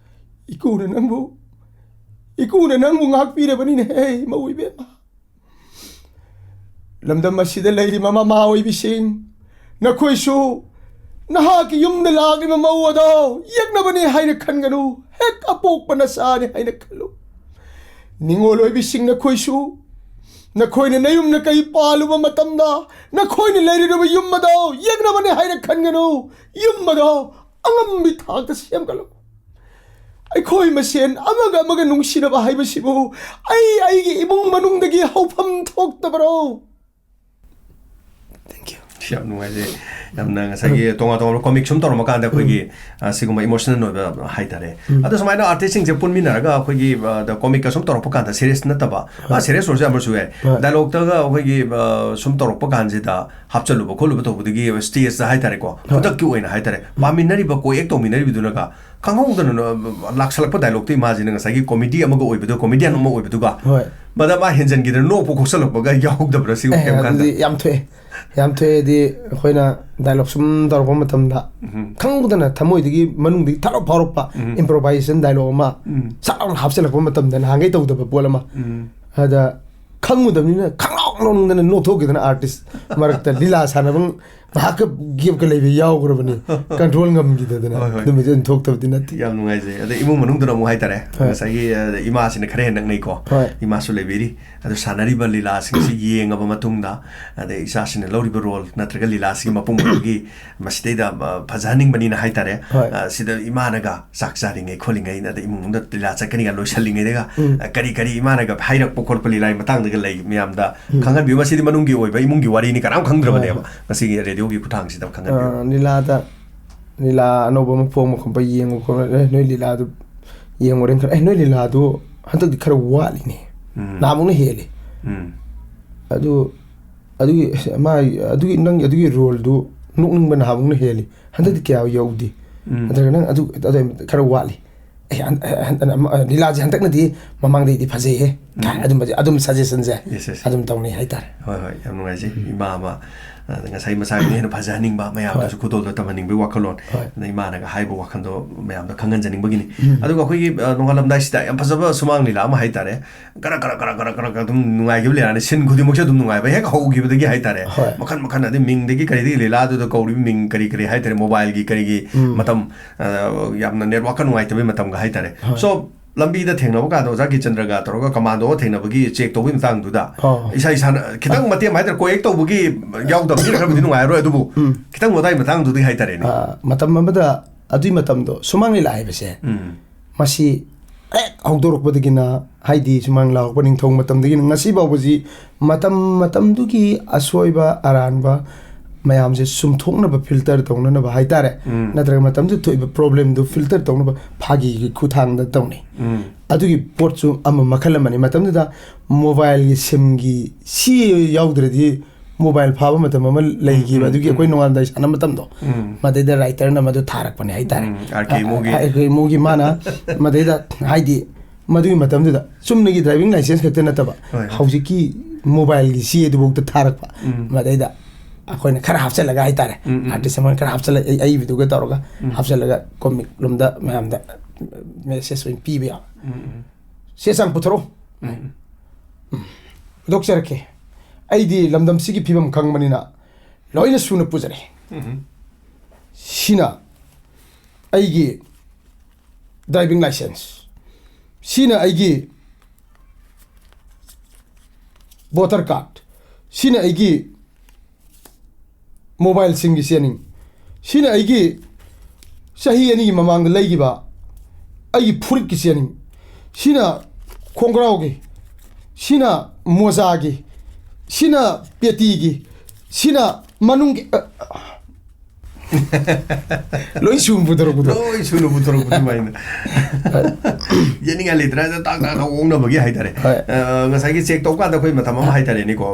ꯏꯀꯨꯅ ꯅꯪꯕꯨ, ꯏꯀꯨꯅ ꯅꯪꯕꯨ ꯉꯥꯛꯄꯤꯔꯕꯅꯤꯅꯦꯍꯦ, ꯏꯃꯧ ꯏꯕꯦꯝꯃ꯫ ꯂꯝꯗꯝ ꯑꯁꯤꯗ ꯂꯩꯔꯤꯕ ꯃꯃꯥ ꯑꯣꯏꯕꯤꯁꯤꯡ, ꯅꯈꯣꯏꯁꯨ ꯅꯍꯥꯛꯀꯤ ꯌꯨꯝꯗ ꯂꯥꯛꯂꯤꯕ ꯃꯧ ꯑꯗꯣ ꯌꯦꯛꯅꯕꯅꯤ ꯍꯥꯏꯅ ꯈꯟꯒꯅꯨ, ꯍꯦꯛ ꯑꯄꯣꯛꯄ ꯅꯆꯥꯅꯤ ꯍꯥꯏꯅ ꯈꯜꯂꯨ꯫ ꯅꯤꯡꯉꯣꯜ ꯑꯣꯏꯕꯤꯁꯤꯡ, ꯅꯈꯣꯏꯁꯨ ꯅꯈꯣꯏꯅ ꯅꯌꯨꯝ ꯅꯀꯩ ꯄꯥꯜꯂꯨꯕ ꯃꯇꯝꯗ ꯅꯈꯣꯏꯅ ꯂꯩꯔꯨꯔꯤꯕ ꯌꯨꯝ ꯑꯗꯣ ꯌꯦꯛꯅꯕꯅꯤ ꯍꯥꯏꯅ ꯈꯟꯒꯅꯨ꯫ ꯌꯨꯝ ꯑꯗꯣ ꯑꯉꯝꯕꯤ ꯊꯥꯛꯇ ꯁꯦꯝꯒꯠꯂꯨ꯫ ꯑꯩꯈꯣꯏ ꯃꯁꯦꯟ ꯑꯃꯒ ꯑꯃꯒ ꯅꯨꯡꯁꯤꯅꯕ ꯍꯥꯏꯕꯁꯤꯕꯨ ꯑꯩ ꯑꯩꯒꯤ ꯏꯃꯨꯡ ꯃꯅꯨꯡꯗꯒꯤ ꯍꯧꯐꯝ ꯊꯣꯛꯇꯕꯔꯣ? Thank you. ꯌꯥꯝ ꯅꯨꯡꯉꯥꯏꯖꯩ꯫ ꯌꯥꯝꯅ ꯉꯁꯥꯏꯒꯤ ꯇꯣꯉꯥꯟ ꯇꯣꯉꯥꯟꯕ ꯀꯣꯃꯤꯛ ꯁꯨꯝ ꯇꯧꯔꯝꯕ ꯀꯥꯟꯗ ꯑꯩꯈꯣꯏꯒꯤ, ꯎꯝ꯫ ꯑ, ꯁꯤꯒꯨꯝꯕ ꯏꯃꯣꯁꯅꯦꯜ ꯑꯣꯏꯕ ꯍꯥꯏꯇꯥꯔꯦ꯫ ꯎꯝ꯫ ꯑꯗꯣ ꯁꯨꯃꯥꯏꯅ ꯑꯥꯔꯇꯤꯁꯁꯤꯡꯁꯦ ꯄꯨꯟꯃꯤꯟꯅꯔꯒ ꯑꯩꯈꯣꯏꯒꯤ, ꯑ, ꯗ ꯀꯣꯃꯤꯛꯀ ꯁꯨꯝ ꯇꯧꯔꯛꯄ ꯀꯥꯟꯗ, ꯁꯤꯔꯤꯌꯁ ꯅꯠꯇꯕ, ꯑ, ꯍꯣꯏ꯫ ꯁꯤꯔꯤꯌꯁ ꯑꯣꯏꯔꯁꯨ ꯌꯥꯝ ꯑꯣꯏꯔꯁꯨ ꯌꯥꯏ꯫ ꯍꯣꯏ꯫ ꯗꯥꯏꯂꯣꯛꯇꯒ ꯑꯩꯈꯣꯏꯒꯤ, ꯑ, ꯁꯨꯝ ꯇꯧꯔꯛꯄ ꯀꯥꯟꯁꯤꯗ ꯍꯥꯞꯆꯜꯂꯨꯕ ꯈꯣꯠꯂꯨꯕ ꯇꯧꯕꯗꯒꯤ ꯁ꯭ꯇꯦꯖꯇ ꯍꯥꯏꯇꯥꯔꯦꯀꯣ, ꯍꯣꯏ꯫ ꯈꯨꯗꯛꯀꯤ ꯑꯣꯏꯅ ꯍꯥꯏꯇꯥꯔꯦ, ꯎꯝ꯫ ꯄꯥꯃꯤꯟꯅꯔꯤꯕ, ꯀꯣ ꯑꯦꯛ ꯇꯧꯃꯤꯟꯅꯔꯤꯕꯗꯨꯅꯒ ꯈꯪꯍꯧꯗꯅ ꯂꯥꯛꯁꯜꯂꯛꯄ ꯗꯥꯏꯂꯣꯛꯇꯣ ꯏꯃꯥꯁꯤꯅ ꯉꯁꯥꯏꯒꯤ ꯀꯣꯃꯦꯗꯤ ꯑꯃꯒ ꯑꯣꯏꯕꯗꯣ, ꯀꯣꯃꯦꯗꯤꯌꯟ ꯑꯃ ꯑꯣꯏꯕꯗꯨꯒ, ꯍꯣꯏ꯫ ꯃꯗ ꯃꯥ ꯍꯦꯟꯖꯟꯈꯤꯗꯅ ꯅꯣꯛꯄ ꯈꯣꯠꯆꯜꯂꯛꯄꯒ ꯌꯥꯎꯗꯕ꯭ꯔꯥ ꯁꯤꯒꯨꯝꯕ ꯑꯦ, ꯀꯩꯝ ꯀꯥꯟꯗ? ꯑꯗꯨꯗꯤ ꯌꯥꯝ ꯊꯣꯛꯑꯦ꯫ ꯌꯥꯝ ꯊꯣꯛꯑꯦꯗꯤ ꯑꯩꯈꯣꯏꯅ ꯗꯥꯏꯂꯣꯛ ꯁꯨꯝ ꯇꯧꯔꯛꯄ ꯃꯇꯝꯗ ꯎꯝ꯫ ꯈꯪꯍꯧꯗꯅ ꯊꯃꯣꯏꯗꯒꯤ ꯃꯅꯨꯡꯗꯒꯤ ꯊꯔꯥꯎ ꯐꯥꯎꯔꯛꯄ ꯎꯝ꯫ ꯏꯝꯄ꯭ꯔꯣꯚꯥꯏꯖꯦꯁꯟ ꯗꯥꯏꯂꯣꯛ ꯑꯃ ꯎꯝ꯫ ꯁꯠ ꯂꯥꯎꯅ ꯍꯥꯞꯆꯤꯜꯂꯛꯄ ꯃꯇꯝꯗ ꯅꯍꯥꯟꯈꯩ ꯇꯧꯗꯕ ꯄꯣꯠ ꯑꯃ꯫ ꯎꯝ꯫ ꯑꯗ ꯈꯪꯉꯨꯗꯕꯅꯤꯅ ꯈꯪꯂꯥꯎ ꯂꯥꯎꯅꯤꯡꯗꯅ ꯅꯣꯛꯊꯣꯛꯈꯤꯗꯅ ꯑꯥꯔꯇꯤꯁ ꯃꯔꯛꯇ ꯂꯤꯂꯥ ꯁꯥꯟꯅꯕ ꯉꯥꯏꯍꯥꯛꯀ ꯒꯦꯞꯀ ꯂꯩꯕ ꯌꯥꯎꯈ꯭ꯔꯕꯅꯤ꯫ ꯀꯟꯇ꯭ꯔꯣꯜ ꯉꯝꯈꯤꯗꯗꯅ꯫ ꯍꯣꯏ, ꯍꯣꯏ꯫ ꯑꯗꯨꯝꯕꯗꯤ ꯑꯗꯨꯝ ꯊꯣꯛꯇꯕꯗꯤ ꯅꯠꯇꯦ꯫ ꯌꯥꯝ ꯅꯨꯡꯉꯥꯏꯖꯩ꯫ ꯑꯗ ꯏꯃꯨꯡ ꯃꯅꯨꯡꯗꯨꯅ ꯑꯃꯨꯛ ꯍꯥꯏꯇꯥꯔꯦ, ꯍꯣꯏ꯫ ꯉꯁꯥꯏꯒꯤ, ꯑ, ꯏꯃꯥꯁꯤꯅ ꯈꯔ ꯍꯦꯟꯅ ꯅꯛꯅꯩꯀꯣ꯫ ꯍꯣꯏ꯫ ꯏꯃꯥꯁꯨ ꯂꯩꯕꯤꯔꯤ꯫ ꯑꯗꯨ ꯁꯥꯟꯅꯔꯤꯕ ꯂꯤꯂꯥꯁꯤꯡꯁꯤ ꯌꯦꯡꯉꯕ ꯃꯇꯨꯡꯗ, ꯑꯗꯩ ꯏꯆꯥꯁꯤꯅ ꯂꯧꯔꯤꯕ ꯔꯣꯜ ꯅꯠꯇ꯭ꯔꯒ ꯂꯤꯂꯥꯁꯤꯒꯤ ꯃꯄꯨꯡ ꯑꯗꯨꯒꯤ ꯃꯁꯤꯗꯩꯗ, ꯑ, ꯐꯖꯍꯟꯅꯤꯡꯕꯅꯤꯅ ꯍꯥꯏꯇꯥꯔꯦ꯫ ꯍꯣꯏ꯫ ꯑ, ꯁꯤꯗ ꯏꯃꯥꯅꯒ ꯆꯥꯛ ꯆꯥꯔꯤꯉꯩ ꯈꯣꯠꯂꯤꯉꯩ, ꯑꯗ ꯏꯃꯨꯡ ꯃꯅꯨꯡꯗ ꯂꯤꯂꯥ ꯆꯠꯀꯅꯤꯒ ꯂꯣꯏꯁꯜꯂꯤꯉꯩꯗꯒ, ꯎꯝ꯫ ꯑ, ꯀꯔꯤ ꯀꯔꯤ ꯏꯃꯥꯅꯒ ꯍꯥꯏꯔꯛꯄ ꯈꯣꯠꯄ ꯂꯤꯂꯥꯒꯤ ꯃꯇꯥꯡꯗꯒ ꯂꯩ ꯃꯌꯥꯝꯗ ꯎꯝ꯫ ꯈꯪꯍꯟꯕꯤꯌꯨ꯫ ꯃꯁꯤꯗꯤ ꯃꯅꯨꯡꯒꯤ ꯑꯣꯏꯕ ꯏꯃꯨꯡꯒꯤ ꯋꯥꯔꯤꯅꯤ, ꯀꯅꯥꯝ ꯈꯪꯗ꯭ꯔꯕꯅꯦꯕ꯫ ꯍꯣꯏ, ꯍꯣꯏ꯫ ꯉꯁꯤꯒꯤ ꯔꯦꯗꯤꯑꯣꯒꯤ ꯈꯨꯠꯊꯥꯡꯁꯤꯗ ꯈꯪꯍꯟꯕꯤꯌꯨ꯫ ꯑ, ꯂꯤꯂꯥꯗ, ꯂꯤꯂꯥ ꯑꯅꯧꯕ ꯑꯃ ꯐꯣꯡꯕ ꯈꯣꯠꯄ ꯌꯦꯡꯕ ꯈꯣꯠꯄ, "ꯑꯦ, ꯅꯣꯏ ꯂꯤꯂꯥꯗꯨ ꯌꯦꯡꯉꯨꯔꯦꯅ ꯈꯜꯂꯦ꯫ ꯑꯦ, ꯅꯣꯏ ꯂꯤꯂꯥꯗꯨ ꯍꯟꯗꯛꯇꯤ ꯈꯔ ꯋꯥꯠꯂꯤꯅꯦ꯫ ꯎꯝ꯫ ꯅꯍꯥꯟꯃꯨꯛꯅ ꯍꯦꯜꯂꯤ꯫ ꯎꯝ꯫ ꯑꯗꯨ, ꯑꯗꯨꯒꯤ, ꯑꯁ, ꯃꯥ, ꯑꯗꯨꯒꯤ, ꯅꯪ ꯑꯗꯨꯒꯤ ꯔꯣꯜꯗꯨ ꯅꯣꯛꯅꯤꯡꯕ ꯅꯍꯥꯟꯃꯨꯛꯅ ꯍꯦꯜꯂꯤ꯫ ꯍꯟꯗꯛꯇꯤ ꯀꯌꯥ ꯌꯧꯗꯦ꯫ ꯎꯝ꯫ ꯅꯠꯇ꯭ꯔꯒ ꯅꯪ ꯑꯗꯨ, ꯑꯗꯨ ꯈꯔ ꯋꯥꯠꯂꯤ꯫ ꯑꯦ, ꯍꯟ-, ꯍꯟ-, ꯍꯟ-, ꯑꯃ, ꯂꯤꯂꯥꯁꯦ ꯍꯟꯗꯛꯅꯗꯤ ꯃꯃꯥꯡꯗꯩꯗꯤ ꯐꯖꯩꯍꯦ", ꯀꯥꯏꯅ ꯎꯝ꯫ ꯑꯗꯨꯝꯕꯁꯦ, ꯑꯗꯨꯝ ꯁꯖꯦꯁꯟꯁꯦ ꯌꯦꯁ, ꯌꯦꯁ꯫ ꯑꯗꯨꯝ ꯇꯧꯅꯩ ꯍꯥꯏꯇꯥꯔꯦ꯫ ꯍꯣꯏ, ꯍꯣꯏ, ꯌꯥꯝ ꯅꯨꯡꯉꯥꯏꯖꯩ꯫ ꯎꯝ꯫ ꯏꯃꯥ ꯑꯃ, ꯑ, ꯉꯁꯥꯏ ꯃꯁꯥꯒꯤꯅ ꯍꯦꯟꯅ ꯐꯖꯍꯟꯅꯤꯡꯕ, ꯃꯌꯥꯝꯗꯁꯨ ꯍꯣꯏ꯫ ꯈꯨꯗꯣꯜꯗꯣ ꯇꯝꯍꯟꯅꯤꯡꯕꯒꯤ ꯋꯥꯈꯜꯂꯣꯟ꯫ ꯍꯣꯏ꯫ ꯑꯗ ꯏꯃꯥꯅꯒ ꯍꯥꯏꯕ ꯋꯥꯈꯜꯗꯣ ꯃꯌꯥꯝꯗ ꯈꯪꯍꯟꯖꯅꯤꯡꯕꯒꯤꯅꯤ꯫ ꯎꯝ꯫ ꯑꯗꯨꯒ ꯑꯩꯈꯣꯏꯒꯤ, ꯑ, ꯅꯣꯡꯉꯥꯜꯂꯝꯗꯥꯏꯁꯤꯗ ꯌꯥꯝ ꯐꯖꯕ ꯁꯨꯃꯥꯡ ꯂꯤꯂꯥ ꯑꯃ ꯍꯥꯏꯇꯥꯔꯦ꯫ ꯀꯔꯛ, ꯀꯔꯛ, ꯀꯔꯛ, ꯀꯔꯛ, ꯀꯔꯛ ꯑꯗꯨꯝ ꯅꯨꯡꯉꯥꯏꯈꯤꯕ ꯂꯤꯂꯥꯅꯤ꯫ ꯁꯤꯟ ꯈꯨꯗꯤꯡꯃꯛꯁꯦ ꯑꯗꯨꯝ ꯅꯨꯡꯉꯥꯏꯕ, ꯍꯦꯛ ꯍꯧꯈꯤꯕꯗꯒꯤ ꯍꯥꯏꯇꯥꯔꯦ꯫ ꯍꯣꯏ꯫ ꯃꯈꯟ, ꯃꯈꯟ, ꯑꯗꯩ ꯃꯤꯡꯗꯒꯤ ꯀꯔꯤꯗꯒꯤ ꯂꯤꯂꯥꯗꯨꯗ ꯀꯧꯔꯤꯕ ꯃꯤꯡ ꯀꯔꯤ ꯀꯔꯤ ꯍꯥꯏꯇꯥꯔꯦ, ꯃꯣꯕꯥꯏꯜꯒꯤ ꯀꯔꯤꯒꯤ ꯎꯝ꯫ ꯃꯇꯝ, ꯑ, ꯌꯥꯝꯅ ꯅꯦꯠꯋꯥꯛꯀ ꯅꯨꯡꯉꯥꯏꯇꯕꯒꯤ ꯃꯇꯝꯒ ꯍꯥꯏꯇꯥꯔꯦ꯫ ꯍꯣꯏ꯫ So, ꯂꯝꯕꯤꯗ ꯊꯦꯡꯅꯕ ꯀꯥꯟꯗ ꯑꯣꯖꯥ ꯀꯤꯆꯟꯗ꯭ꯔꯒ ꯇꯧꯔꯒ ꯀꯃꯥꯟꯗꯣꯒ ꯊꯦꯡꯅꯕꯒꯤ ꯆꯦꯛ ꯇꯧꯕꯒꯤ ꯃꯇꯥꯡꯗꯨꯗ ꯑꯣ꯫ ꯏꯁꯥ ꯏꯁꯥꯅ ꯈꯤꯇꯪ ꯃꯇꯦꯡ ꯍꯥꯏꯇꯥꯔꯦ, ꯀꯣ ꯑꯦꯛ ꯇꯧꯕꯒꯤ ꯌꯥꯎꯗꯕꯅꯤꯅ ꯈꯔꯕꯨꯗꯤ ꯅꯨꯡꯉꯥꯏꯔꯣꯏ, ꯑꯗꯨꯕꯨ ꯎꯝ꯫ ꯈꯤꯇꯪ ꯃꯇꯥꯡ ꯃꯇꯥꯡꯗꯨꯗꯤ ꯍꯥꯏꯇꯥꯔꯦꯅꯦ꯫ ꯑ, ꯃꯇꯝ ꯑꯃꯗ ꯑꯗꯨꯏ ꯃꯇꯝꯗꯣ ꯁꯨꯃꯥꯡ ꯂꯤꯂꯥ ꯍꯥꯏꯕꯁꯦ ꯎꯝ꯫ ꯃꯁꯤ ꯍꯦꯛ ꯍꯧꯗꯣꯔꯛꯄꯗꯒꯤꯅ, ꯍꯥꯏꯗꯤ ꯁꯨꯃꯥꯡ ꯂꯥꯎꯔꯛꯄ ꯅꯤꯡꯊꯧ ꯃꯇꯝꯗꯒꯤꯅ ꯉꯁꯤ ꯐꯥꯎꯕꯁꯤ ꯃꯇꯝ ꯃꯇꯝꯗꯨꯒꯤ ꯑꯁꯣꯏꯕ ꯑꯔꯥꯟꯕ ꯃꯌꯥꯝꯁꯦ ꯆꯨꯝꯊꯣꯛꯅꯕ, ꯐꯤꯜꯇꯔ ꯇꯧꯅꯅꯕ ꯍꯥꯏꯇꯥꯔꯦ, ꯎꯝ꯫ ꯅꯠꯇ꯭ꯔꯒ ꯃꯇꯝꯗꯨꯗ ꯊꯣꯛꯏꯕ ꯄ꯭ꯔꯣꯕ꯭ꯂꯦꯝꯗꯨ ꯐꯤꯜꯇꯔ ꯇꯧꯅꯕ ꯐꯥꯒꯤꯒꯤ ꯈꯨꯠꯊꯥꯡꯗ ꯇꯧꯅꯩ꯫ ꯎꯝ꯫ ꯑꯗꯨꯒꯤ ꯄꯣꯠꯁꯨ ꯑꯃ ꯃꯈꯜ ꯑꯃꯅꯤ꯫ ꯃꯇꯝꯗꯨꯗ ꯃꯣꯕꯥꯏꯜꯒꯤ ꯁꯤꯝꯒꯤ ꯁꯤ ꯌꯥꯎꯗ꯭ꯔꯗꯤ ꯃꯣꯕꯥꯏꯜ ꯐꯥꯕ ꯃꯇꯝ ꯑꯃ ꯂꯩꯈꯤꯕ, ꯎꯝ, ꯑꯗꯨꯒꯤ ꯎꯝ, ꯑꯩꯈꯣꯏ ꯎꯝ꯫ ꯅꯣꯡꯉꯥꯜꯂꯝꯗꯥꯏ ꯁꯥꯟꯅꯕ ꯃꯇꯝꯗꯣ, ꯎꯝ꯫ ꯃꯗꯩꯗ ꯔꯥꯏꯇꯔꯅ ꯃꯗꯨ ꯊꯥꯔꯛꯄꯅꯦ ꯍꯥꯏꯇꯥꯔꯦ꯫ ꯎꯝ, ꯑꯥꯔ ꯀꯦ ꯏꯃꯣꯒꯤ꯫ ꯑꯥꯔ ꯀꯦ ꯏꯃꯣꯒꯤ ꯃꯥꯅ ꯃꯗꯩꯗ, ꯍꯥꯏꯗꯤ, ꯃꯗꯨꯒꯤ ꯃꯇꯝꯗꯨꯗ ꯆꯨꯝꯅꯒꯤ ꯗ꯭ꯔꯥꯏꯚꯤꯡ ꯂꯥꯏꯁꯦꯟꯁ ꯈꯛꯇ ꯅꯠꯇꯕ, ꯍꯣꯏ꯫ ꯍꯧꯖꯤꯛꯀꯤ ꯃꯣꯕꯥꯏꯜꯒꯤ ꯁꯤ ꯑꯗꯨꯐꯥꯎꯗ ꯊꯥꯔꯛꯄ꯫ ꯎꯝ꯫ ꯃꯗꯩꯗ ꯑꯩꯈꯣꯏꯅ ꯈꯔ ꯍꯥꯞꯆꯜꯂꯒ ꯍꯥꯏꯇꯥꯔꯦ, ꯎꯝ, ꯎꯝ꯫ ꯑꯥꯔꯇꯤꯁ ꯑꯃꯅ ꯈꯔ ꯍꯥꯞꯆꯜꯂꯒ, ꯑꯩ-, ꯑꯏꯕꯗꯨꯒ ꯇꯧꯔꯒ ꯎꯝ꯫ ꯍꯥꯞꯆꯜꯂꯒ ꯀꯣꯃꯤꯛ ꯂꯣꯝꯗ ꯃꯌꯥꯝꯗ ꯃꯦꯁꯦꯖ ꯑꯣꯏꯅ ꯄꯤꯕ ꯌꯥꯕ꯫ ꯎꯝ, ꯎꯝ꯫ "ꯆꯦ ꯆꯥꯡ ꯄꯨꯊꯣꯔꯛꯎ, ꯎꯝ꯫ ꯄꯨꯊꯣꯛꯆꯔꯛꯀꯦ꯫ ꯑꯩꯗꯤ ꯂꯝꯗꯝꯁꯤꯒꯤ ꯐꯤꯕꯝ ꯈꯪꯕꯅꯤꯅ ꯂꯣꯏꯅ ꯁꯨꯅ ꯄꯨꯖꯔꯛꯏ꯫ ꯎꯝ꯫ ꯁꯤꯅ ꯑꯩꯒꯤ ꯗ꯭ꯔꯥꯏꯚꯤꯡ ꯂꯥꯏꯁꯦꯟꯁ, ꯁꯤꯅ ꯑꯩꯒꯤ ꯚꯣꯇꯔ ꯀꯥꯔꯗ, ꯁꯤꯅ ꯑꯩꯒꯤ ꯃꯣꯕꯥꯏꯜ ꯁꯤꯝꯒꯤ ꯆꯦꯅꯤꯡ, ꯁꯤꯅ ꯑꯩꯒꯤ ꯆꯍꯤ ꯑꯅꯤꯒꯤ ꯃꯃꯥꯡꯗ ꯂꯩꯈꯤꯕ ꯑꯩꯒꯤ ꯐꯨꯔꯤꯠꯀꯤ ꯆꯦꯅꯤꯡ, ꯁꯤꯅ ꯈꯣꯡꯒ꯭ꯔꯥꯎꯒꯤ, ꯁꯤꯅ ꯃꯣꯖꯥꯒꯤ, ꯁꯤꯅ ꯄꯦꯇꯤꯒꯤ, ꯁꯤꯅ ꯃꯅꯨꯡꯒꯤ, ꯑ, ꯂꯣꯏ ꯁꯨꯅ ꯄꯨꯊꯣꯔꯛꯄꯗꯣ꯫ ꯂꯣꯏ ꯁꯨꯅ ꯄꯨꯊꯣꯔꯛꯄ ꯑꯗꯨꯃꯥꯏꯅ꯫ ꯌꯦꯠꯅꯤꯡꯉꯥꯏ ꯂꯩꯇ꯭ꯔꯦ, ꯑꯗ ꯇꯥꯛ ꯇꯥꯛ ꯇꯥꯛ ꯑꯣꯛꯅꯕꯒꯤ ꯍꯥꯏꯇꯥꯔꯦ꯫ ꯍꯣꯏ꯫ ꯑ, ꯉꯁꯥꯏꯒꯤ ꯆꯦꯛ ꯇꯧꯕ ꯀꯥꯟꯗ ꯑꯩꯈꯣꯏ ꯃꯇꯝ ꯑꯃ ꯍꯥꯏꯇꯥꯔꯦꯅꯦꯀꯣ,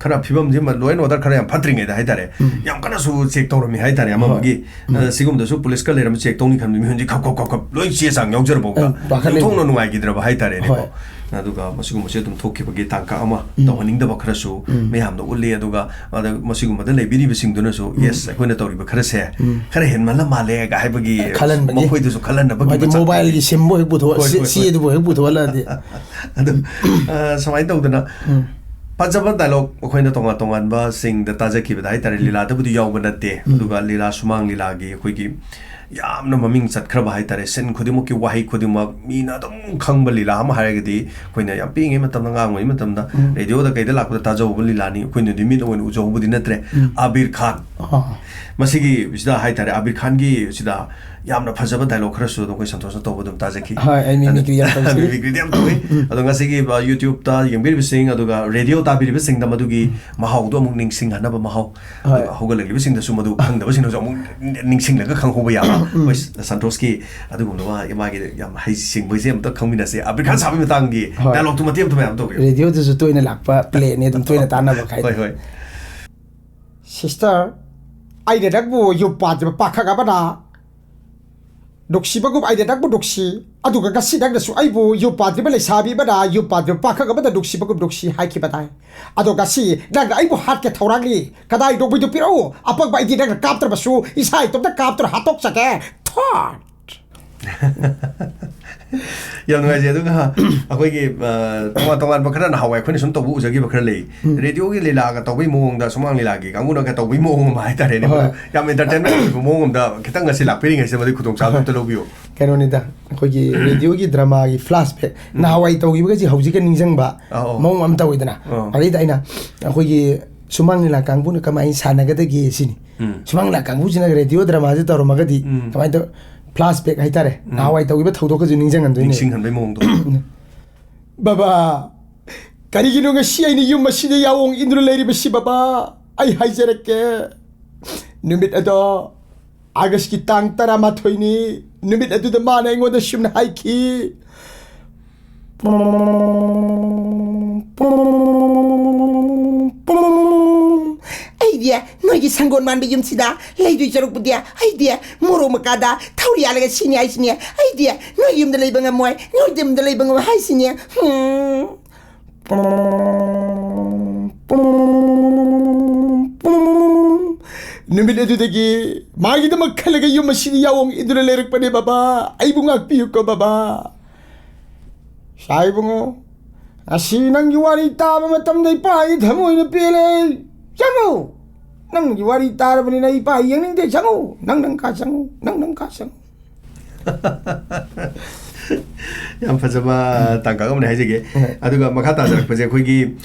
ꯈꯔ ꯐꯤꯕꯝꯁꯤ ꯂꯣ ꯑꯦꯟ ꯑꯣꯔꯗꯔ ꯈꯔ ꯌꯥꯝ ꯐꯠꯇ꯭ꯔꯤꯉꯩꯗ ꯍꯥꯏꯇꯥꯔꯦ, ꯌꯥꯝ ꯀꯟꯅꯁꯨ ꯆꯦꯛ ꯇꯧꯔꯝꯃꯤ ꯍꯥꯏꯇꯥꯔꯦ꯫ ꯑꯃ ꯍꯣꯏ꯫ ꯑꯃꯒꯤ, ꯑ, ꯁꯤꯒꯨꯝꯗꯁꯨ ꯄꯨꯂꯤꯁꯀ ꯂꯩꯔꯝꯕ ꯆꯦꯛ ꯇꯧꯅꯤ ꯈꯟꯕ ꯃꯤꯍꯨꯟꯁꯤ ꯈꯞ ꯈꯞ ꯈꯞ ꯈꯞ ꯂꯣꯏ ꯆꯦ ꯆꯥꯡ ꯌꯥꯎꯖꯔꯐꯥꯎꯗ ꯎꯝ, ꯄꯥꯈꯠꯂꯤꯅꯤ꯫ ꯌꯨꯝꯊꯣꯡꯅ ꯅꯨꯡꯉꯥꯏꯈꯤꯗ꯭ꯔꯕ ꯍꯥꯏꯇꯥꯔꯦꯅꯦꯀꯣ꯫ ꯍꯣꯏ꯫ ꯑꯗꯨꯒ ꯃꯁꯤꯒꯨꯝꯕꯁꯦ ꯑꯗꯨꯝ ꯊꯣꯛꯈꯤꯕꯒꯤ ꯇꯥꯡꯀꯛ ꯑꯃ ꯇꯧꯍꯟꯅꯤꯡꯗꯕ ꯈꯔꯁꯨ ꯃꯌꯥꯝꯗ ꯎꯠꯂꯤ꯫ ꯑꯗꯨꯒ ꯑꯗ ꯃꯁꯤꯒꯨꯝꯕꯗ ꯂꯩꯕꯤꯔꯤꯕꯁꯤꯡꯗꯨꯅꯁꯨ, "ꯌꯦꯁ, ꯑꯩꯈꯣꯏꯅ ꯇꯧꯔꯤꯕ ꯈꯔꯁꯦ ꯈꯔ ꯍꯦꯟꯃꯜꯂ ꯃꯥꯜꯂꯦꯒ" ꯍꯥꯏꯕꯒꯤ ꯈꯜꯍꯟꯕꯒꯤ꯫ ꯃꯈꯣꯏꯗꯁꯨ ꯈꯜꯍꯟꯅꯕꯒꯤ ꯍꯥꯏꯗꯤ ꯃꯆꯥꯛ ꯃꯣꯕꯥꯏꯜꯒꯤ ꯁꯤꯝꯕꯨ ꯍꯦꯛ ꯄꯨꯊꯣꯛ-, ꯍꯣꯏ, ꯁꯤ-, ꯍꯣꯏ, ꯁꯤ ꯍꯣꯏ꯫ ꯑꯗꯨꯕꯨ ꯍꯦꯛ ꯄꯨꯊꯣꯛꯍꯜꯂꯛꯑꯗꯤ꯫ ꯑꯗꯨ, ꯑ, ꯁꯨꯃꯥꯏꯅ ꯇꯧꯗꯅ ꯐꯖꯕ ꯗꯥꯏꯂꯣꯛ ꯑꯩꯈꯣꯏꯅ ꯇꯣꯉꯥꯟ ꯇꯣꯉꯥꯟꯕꯁꯤꯡꯗ ꯇꯥꯖꯈꯤꯕꯗ ꯍꯥꯏꯇꯥꯔꯦ, ꯂꯤꯂꯥꯗꯕꯨꯗꯤ ꯌꯥꯎꯕ ꯅꯠꯇꯦ, ꯑꯗꯨꯒ ꯂꯤꯂꯥ, ꯁꯨꯃꯥꯡ ꯂꯤꯂꯥꯒꯤ ꯑꯩꯈꯣꯏꯒꯤ ꯌꯥꯝꯅ ꯃꯃꯤꯡ ꯆꯠꯈ꯭ꯔꯕ ꯍꯥꯏꯇꯥꯔꯦ, ꯁꯤꯟ ꯈꯨꯗꯤꯡꯃꯛꯀꯤ ꯋꯥꯍꯩ ꯈꯨꯗꯤꯡꯃꯛ ꯃꯤꯅ ꯑꯗꯨꯝ ꯈꯪꯕ ꯂꯤꯂꯥ ꯑꯃ ꯍꯥꯏꯔꯒꯗꯤ, ꯑꯩꯈꯣꯏꯅ ꯌꯥꯝ ꯄꯤꯛꯏꯉꯩ ꯃꯇꯝꯗ, ꯑꯉꯥꯡ ꯑꯣꯏꯔꯤꯉꯩ ꯃꯇꯝꯗ, ꯔꯦꯗꯤꯑꯣꯗ ꯀꯩꯗ ꯂꯥꯛꯄꯗ ꯇꯥꯖꯍꯧꯕ ꯂꯤꯂꯥꯅꯤ, ꯑꯩꯈꯣꯏꯅꯗꯤ ꯃꯤꯠ ꯑꯣꯏꯅ ꯎꯖꯍꯧꯕꯗꯤ ꯅꯠꯇ꯭ꯔꯦ꯫ ꯑꯕꯤꯔ ꯈꯥꯟ꯫ ꯑꯥ꯫ ꯃꯁꯤꯒꯤ ꯁꯤꯗ ꯍꯥꯏꯇꯥꯔꯦ, ꯑꯕꯤꯔ ꯈꯥꯟꯒꯤ ꯁꯤꯗ ꯌꯥꯝꯅ ꯐꯖꯕ ꯗꯥꯏꯂꯣꯛ ꯈꯔꯁꯨ ꯑꯗꯨꯝ ꯑꯩꯈꯣꯏ ꯁꯟꯇꯣꯁꯅ ꯇꯧꯕ ꯑꯗꯨꯝ ꯇꯥꯖꯈꯤ꯫ ꯍꯣꯏ, ꯑꯩ ꯃꯤꯃꯤꯀ꯭ꯔꯤ ꯌꯥꯝ ꯇꯧꯖꯩ꯫ ꯃꯤꯃꯤꯀ꯭ꯔꯤꯗꯤ ꯌꯥꯝ ꯇꯧꯏ꯫ ꯑꯗꯣ ꯉꯁꯤꯒꯤ, ꯑ, YouTube-ꯇ ꯌꯦꯡꯕꯤꯔꯤꯕꯁꯤꯡ ꯑꯗꯨꯒ ꯔꯦꯗꯤꯑꯣ ꯇꯥꯕꯤꯔꯤꯕꯁꯤꯡꯗ ꯃꯗꯨꯒꯤ ꯃꯍꯥꯎꯗꯣ ꯑꯃꯨꯛ ꯅꯤꯡꯁꯤꯡꯍꯟꯅꯕ ꯃꯍꯥꯎ, ꯍꯣꯏ꯫ ꯑꯗꯨꯒ ꯍꯧꯒꯠꯂꯛꯂꯤꯕꯁꯤꯡꯗꯁꯨ ꯃꯗꯨ ꯈꯪꯗꯕꯁꯤꯡꯅꯁꯨ ꯑꯃꯨꯛ ꯅꯤꯡꯁꯤꯡꯂꯒ ꯈꯪꯍꯧꯕ ꯌꯥꯕ꯫ ꯑꯩꯈꯣꯏ ꯁꯟꯇꯣꯁꯀꯤ ꯑꯗꯨꯒꯨꯝꯂꯕ ꯃꯥꯒꯤ ꯌꯥꯝ ꯍꯩꯁꯤꯡꯕꯁꯦ ꯑꯝꯇ ꯈꯪꯃꯤꯟꯅꯁꯦ꯫ ꯑꯕꯤꯔ ꯈꯥꯟ ꯁꯥꯕꯒꯤ ꯃꯇꯥꯡꯒꯤ ꯍꯣꯏ꯫ ꯗꯥꯏꯂꯣꯛꯇꯨ ꯃꯇꯦꯛ ꯑꯃꯇ ꯃꯌꯥꯝ ꯇꯧꯕꯤꯌꯨ꯫ ꯔꯦꯗꯤꯑꯣꯗꯁꯨ ꯇꯣꯏꯅ ꯂꯥꯛꯄ ꯄ꯭ꯂꯦꯅꯤ, ꯑꯗꯨꯝ ꯇꯣꯏꯅ ꯇꯥꯟꯅꯕ ꯈꯥꯏ꯫ ꯍꯣꯏ, ꯍꯣꯏ꯫ ꯁꯤꯁꯇꯔ, ꯑꯩꯅ ꯅꯪꯕꯨ ꯌꯨꯝ ꯄꯥꯟꯗ꯭ꯔꯤꯕ ꯄꯥꯈꯪ ꯑꯃꯅ ꯅꯨꯡꯁꯤꯕꯒꯨꯝ ꯑꯩꯅ ꯅꯪꯕꯨ ꯅꯨꯡꯁꯤ, ꯑꯗꯨꯒ ꯉꯁꯤ ꯅꯪꯅꯁꯨ ꯑꯩꯕꯨ ꯌꯨꯝ ꯄꯥꯟꯗ꯭ꯔꯤꯕ ꯂꯩꯁꯥꯕꯤ ꯑꯃꯅ ꯌꯨꯝ ꯄꯥꯟꯗ꯭ꯔꯤꯕ ꯄꯥꯈꯪ ꯑꯃꯗ ꯅꯨꯡꯁꯤꯕꯒꯨꯝ ꯅꯨꯡꯁꯤ ꯍꯥꯏꯈꯤꯕ ꯇꯥꯏ꯫ ꯑꯗꯣ ꯉꯁꯤ ꯅꯪꯅ ꯑꯩꯕꯨ ꯍꯥꯠꯀꯦ ꯊꯧꯔꯥꯡꯂꯤ꯫ ꯀꯗꯥꯏ ꯅꯣꯡꯃꯩꯗꯨ ꯄꯤꯔꯛꯎ꯫ ꯑꯄꯪꯕ ꯑꯩꯗꯤ ꯅꯪꯅ ꯀꯥꯞꯇ꯭ꯔꯕꯁꯨ ꯏꯁꯥ ꯏꯇꯣꯝꯇ ꯀꯥꯞꯇꯨꯅ ꯍꯥꯠꯇꯣꯛꯆꯒꯦ꯫ ꯊꯣꯠ! ꯌꯥꯝ ꯅꯨꯡꯉꯥꯏꯖꯩ꯫ ꯑꯗꯨꯒ ꯑꯩꯈꯣꯏꯒꯤ, ꯑ, ꯇꯣꯉꯥꯟ ꯇꯣꯉꯥꯟꯕ ꯈꯔ ꯅꯍꯥꯟꯋꯥꯏ ꯑꯩꯈꯣꯏꯅ ꯁꯨꯝ ꯇꯧꯕ ꯎꯖꯈꯤꯕ ꯈꯔ ꯂꯩ꯫ ꯔꯦꯗꯤꯑꯣꯒꯤ ꯂꯤꯂꯥꯒ ꯇꯧꯕꯒꯤ ꯃꯑꯣꯡꯗ, ꯁꯨꯃꯥꯡ ꯂꯤꯂꯥꯒꯤ ꯀꯥꯡꯕꯨꯅꯒ ꯇꯧꯕꯒꯤ ꯃꯑꯣꯡ ꯑꯃ ꯍꯥꯏꯇꯥꯔꯦꯅꯦ꯫ ꯍꯣꯏ꯫ ꯌꯥꯝ entertainment ꯑꯣꯏꯕ ꯃꯑꯣꯡ ꯑꯃꯗ ꯈꯤꯇꯪ ꯉꯁꯤ ꯂꯥꯛꯄꯤꯔꯤꯉꯩꯁꯤꯗ ꯃꯗꯨꯒꯤ ꯈꯨꯗꯣꯡꯆꯥꯕꯗꯨ ꯑꯝꯇ ꯂꯧꯕꯤꯌꯨ꯫ ꯀꯩꯅꯣꯅꯤꯗ, ꯑꯩꯈꯣꯏꯒꯤ ꯔꯦꯗꯤꯑꯣꯒꯤ ꯗ꯭ꯔꯃꯥꯒꯤ flashback, ꯅꯍꯥꯟꯋꯥꯏ ꯇꯧꯈꯤꯕꯒꯁꯤ ꯍꯧꯖꯤꯛꯀ ꯅꯤꯡꯁꯤꯡꯕ ꯑꯧ, ꯑꯧ꯫ ꯃꯑꯣꯡ ꯑꯃ ꯇꯧꯋꯤꯗꯅ꯫ ꯑꯧ꯫ ꯑꯗꯩꯗ ꯑꯩꯅ ꯑꯩꯈꯣꯏꯒꯤ ꯁꯨꯃꯥꯡ ꯂꯤꯂꯥ ꯀꯥꯡꯕꯨꯅ ꯀꯃꯥꯏꯅ ꯁꯥꯟꯅꯒꯗꯒꯦ ꯁꯤꯅꯤ꯫ ꯎꯝ꯫ ꯁꯨꯃꯥꯡ ꯂꯤꯂꯥ ꯀꯥꯡꯕꯨꯁꯤꯅ ꯔꯦꯗꯤꯑꯣ ꯗ꯭ꯔꯃꯥꯁꯦ ꯇꯧꯔꯝꯃꯒꯗꯤ ꯎꯝ꯫ ꯀꯃꯥꯏꯅ ꯇꯧ, flashback ꯍꯥꯏꯇꯥꯔꯦ, ꯅꯍꯥꯟꯋꯥꯏ ꯇꯧꯈꯤꯕ ꯊꯧꯗꯣꯛꯀꯁꯨ ꯅꯤꯡꯁꯤꯡꯍꯟꯗꯣꯏꯅꯦ꯫ ꯅꯤꯡꯁꯤꯡꯍꯟꯕꯩ ꯃꯑꯣꯡꯗꯣ꯫ ꯕꯕꯥ, ꯀꯔꯤꯒꯤꯅꯣ ꯉꯁꯤ ꯑꯩꯅ ꯌꯨꯝ ꯑꯁꯤꯗ ꯌꯥꯑꯣꯡ ꯏꯟꯗꯨꯅ ꯂꯩꯔꯤꯕꯁꯤ ꯕꯕꯥ? ꯑꯩ ꯍꯥꯏꯖꯔꯛꯀꯦ꯫ ꯅꯨꯃꯤꯠ ꯑꯗꯣ ꯑꯥꯒꯁꯀꯤ ꯇꯥꯡ ꯇꯔꯥꯃꯥꯊꯣꯏꯅꯤ꯫ ꯅꯨꯃꯤꯠ ꯑꯗꯨꯗ ꯃꯥꯅ ꯑꯩꯉꯣꯟꯗ ꯁꯨꯝꯅ ꯍꯥꯏꯈꯤ, "ꯑꯩꯗꯤ ꯅꯣꯏꯒꯤ ꯁꯪꯒꯣꯜ ꯃꯥꯟꯕ ꯌꯨꯝꯁꯤꯗ ꯂꯩꯗꯣꯏ ꯁꯔꯨꯛꯄꯨꯗꯤ ꯑꯩꯗꯤ ꯃꯣꯔꯣꯛ ꯃꯀꯥꯗ ꯊꯧꯔꯤ ꯌꯥꯜꯂꯒ ꯁꯤꯅꯤ ꯍꯥꯏꯁꯤꯅꯤ꯫ ꯑꯩꯗꯤ ꯅꯣꯏ ꯌꯨꯝꯗ ꯂꯩꯕ ꯉꯝꯃꯣꯏ, ꯅꯣꯏ ꯌꯨꯝꯗ ꯂꯩꯕ ꯉꯝꯃꯣꯏ ꯍꯥꯏꯁꯤꯅꯤ꯫ ꯍꯨꯝ꯫ ꯅꯨꯃꯤꯠ ꯑꯗꯨꯗꯒꯤ ꯃꯥꯒꯤꯗꯃꯛ ꯈꯜꯂꯒ ꯌꯨꯝ ꯑꯁꯤꯗ ꯌꯥꯑꯣꯡ ꯏꯟꯗꯨꯅ ꯂꯩꯔꯛꯄꯅꯦ ꯕꯕꯥ꯫ ꯑꯩꯕꯨ ꯉꯥꯛꯄꯤꯌꯨꯀꯣ ꯕꯕꯥ꯫" "ꯁꯥ ꯏꯕꯨꯡꯉꯣ, ꯉꯁꯤ ꯅꯪꯒꯤ ꯋꯥꯔꯤ ꯇꯥꯕ ꯃꯇꯝꯗ ꯏꯄꯥꯒꯤ ꯊꯃꯣꯏꯅ ꯄꯦꯜꯂꯦ꯫ ꯆꯪꯉꯨ꯫ ꯅꯪꯒꯤ ꯋꯥꯔꯤ ꯇꯥꯔꯕꯅꯤꯅ ꯏꯄꯥ ꯌꯦꯡꯅꯤꯡꯗꯦ꯫ ꯆꯪꯉꯨ꯫ ꯅꯪ ꯅꯪ ꯀꯥ ꯆꯪꯉꯨ꯫ ꯅꯪ ꯅꯪ ꯀꯥ ꯆꯪꯉꯨ꯫" ꯌꯥꯝ ꯐꯖꯕ ꯇꯥꯡꯀꯛ ꯑꯃꯅꯦ ꯍꯥꯏꯖꯒꯦ꯫ ꯍꯣꯏ꯫ ꯑꯗꯨꯒ ꯃꯈꯥ ꯇꯥꯖꯔꯛꯄꯁꯦ, ꯑꯩꯈꯣꯏꯒꯤ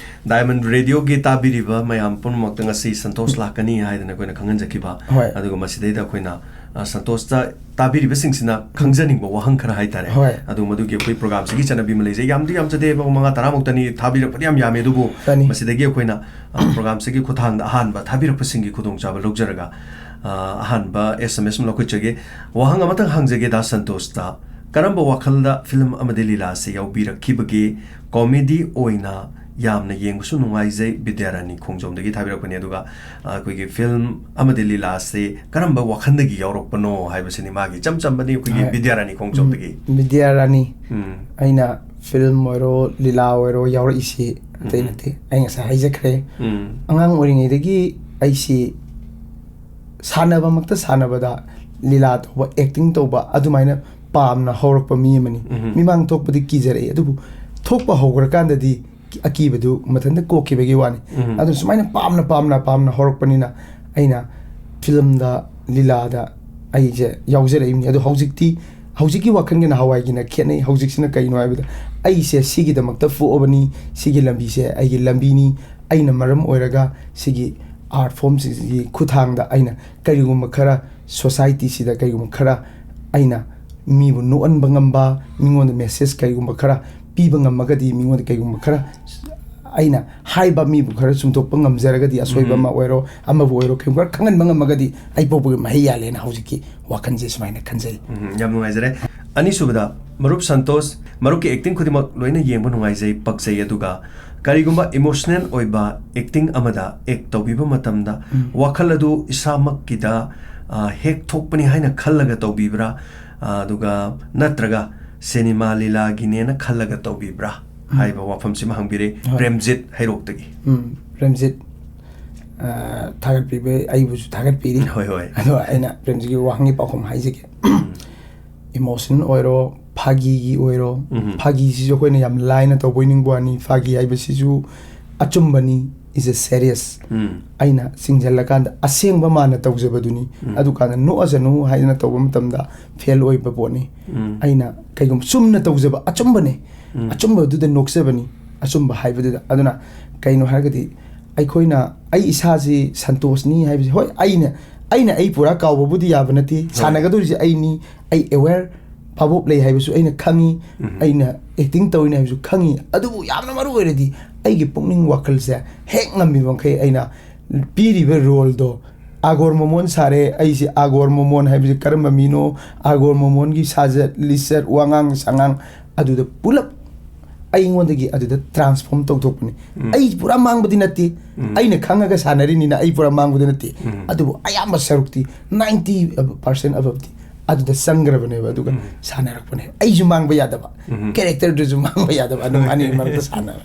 ꯗꯥꯏꯃꯟ ꯔꯦꯗꯤꯑꯣꯒꯤ ꯇꯥꯕꯤꯔꯤꯕ ꯃꯌꯥꯝ ꯄꯨꯝꯅꯃꯛꯇ ꯉꯁꯤ ꯁꯟꯇꯣꯁ ꯂꯥꯛꯀꯅꯤ ꯍꯥꯏꯗꯅ ꯑꯩꯈꯣꯏꯅ ꯈꯪꯍꯟꯖꯈꯤꯕ꯫ ꯍꯣꯏ꯫ ꯑꯗꯨꯒ ꯃꯁꯤꯗꯩꯗ ꯑꯩꯈꯣꯏꯅ, ꯑ, ꯁꯟꯇꯣꯁꯇ ꯇꯥꯕꯤꯔꯤꯕꯁꯤꯡꯁꯤꯅ ꯈꯪꯖꯅꯤꯡꯕ ꯋꯥꯍꯪ ꯈꯔ ꯍꯥꯏꯇꯥꯔꯦ꯫ ꯍꯣꯏ꯫ ꯑꯗꯨ ꯃꯗꯨꯒꯤ ꯑꯩꯈꯣꯏ ꯄ꯭ꯔꯣꯒꯥꯝꯁꯤꯒꯤ ꯆꯠꯅꯕꯤ ꯑꯃ ꯂꯩꯖꯩ꯫ ꯌꯥꯝꯗꯤ ꯌꯥꯝꯖꯗꯦ, ꯃꯉꯥ ꯇꯔꯥꯃꯨꯛꯇꯅꯤ, ꯊꯥꯕꯤꯔꯛꯄꯗꯤ ꯌꯥꯝ ꯌꯥꯝꯃꯦ, ꯑꯗꯨꯕꯨ ꯐꯅꯤ꯫ ꯃꯁꯤꯗꯒꯤ ꯑꯩꯈꯣꯏꯅ, ꯑ, ꯄ꯭ꯔꯣꯒꯥꯝꯁꯤꯒꯤ ꯈꯨꯠꯊꯥꯡꯗ ꯑꯍꯥꯟꯕ ꯊꯥꯕꯤꯔꯛꯄꯁꯤꯡꯒꯤ ꯈꯨꯗꯣꯡꯆꯥꯕ ꯂꯧꯖꯔꯒ, ꯑ, ꯑꯍꯥꯟꯕ ꯑꯦꯁ ꯑꯦꯝ ꯑꯦꯁ ꯑꯃ ꯂꯧꯈꯠꯆꯒꯦ꯫ ꯋꯥꯍꯪ ꯑꯃꯇꯪ ꯍꯪꯖꯒꯦ ꯗꯥ ꯁꯟꯇꯣꯁꯇ, ꯀꯔꯝꯕ ꯋꯥꯈꯜꯗ ꯐꯤꯂꯝ ꯑꯃꯗꯤ ꯂꯤꯂꯥ ꯑꯁꯤ ꯌꯥꯎꯕꯤꯔꯛꯈꯤꯕꯒꯦ? ꯀꯣꯃꯦꯗꯤ ꯑꯣꯏꯅ ꯌꯥꯝꯅ ꯌꯦꯡꯕꯁꯨ ꯅꯨꯡꯉꯥꯏꯖꯩ, ꯕꯤꯗ꯭ꯌꯥꯔꯥꯅꯤ ꯈꯣꯡꯖꯣꯝꯗꯒꯤ ꯊꯥꯕꯤꯔꯛꯄꯅꯤ꯫ ꯑꯗꯨꯒ, ꯑ, ꯑꯩꯈꯣꯏꯒꯤ ꯐꯤꯂꯝ ꯑꯃꯗꯤ ꯂꯤꯂꯥ ꯑꯁꯤ ꯀꯔꯝꯕ ꯋꯥꯈꯜꯗꯒꯤ ꯌꯥꯎꯔꯛꯄꯅꯣ ꯍꯥꯏꯕꯁꯤꯅꯤ ꯃꯥꯒꯤ ꯏꯆꯝ ꯆꯝꯕꯅꯤ, ꯑꯩꯈꯣꯏꯒꯤ ꯍꯣꯏ꯫ ꯕꯤꯗ꯭ꯌꯥꯔꯥꯅꯤ ꯈꯣꯡꯖꯣꯝꯗꯒꯤ꯫ ꯎꯝ, ꯕꯤꯗ꯭ꯌꯥꯔꯥꯅꯤ꯫ ꯎꯝ꯫ ꯑꯩꯅ ꯐꯤꯂꯝ ꯑꯣꯏꯔꯣ, ꯂꯤꯂꯥ ꯑꯣꯏꯔꯣ, ꯌꯥꯎꯔꯛꯏꯁꯤ ꯑꯇꯩ ꯎꯝ꯫ ꯅꯠꯇꯦ, ꯑꯩ ꯉꯁꯥꯏ ꯍꯥꯏꯖꯈ꯭ꯔꯦ꯫ ꯎꯝ꯫ ꯑꯉꯥꯡ ꯑꯣꯏꯔꯤꯉꯩꯗꯒꯤ ꯑꯩꯁꯤ ꯁꯥꯟꯅꯕꯃꯛꯇ ꯁꯥꯟꯅꯕꯗ, ꯂꯤꯂꯥ ꯇꯧꯕ, ꯑꯦꯛꯇꯤꯡ ꯇꯧꯕ, ꯑꯗꯨꯃꯥꯏꯅ ꯄꯥꯝꯅ ꯍꯧꯔꯛꯄ ꯃꯤ ꯑꯃꯅꯤ꯫ ꯎꯝ꯫ ꯃꯤꯃꯥꯡ ꯊꯣꯛꯄꯗꯤ ꯀꯤꯖꯔꯛꯏ, ꯑꯗꯨꯕꯨ ꯊꯣꯛꯄ ꯍꯧꯈ꯭ꯔꯀꯥꯟꯗꯗꯤ ꯑꯀꯤꯕꯗꯨ ꯃꯊꯟꯇ ꯀꯣꯛꯈꯤꯕꯒꯤ ꯋꯥꯅꯤ꯫ ꯎꯝ꯫ ꯑꯗꯨꯅ ꯁꯨꯃꯥꯏꯅ ꯄꯥꯝꯅ, ꯄꯥꯝꯅ, ꯄꯥꯝꯅ ꯍꯧꯔꯛꯄꯅꯤꯅ, ꯑꯩꯅ ꯐꯤꯂꯝꯗ, ꯂꯤꯂꯥꯗ ꯑꯩꯁꯦ ꯌꯥꯎꯖꯔꯛꯏꯕꯅꯤ꯫ ꯑꯗꯣ ꯍꯧꯖꯤꯛꯇꯤ, ꯍꯧꯖꯤꯛꯀꯤ ꯋꯥꯈꯜꯒ ꯅꯍꯥꯟꯋꯥꯏꯒꯤꯅ ꯈꯦꯠꯅꯩ꯫ ꯍꯧꯖꯤꯛꯁꯤꯅ ꯀꯩꯅꯣ ꯍꯥꯏꯕꯗ, ꯑꯩꯁꯦ ꯁꯤꯒꯤꯗꯃꯛꯇ ꯄꯣꯛꯑꯕꯅꯤ, ꯁꯤꯒꯤ ꯂꯝꯕꯤꯁꯦ ꯑꯩꯒꯤ ꯂꯝꯕꯤꯅꯤ, ꯑꯩꯅ ꯃꯔꯝ ꯑꯣꯏꯔꯒ ꯁꯤꯒꯤ ꯑꯥꯔꯠ ꯐꯣꯝꯁꯤꯒꯤ ꯈꯨꯠꯊꯥꯡꯗ ꯑꯩꯅ ꯀꯔꯤꯒꯨꯝꯕ ꯈꯔ, ꯁꯣꯁꯥꯏꯇꯤꯁꯤꯗ ꯀꯔꯤꯒꯨꯝꯕ ꯈꯔ ꯑꯩꯅ ꯃꯤꯕꯨ ꯅꯣꯛꯍꯟꯕ ꯉꯝꯕ, ꯃꯤꯉꯣꯟꯗ ꯃꯦꯁꯦꯖ ꯀꯔꯤꯒꯨꯝꯕ ꯈꯔ ꯄꯤꯕ ꯉꯝꯃꯒꯗꯤ, ꯃꯤꯉꯣꯟꯗ ꯀꯔꯤꯒꯨꯝꯕ ꯈꯔ ꯑꯩꯅ ꯍꯥꯏꯕ ꯃꯤꯕꯨ ꯈꯔ ꯆꯨꯝꯊꯣꯛꯄ ꯉꯝꯖꯔꯒꯗꯤ, ꯑꯁꯣꯏꯕ ꯎꯝ꯫ ꯑꯃ ꯑꯣꯏꯔꯣ, ꯑꯃꯕꯨ ꯑꯣꯏꯔꯣ, ꯀꯔꯤꯒꯨꯝꯕ ꯈꯔ ꯈꯪꯍꯟꯕ ꯉꯝꯃꯒꯗꯤ, ꯑꯩ ꯄꯣꯛꯄꯒꯤ ꯃꯍꯩ ꯌꯥꯜꯂꯦꯅ ꯍꯧꯖꯤꯛꯀꯤ ꯋꯥꯈꯜꯁꯦ ꯁꯨꯃꯥꯏꯅ ꯈꯟꯖꯩ꯫ ꯎꯝ, ꯌꯥꯝ ꯅꯨꯡꯉꯥꯏꯖꯔꯦ꯫ ꯑꯅꯤꯁꯨꯕꯗ, ꯃꯔꯨꯞ ꯁꯟꯇꯣꯁ, ꯃꯔꯨꯞꯀꯤ ꯑꯦꯛꯇꯤꯡ ꯈꯨꯗꯤꯡꯃꯛ ꯂꯣꯏꯅ ꯌꯦꯡꯕ ꯅꯨꯡꯉꯥꯏꯖꯩ, ꯄꯛꯆꯩ, ꯑꯗꯨꯒ ꯀꯔꯤꯒꯨꯝꯕ ꯏꯃꯣꯁꯅꯦꯜ ꯑꯣꯏꯕ ꯑꯦꯛꯇꯤꯡ ꯑꯃꯗ ꯑꯦꯛ ꯇꯧꯕꯤꯕ ꯃꯇꯝꯗ ꯎꯝ꯫ ꯋꯥꯈꯜ ꯑꯗꯨ ꯏꯁꯥꯃꯛꯀꯤꯗ, ꯑ, ꯍꯦꯛ ꯊꯣꯛꯄꯅꯤ ꯍꯥꯏꯅ ꯈꯜꯂꯒ ꯇꯧꯕꯤꯕ꯭ꯔꯥ? ꯑ, ꯑꯗꯨꯒ ꯅꯠꯇ꯭ꯔꯒ ꯁꯤꯅꯦꯃꯥ ꯂꯤꯂꯥꯒꯤꯅꯦꯅ ꯈꯜꯂꯒ ꯇꯧꯕꯤꯕ꯭ꯔꯥ? ꯎꯝ꯫ ꯍꯥꯏꯕ ꯋꯥꯐꯝꯁꯤꯃ ꯍꯪꯕꯤꯔꯦ꯫ ꯍꯣꯏ꯫ ꯄ꯭ꯔꯦꯝꯖꯤꯠ ꯍꯩꯔꯣꯛꯇꯒꯤ꯫ ꯎꯝ, ꯄ꯭ꯔꯦꯝꯖꯤꯠ, ꯑ, ꯊꯥꯒꯠꯄꯤꯕ, ꯑꯩꯕꯨꯁꯨ ꯊꯥꯒꯠꯄꯤꯔꯤ꯫ ꯍꯣꯏ, ꯍꯣꯏ꯫ ꯑꯗꯣ ꯑꯩꯅ ꯄ꯭ꯔꯦꯝꯖꯤꯠꯀꯤ ꯋꯥꯍꯪꯒꯤ ꯄꯥꯎꯈꯨꯝ ꯍꯥꯏꯖꯒꯦ꯫ ꯏꯃꯣꯁꯟ ꯑꯣꯏꯔꯣ, ꯐꯥꯒꯤꯒꯤ ꯑꯣꯏꯔꯣ, ꯎꯝ꯫ ꯐꯥꯒꯤꯁꯤꯁꯨ ꯑꯩꯈꯣꯏꯅ ꯌꯥꯝ ꯂꯥꯏꯅ ꯇꯧꯕꯣꯏ ꯅꯤꯡꯕ ꯋꯥꯅꯤ꯫ ꯐꯥꯒꯤ ꯍꯥꯏꯕꯁꯤꯁꯨ ꯑꯆꯨꯝꯕꯅꯤ, is a serious. ꯎꯝ ꯑꯩꯅ ꯆꯤꯡꯁꯤꯜꯂꯀꯥꯟꯗ ꯑꯁꯦꯡꯕ ꯃꯥꯅ ꯇꯧꯖꯕꯗꯨꯅꯤ꯫ ꯎꯝ꯫ ꯑꯗꯨꯀꯥꯟꯗ ꯅꯣꯛꯑꯁꯅꯨ ꯍꯥꯏꯗꯅ ꯇꯧꯕ ꯃꯇꯝꯗ ꯐꯦꯜ ꯑꯣꯏꯕ ꯄꯣꯠꯅꯤ꯫ ꯎꯝ ꯑꯩꯅ ꯀꯩꯒꯨꯝꯕ ꯆꯨꯝꯅ ꯇꯧꯖꯕ ꯑꯆꯨꯝꯕꯅꯦ꯫ ꯎꯝ ꯑꯆꯨꯝꯕꯗꯨꯗ ꯅꯣꯛꯆꯕꯅꯤ, ꯑꯆꯨꯝꯕ ꯍꯥꯏꯕꯗꯨꯗ꯫ ꯑꯗꯨꯅ ꯀꯩꯅꯣ ꯍꯥꯏꯔꯒꯗꯤ, ꯑꯩꯈꯣꯏꯅ, ꯑꯩ ꯏꯁꯥꯁꯤ ꯁꯟꯇꯣꯁꯅꯤ ꯍꯥꯏꯕꯁꯤ, ꯍꯣꯏ, ꯑꯩꯅ, ꯑꯩꯅ ꯑꯩ ꯄꯨꯔꯥ ꯀꯥꯎꯕꯕꯨꯗꯤ ꯌꯥꯕ ꯅꯠꯇꯦ꯫ ꯁꯥꯟꯅꯒꯗꯧꯔꯤꯁꯦ ꯑꯩꯅꯤ, ꯑꯩ ꯑꯦꯋꯦꯌꯔ, ꯚꯥꯕꯣꯞ ꯂꯩ ꯍꯥꯏꯕꯁꯨ ꯑꯩꯅ ꯈꯪꯉꯤ, ꯎꯝ꯫ ꯑꯩꯅ ꯑꯦꯛꯇꯤꯡ ꯇꯧꯔꯤꯅꯤ ꯍꯥꯏꯕꯁꯨ ꯈꯪꯉꯤ꯫ ꯑꯗꯨꯕꯨ ꯌꯥꯝꯅ ꯃꯔꯨ ꯑꯣꯏꯔꯗꯤ ꯑꯩꯒꯤ ꯄꯨꯛꯅꯤꯡ ꯋꯥꯈꯜꯁꯦ ꯍꯦꯛ ꯉꯝꯃꯤꯕ ꯃꯈꯩ ꯑꯩꯅ ꯄꯤꯔꯤꯕ ꯔꯣꯜꯗꯣ, ꯑꯥꯒꯣꯔ ꯃꯣꯃꯣꯟ ꯁꯥꯔꯦ, ꯑꯩꯁꯦ ꯑꯥꯒꯣꯔ ꯃꯣꯃꯣꯟ ꯍꯥꯏꯕꯁꯤ ꯀꯔꯝꯕ ꯃꯤꯅꯣ, ꯑꯥꯒꯣꯔ ꯃꯣꯃꯣꯟꯒꯤ ꯁꯥꯖꯠ ꯂꯤꯆꯠ ꯋꯥꯉꯥꯡ ꯁꯉꯥꯡ ꯑꯗꯨꯗ ꯄꯨꯂꯞ ꯑꯩꯉꯣꯟꯗꯒꯤ ꯑꯗꯨꯗ ꯇ꯭ꯔꯥꯟꯁꯐꯣꯔꯝ ꯇꯧꯊꯣꯛꯄꯅꯤ꯫ ꯎꯝ꯫ ꯑꯩ ꯄꯨꯔꯥ ꯃꯥꯡꯕꯗꯤ ꯅꯠꯇꯦ, ꯎꯝ꯫ ꯑꯩꯅ ꯈꯪꯉꯒ ꯁꯥꯟꯅꯔꯤꯅꯤꯅ ꯑꯩ ꯄꯨꯔꯥ ꯃꯥꯡꯕꯗꯤ ꯅꯠꯇꯦ꯫ ꯎꯝ꯫ ꯑꯗꯨꯕꯨ ꯑꯌꯥꯝꯕ ꯁꯔꯨꯛꯇꯤ ꯅꯥꯏꯟꯇꯤ ꯄꯥꯔꯁꯦꯟ ꯑꯕꯞꯇꯤ ꯑꯗꯨꯗ ꯆꯪꯈ꯭ꯔꯕꯅꯦꯕ꯫ ꯑꯗꯨꯒ ꯎꯝ꯫ ꯁꯥꯟꯅꯔꯛꯄꯅꯦꯕ꯫ ꯑꯩꯁꯨ ꯃꯥꯡꯕ ꯌꯥꯗꯕ, ꯎꯝ꯫ ꯀꯦꯔꯦꯛꯇꯔꯗꯨꯁꯨ ꯃꯥꯡꯕ ꯌꯥꯗꯕ, ꯑꯗꯨꯝ ꯑꯅꯤꯒꯤ ꯃꯔꯛꯇ ꯁꯥꯟꯅꯕ꯫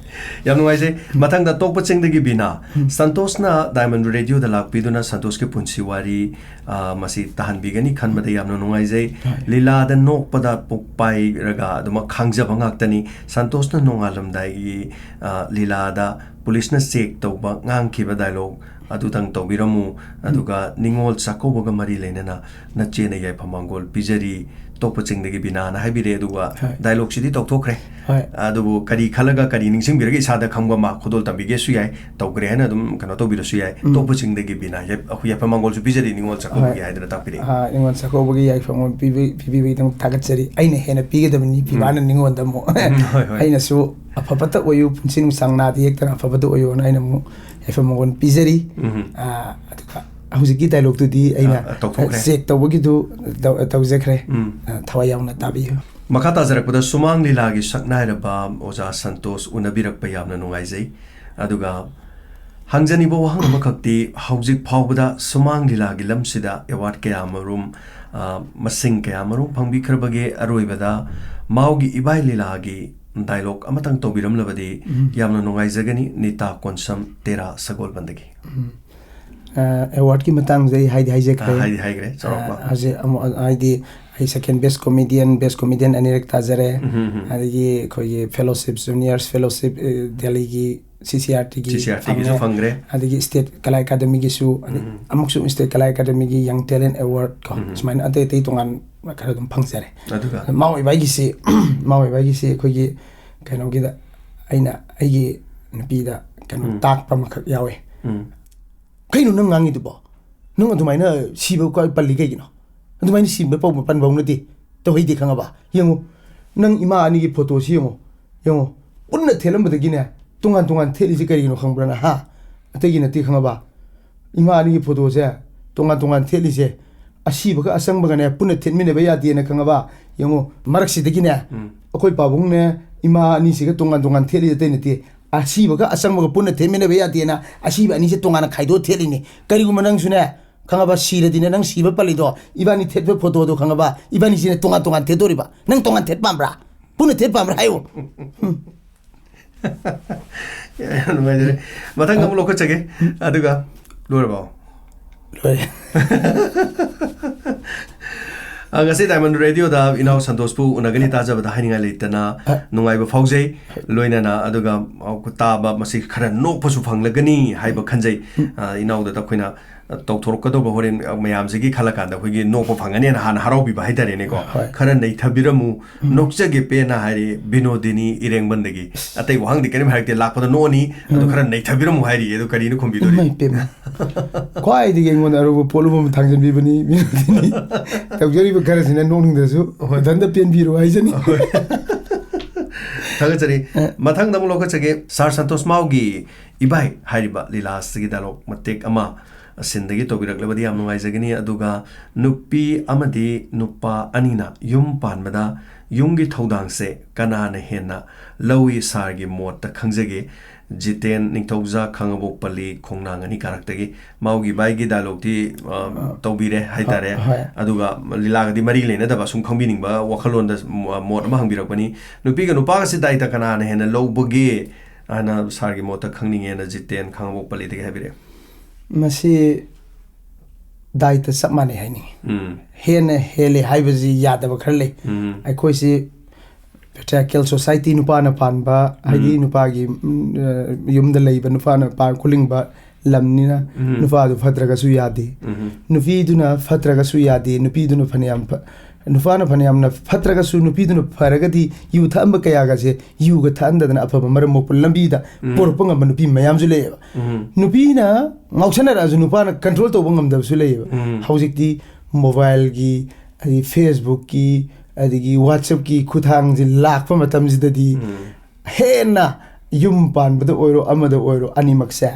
ꯌꯥꯝ ꯅꯨꯡꯉꯥꯏꯖꯩ꯫ ꯃꯊꯪꯗ ꯇꯣꯛꯄ ꯆꯤꯡꯗꯒꯤ ꯕꯤꯅꯥ꯫ ꯎꯝ꯫ ꯁꯟꯇꯣꯁꯅ ꯗꯥꯏꯃꯟ ꯔꯦꯗꯤꯑꯣꯗ ꯂꯥꯛꯄꯤꯗꯨꯅ ꯁꯟꯇꯣꯁꯀꯤ ꯄꯨꯟꯁꯤ ꯋꯥꯔꯤ, ꯑ, ꯃꯁꯤ ꯇꯥꯍꯟꯕꯤꯒꯅꯤ ꯈꯟꯕꯗ ꯌꯥꯝꯅ ꯅꯨꯡꯉꯥꯏꯖꯩ꯫ ꯍꯣꯏ꯫ ꯂꯤꯂꯥꯗ ꯅꯣꯛꯄꯗ ꯄꯨꯛ ꯄꯥꯏꯔꯒ ꯑꯗꯨꯃꯛ ꯈꯥꯡꯖꯕ ꯉꯥꯛꯇꯅꯤ꯫ ꯁꯟꯇꯣꯁꯅ ꯅꯣꯡꯉꯥꯜꯂꯝꯗꯥꯏꯒꯤ, ꯑ, ꯂꯤꯂꯥꯗ ꯄꯨꯂꯤꯁꯅ ꯆꯦꯛ ꯇꯧꯕ ꯉꯥꯡꯈꯤꯕ ꯗꯥꯏꯂꯣꯛ ꯑꯗꯨꯇꯪ ꯇꯧꯕꯤꯔꯝꯃꯨ꯫ ꯑꯗꯨꯒ ꯅꯤꯉꯣꯜ ꯆꯥꯛꯀꯧꯕꯒ ꯃꯔꯤ ꯂꯩꯅꯅ ꯅꯆꯦꯅ ꯌꯥꯏꯐ ꯃꯪꯒꯣꯜ ꯄꯤꯖꯔꯤ, ꯇꯣꯛꯄ ꯆꯤꯡꯗꯒꯤ ꯕꯤꯅꯥꯅ ꯍꯥꯏꯕꯤꯔꯦ꯫ ꯑꯗꯨꯒ ꯍꯣꯏ꯫ ꯗꯥꯏꯂꯣꯛꯁꯤꯗꯤ ꯇꯧꯊꯣꯛꯈ꯭ꯔꯦ꯫ ꯍꯣꯏ꯫ ꯑꯗꯨꯕꯨ ꯀꯔꯤ ꯈꯜꯂꯒ ꯀꯔꯤ ꯅꯤꯡꯁꯤꯡꯕꯤꯔꯒ ꯏꯁꯥꯗ ꯈꯪꯕ ꯑꯃ ꯈꯨꯗꯣꯜ ꯇꯝꯕꯤꯒꯦꯁꯨ ꯌꯥꯏ, ꯇꯧꯈ꯭ꯔꯦ ꯍꯥꯏꯅ ꯑꯗꯨꯝ ꯀꯩꯅꯣ ꯇꯧꯕꯤꯔꯁꯨ ꯌꯥꯏ꯫ ꯎꯝ꯫ ꯇꯣꯛꯄ ꯆꯤꯡꯗꯒꯤ ꯕꯤꯅꯥ ꯌꯥꯏ-, ꯑꯩꯈꯣꯏ ꯌꯥꯏꯐ ꯃꯪꯒꯣꯜꯁꯨ ꯄꯤꯖꯔꯤ ꯅꯤꯉꯣꯜ ꯆꯥꯛꯀꯧꯕꯒꯤ ꯍꯣꯏ꯫ ꯍꯥꯏꯗꯅ ꯇꯥꯛꯄꯤꯔꯛꯏ꯫ ꯑꯥ, ꯅꯤꯉꯣꯜ ꯆꯥꯛꯀꯧꯕꯒꯤ ꯌꯥꯏꯐ ꯃꯪꯒꯣꯜ ꯄꯤꯕꯤ-, ꯄꯤꯕꯤꯕꯒꯤꯗꯃꯛ ꯊꯥꯒꯠꯆꯔꯤ꯫ ꯑꯩꯅ ꯍꯦꯟꯅ ꯄꯤꯒꯗꯕꯅꯤ, ꯎꯝ꯫ ꯄꯤꯕꯤꯕꯒꯤꯗꯃꯛ ꯊꯥꯒꯠꯆꯔꯤ꯫ ꯑꯩꯅꯁꯨ ꯑꯐꯕꯇ ꯑꯣꯏꯌꯨ, ꯄꯨꯟꯁꯤ ꯅꯨꯡꯁꯥꯡ ꯅꯥꯗ ꯌꯦꯛꯇꯅ ꯑꯐꯕꯇ ꯑꯣꯏꯌꯨꯅ ꯑꯩꯅ ꯑꯃꯨꯛ ꯌꯥꯏꯐ ꯃꯪꯒꯣꯜ ꯄꯤꯖꯔꯤ꯫ ꯎꯝ꯫ ꯑꯥ, ꯑꯗꯨꯒ ꯍꯧꯖꯤꯛꯀꯤ ꯗꯥꯏꯂꯣꯛꯇꯨꯗꯤ ꯑꯩꯅ, ꯑ, ꯑ, ꯇꯧꯊꯣꯛꯈ꯭ꯔꯦ꯫ ꯑ, ꯆꯦꯛ ꯇꯧꯕꯒꯤꯗꯨ ꯇꯧ-, ꯇꯧꯖꯈ꯭ꯔꯦ꯫ ꯎꯝ꯫ ꯑ, ꯊꯋꯥꯏ ꯌꯥꯎꯅ ꯇꯥꯕꯤꯌꯨ꯫ ꯃꯈꯥ ꯇꯥꯖꯔꯛꯄꯗ ꯁꯨꯃꯥꯡ ꯂꯤꯂꯥꯒꯤ ꯁꯛꯅꯥꯏꯔꯕ ꯑꯣꯖꯥ ꯁꯟꯇꯣꯁ ꯎꯅꯕꯤꯔꯛꯄ ꯌꯥꯝꯅ ꯅꯨꯡꯉꯥꯏꯖꯩ꯫ ꯑꯗꯨꯒ ꯍꯪꯖꯅꯤꯡꯕ ꯋꯥꯍꯪ ꯑꯃꯈꯛꯇꯤ, ꯍꯧꯖꯤꯛ ꯐꯥꯎꯕꯗ ꯁꯨꯃꯥꯡ ꯂꯤꯂꯥꯒꯤ ꯂꯝꯁꯤꯗ ꯑꯦꯋꯥꯔꯗ ꯀꯌꯥ ꯃꯔꯨꯝ, ꯑ, ꯃꯁꯤꯡ ꯀꯌꯥ ꯃꯔꯨꯝ ꯐꯪꯕꯤꯈ꯭ꯔꯕꯒꯦ? ꯑꯔꯣꯏꯕꯗ ꯃꯥꯎꯒꯤ ꯏꯕꯥꯏ ꯂꯤꯂꯥꯒꯤ ꯗꯥꯏꯂꯣꯛ ꯑꯃꯇꯪ ꯇꯧꯕꯤꯔꯝꯂꯕꯗꯤ ꯎꯝ꯫ ꯌꯥꯝꯅ ꯅꯨꯡꯉꯥꯏꯖꯒꯅꯤ꯫ ꯅꯤꯇꯥ ꯀꯣꯟꯁꯝ, ꯇꯦꯔꯥ ꯁꯒꯣꯜꯕꯟꯗꯒꯤ꯫ ꯎꯝ꯫ ꯑ, ꯑꯦꯋꯥꯔꯗꯀꯤ ꯃꯇꯥꯡꯁꯦ ꯑꯩ ꯍꯥꯏꯗꯤ ꯍꯥꯏꯖꯈ꯭ꯔꯦ꯫ ꯑ, ꯍꯥꯏꯗꯤ ꯍꯥꯏꯈ꯭ꯔꯦ, ꯆꯥꯎꯔꯥꯛꯄ꯫ ꯑ, ꯍꯧꯖꯤꯛ ꯑꯃꯨꯛ, ꯍꯥꯏꯗꯤ, ꯑꯩ second best comedian, best comedian ꯑꯅꯤꯔꯛ ꯇꯥꯖꯔꯦ꯫ ꯎꯝ, ꯎꯝ, ꯎꯝ꯫ ꯑꯗꯒꯤ ꯑꯩꯈꯣꯏꯒꯤ fellowship, juniors fellowship, ꯑ, ꯗꯦꯜꯂꯤꯒꯤ C C R T ꯒꯤ C C R T ꯒꯤꯁꯨ ꯐꯪꯈ꯭ꯔꯦ꯫ ꯑꯗꯒꯤ state Kala Academy ꯒꯤꯁꯨ, ꯑꯗꯩ ꯎꯝ꯫ ꯑꯃꯨꯛꯁꯨ state Kala Academy ꯒꯤ Young Talent Award ꯀꯣ, ꯎꯝ꯫ ꯁꯨꯃꯥꯏꯅ ꯑꯇꯩ ꯑꯇꯩ ꯇꯣꯉꯥꯟꯕ ꯈꯔ ꯑꯗꯨꯝ ꯐꯪꯖꯔꯦ꯫ ꯑꯗꯨꯒ ꯑꯗꯣ ꯃꯥ ꯑꯣꯏꯕ ꯑꯩꯒꯤꯁꯤ, ꯃꯥ ꯑꯣꯏꯕ ꯑꯩꯒꯤꯁꯤ ꯑꯩꯈꯣꯏꯒꯤ ꯀꯩꯅꯣꯒꯤꯗ, ꯑꯩꯅ ꯑꯩꯒꯤ ꯅꯨꯄꯤꯗ ꯀꯩꯅꯣ ꯎꯝ꯫ ꯇꯥꯛꯄ ꯑꯃꯈꯛ ꯌꯥꯎꯋꯦ꯫ ꯎꯝ꯫ "ꯀꯩꯅꯣ ꯅꯪ ꯉꯥꯡꯉꯤꯗꯨꯕꯣ? ꯅꯪ ꯑꯗꯨꯃꯥꯏꯅ ꯁꯤꯕ ꯀ-, ꯄꯜꯂꯤ ꯀꯩꯒꯤꯅꯣ? ꯑꯗꯨꯃꯥꯏꯅ ꯁꯤꯕ ꯄꯧ-, ꯄꯟꯕ ꯍꯧꯅꯗꯦ, ꯇꯧꯍꯩꯗꯦ, ꯈꯪꯉꯕ? ꯌꯦꯡꯉꯨ, ꯅꯪ ꯏꯃꯥ ꯑꯅꯤꯒꯤ ꯐꯣꯇꯣꯁꯤ ꯌꯦꯡꯉꯨ, ꯌꯦꯡꯉꯨ, ꯄꯨꯟꯅ ꯊꯦꯠꯂꯝꯕꯗꯒꯤꯅꯦ, ꯇꯣꯉꯥꯟ ꯇꯣꯉꯥꯟ ꯊꯦꯠꯂꯤꯁꯤ ꯀꯔꯤꯒꯤꯅꯣ ꯈꯪꯕ꯭ꯔꯥ, ꯅꯍꯥ? ꯑꯇꯩꯒꯤ ꯅꯠꯇꯦ, ꯈꯪꯉꯕ? ꯏꯃꯥ ꯑꯅꯤꯒꯤ ꯐꯣꯇꯣꯁꯦ ꯇꯣꯉꯥꯟ ꯇꯣꯉꯥꯟ ꯊꯦꯠꯂꯤꯁꯦ, ꯑꯁꯤꯕꯒ ꯑꯆꯪꯕꯒꯅꯦ ꯄꯨꯟꯅ ꯊꯦꯠꯃꯤꯟꯅꯕ ꯌꯥꯗꯦꯅ, ꯈꯪꯉꯕ? ꯌꯦꯡꯉꯨ, ꯃꯔꯛꯁꯤꯗꯒꯤꯅꯦ, ꯎꯝ꯫ ꯑꯩꯈꯣꯏ ꯄꯥꯕꯨꯡꯅꯦ ꯏꯃꯥ ꯑꯅꯤꯁꯤꯒ ꯇꯣꯉꯥꯟ ꯇꯣꯉꯥꯟ ꯊꯦꯠꯂꯤ ꯑꯇꯩ ꯅꯠꯇꯦ, ꯑꯁꯤꯕꯒ ꯑꯆꯪꯕꯒ ꯄꯨꯟꯅ ꯊꯦꯠꯃꯤꯟꯅꯕ ꯌꯥꯗꯦꯅ ꯑꯁꯤꯕ ꯑꯅꯤꯁꯦ ꯇꯣꯉꯥꯟꯅ ꯈꯥꯏꯗꯣꯛꯑ ꯊꯦꯠꯂꯤꯅꯤ꯫ ꯀꯔꯤꯒꯨꯝꯕ ꯅꯪꯁꯨꯅꯦ, ꯈꯪꯉꯕ, ꯁꯤꯔꯗꯤꯅꯦ, ꯅꯪ ꯁꯤꯕ ꯄꯜꯂꯤꯗꯣ, ꯏꯕꯥꯅꯤ ꯊꯦꯠꯄ ꯐꯣꯇꯣꯗꯣ, ꯈꯪꯉꯕ, ꯏꯕꯥꯅꯤꯁꯤꯅꯦ ꯇꯣꯉꯥꯟ ꯇꯣꯉꯥꯟ ꯊꯦꯠꯇꯣꯔꯤꯕ꯫ ꯅꯪ ꯇꯣꯉꯥꯟ ꯊꯦꯠ ꯄꯥꯝꯕ꯭ꯔꯥ? ꯄꯨꯟꯅ ꯊꯦꯠ ꯄꯥꯝꯕ꯭ꯔꯥ? ꯍꯥꯏꯌꯨ꯫ ꯌꯥꯝ ꯅꯨꯡꯉꯥꯏꯖꯔꯦ꯫ ꯃꯊꯪ ꯑꯃꯨꯛ ꯂꯧꯈꯠꯆꯒꯦ꯫ ꯑꯗꯨꯒ ꯂꯣꯏꯔꯕꯣ? ꯂꯣꯏꯔꯦ꯫ ꯑ, ꯉꯁꯤ Diamond Radio ꯗ ꯏꯅꯥꯎ ꯁꯟꯇꯣꯁꯄꯨ ꯎꯅꯒꯅꯤ ꯇꯥꯖꯕꯗ ꯍꯥꯏꯅꯤꯡꯉꯥꯏ ꯂꯩꯇꯅ ꯑ꯫ ꯅꯨꯡꯉꯥꯏꯕ ꯐꯥꯎꯖꯩ꯫ ꯂꯣꯏꯅꯅ ꯑꯗꯨꯒ, ꯑ, ꯇꯥꯕ ꯃꯁꯤ ꯈꯔ ꯅꯣꯛꯄꯁꯨ ꯐꯪꯂꯒꯅꯤ ꯍꯥꯏꯕ ꯈꯟꯖꯩ꯫ ꯑ, ꯏꯅꯥꯎꯗ ꯑꯩꯈꯣꯏꯅ, ꯑ, ꯇꯧꯊꯣꯔꯛꯀꯗꯧꯕ ꯍꯣꯔꯦꯟ ꯃꯌꯥꯝꯁꯤꯒꯤ ꯈꯜꯂꯀꯥꯟꯗ ꯑꯩꯈꯣꯏꯒꯤ ꯅꯣꯛꯄ ꯐꯪꯒꯅꯦꯅ ꯍꯥꯟꯅ ꯍꯔꯥꯎꯕꯤꯕ ꯍꯥꯏꯇꯥꯔꯦꯅꯦꯀꯣ꯫ ꯍꯣꯏ꯫ "ꯈꯔ ꯅꯩꯊꯕꯤꯔꯝꯃꯨ, ꯅꯣꯛꯆꯒꯦ ꯄꯦꯟꯅ" ꯍꯥꯏꯔꯤ ꯕꯤꯅꯣꯗꯤꯅꯤ ꯏꯔꯦꯡꯕꯝꯗꯒꯤ꯫ ꯑꯇꯩ ꯋꯥꯍꯪꯗꯤ ꯀꯔꯤꯝ ꯍꯥꯏꯔꯛꯇꯦ, ꯂꯥꯛꯄꯗ ꯅꯣꯛꯑꯅꯤ, ꯑꯗꯨ ꯈꯔ ꯅꯩꯊꯕꯤꯔꯝꯃꯨ ꯍꯥꯏꯔꯤ꯫ ꯑꯗꯨ ꯀꯔꯤꯅꯣ ꯈꯨꯝꯕꯤꯗꯣꯔꯤ? ꯏꯃꯥꯏ ꯄꯦꯝꯃ꯫ ꯈ꯭ꯋꯥꯏꯗꯒꯤ ꯑꯩꯉꯣꯟꯗ ꯑꯔꯨꯕ ꯄꯣꯠꯂꯨꯝ ꯑꯃ ꯊꯥꯡꯖꯟꯕꯤꯕꯅꯤ ꯕꯤꯅꯣꯗꯤꯅꯤ꯫ ꯇꯧꯖꯔꯤꯕ ꯈꯔꯁꯤꯅ ꯅꯣꯛꯅꯤꯡꯗ꯭ꯔꯁꯨ ꯃꯊꯟꯇ ꯄꯦꯟꯕꯤꯔꯣ ꯍꯥꯏꯖꯅꯤ꯫ ꯊꯥꯒꯠꯆꯔꯤ꯫ ꯃꯊꯪꯗ ꯑꯃꯨꯛ ꯂꯧꯈꯠꯆꯒꯦ꯫ ꯁꯥꯔ ꯁꯟꯇꯣꯁ ꯃꯥꯎꯒꯤ ꯏꯕꯥꯏ ꯍꯥꯏꯔꯤꯕ ꯂꯤꯂꯥ ꯑꯁꯤꯒꯤ dialogue ꯃꯇꯦꯛ ꯑꯃ ꯁꯤꯟꯗꯒꯤ ꯇꯧꯕꯤꯔꯛꯂꯕꯗꯤ ꯌꯥꯝ ꯅꯨꯡꯉꯥꯏꯖꯒꯅꯤ꯫ ꯑꯗꯨꯒ ꯅꯨꯄꯤ ꯑꯃꯗꯤ ꯅꯨꯄꯥ ꯑꯅꯤꯅ ꯌꯨꯝ ꯄꯥꯟꯕꯗ ꯌꯨꯝꯒꯤ ꯊꯧꯗꯥꯡꯁꯦ ꯀꯅꯥꯅ ꯍꯦꯟꯅ ꯂꯧꯏ? ꯁꯥꯔꯒꯤ ꯃꯣꯠꯇ ꯈꯪꯖꯒꯦ꯫ ꯖꯤꯇꯦꯟ ꯅꯤꯡꯊꯧꯖꯥ, ꯈꯥꯉꯕꯣꯛ ꯄꯜꯂꯤ, ꯈꯣꯡꯅꯥꯡ ꯑꯅꯤ ꯀꯥꯔꯛꯇꯒꯤ꯫ ꯃꯥꯎꯒꯤ ꯕꯥꯏꯒꯤ dialogue ꯇꯤ, ꯑ, ꯇꯧꯕꯤꯔꯦ ꯍꯥꯏꯇꯥꯔꯦ꯫ ꯍꯣꯏ꯫ ꯑꯗꯨꯒ ꯂꯤꯂꯥꯒꯗꯤ ꯃꯔꯤ ꯂꯩꯅꯗꯕ ꯁꯨꯝ ꯈꯪꯕꯤꯅꯤꯡꯕ ꯋꯥꯈꯜꯂꯣꯟꯗ ꯃꯣ-, ꯃꯣꯠ ꯑꯃ ꯍꯪꯕꯤꯔꯛꯄꯅꯤ꯫ ꯅꯨꯄꯤꯒ ꯅꯨꯄꯥꯒꯁꯤ ꯗꯥꯏꯇ ꯀꯅꯥꯅ ꯍꯦꯟꯅ ꯂꯧꯕꯒꯦ ꯍꯥꯏꯅ ꯁꯥꯔꯒꯤ ꯃꯣꯠꯇ ꯈꯪꯅꯤꯡꯉꯦꯅ ꯖꯤꯇꯦꯟ ꯈꯥꯉꯕꯣꯛ ꯄꯜꯂꯤꯗꯒꯤ ꯍꯥꯏꯕꯤꯔꯛꯑꯦ꯫ ꯃꯁꯤ ꯗꯥꯏꯇ ꯆꯞ ꯃꯥꯟꯅꯩ ꯍꯥꯏꯅꯤꯡꯉꯤ꯫ ꯎꯝ꯫ ꯍꯦꯟꯅ ꯍꯦꯜꯂꯦ ꯍꯥꯏꯕꯁꯤ ꯌꯥꯗꯕ ꯈꯔ ꯂꯩ꯫ ꯎꯝ꯫ ꯑꯩꯈꯣꯏꯁꯤ patriarchal society, ꯅꯨꯄꯥꯅ ꯄꯥꯟꯕ, ꯍꯥꯏꯗꯤ ꯎꯝ꯫ ꯅꯨꯄꯥꯒꯤ, ꯎꯝ, ꯑ, ꯌꯨꯝꯗ ꯂꯩꯕ ꯅꯨꯄꯥꯅ ꯄꯥꯟ ꯈꯨꯂꯤꯡꯕ ꯂꯝꯅꯤꯅ ꯎꯝ꯫ ꯅꯨꯄꯥꯗꯨ ꯐꯠꯇ꯭ꯔꯒꯁꯨ ꯌꯥꯗꯦ꯫ ꯎꯝ꯫ ꯅꯨꯄꯤꯗꯨꯅ ꯐꯠꯇ꯭ꯔꯒꯁꯨ ꯌꯥꯗꯦ꯫ ꯅꯨꯄꯤꯗꯨꯅ ꯐꯅꯌꯥꯝ ꯐ-, ꯅꯨꯄꯥꯅ ꯐꯅꯌꯥꯝꯅ ꯐꯠꯇ꯭ꯔꯒꯁꯨ ꯅꯨꯄꯤꯗꯨꯅ ꯐꯔꯒꯗꯤ ꯌꯨ ꯊꯛꯑꯝꯕ ꯀꯌꯥꯒꯁꯦ ꯌꯨꯒ ꯊꯛꯍꯟꯗꯗꯅ ꯑꯐꯕ ꯃꯔꯝ ꯃꯣꯛꯄ ꯂꯝꯕꯤꯗ ꯎꯝ꯫ ꯄꯣꯔꯛꯄ ꯉꯝꯕ ꯅꯨꯄꯤ ꯃꯌꯥꯝꯁꯨ ꯂꯩꯌꯦꯕ꯫ ꯎꯝ꯫ ꯅꯨꯄꯤꯅ ꯉꯥꯎꯁꯟꯅꯔꯛꯑꯁꯨ ꯅꯨꯄꯥꯅ control ꯇꯧꯕ ꯉꯝꯗꯕꯁꯨ ꯂꯩꯌꯦꯕ꯫ ꯎꯝ꯫ ꯍꯧꯖꯤꯛꯇꯤ mobileꯒꯤ, ꯑꯗꯒꯤ Facebookꯀꯤ, ꯑꯗꯒꯤ WhatsAppꯀꯤ ꯈꯨꯠꯊꯥꯡꯁꯤ ꯂꯥꯛꯄ ꯃꯇꯝꯁꯤꯗꯗꯤ ꯎꯝ꯫ ꯍꯦꯟꯅ ꯌꯨꯝ ꯄꯥꯟꯕꯗ ꯑꯣꯏꯔꯣ, ꯑꯃꯗ ꯑꯣꯏꯔꯣ, ꯑꯅꯤꯃꯛꯁꯦ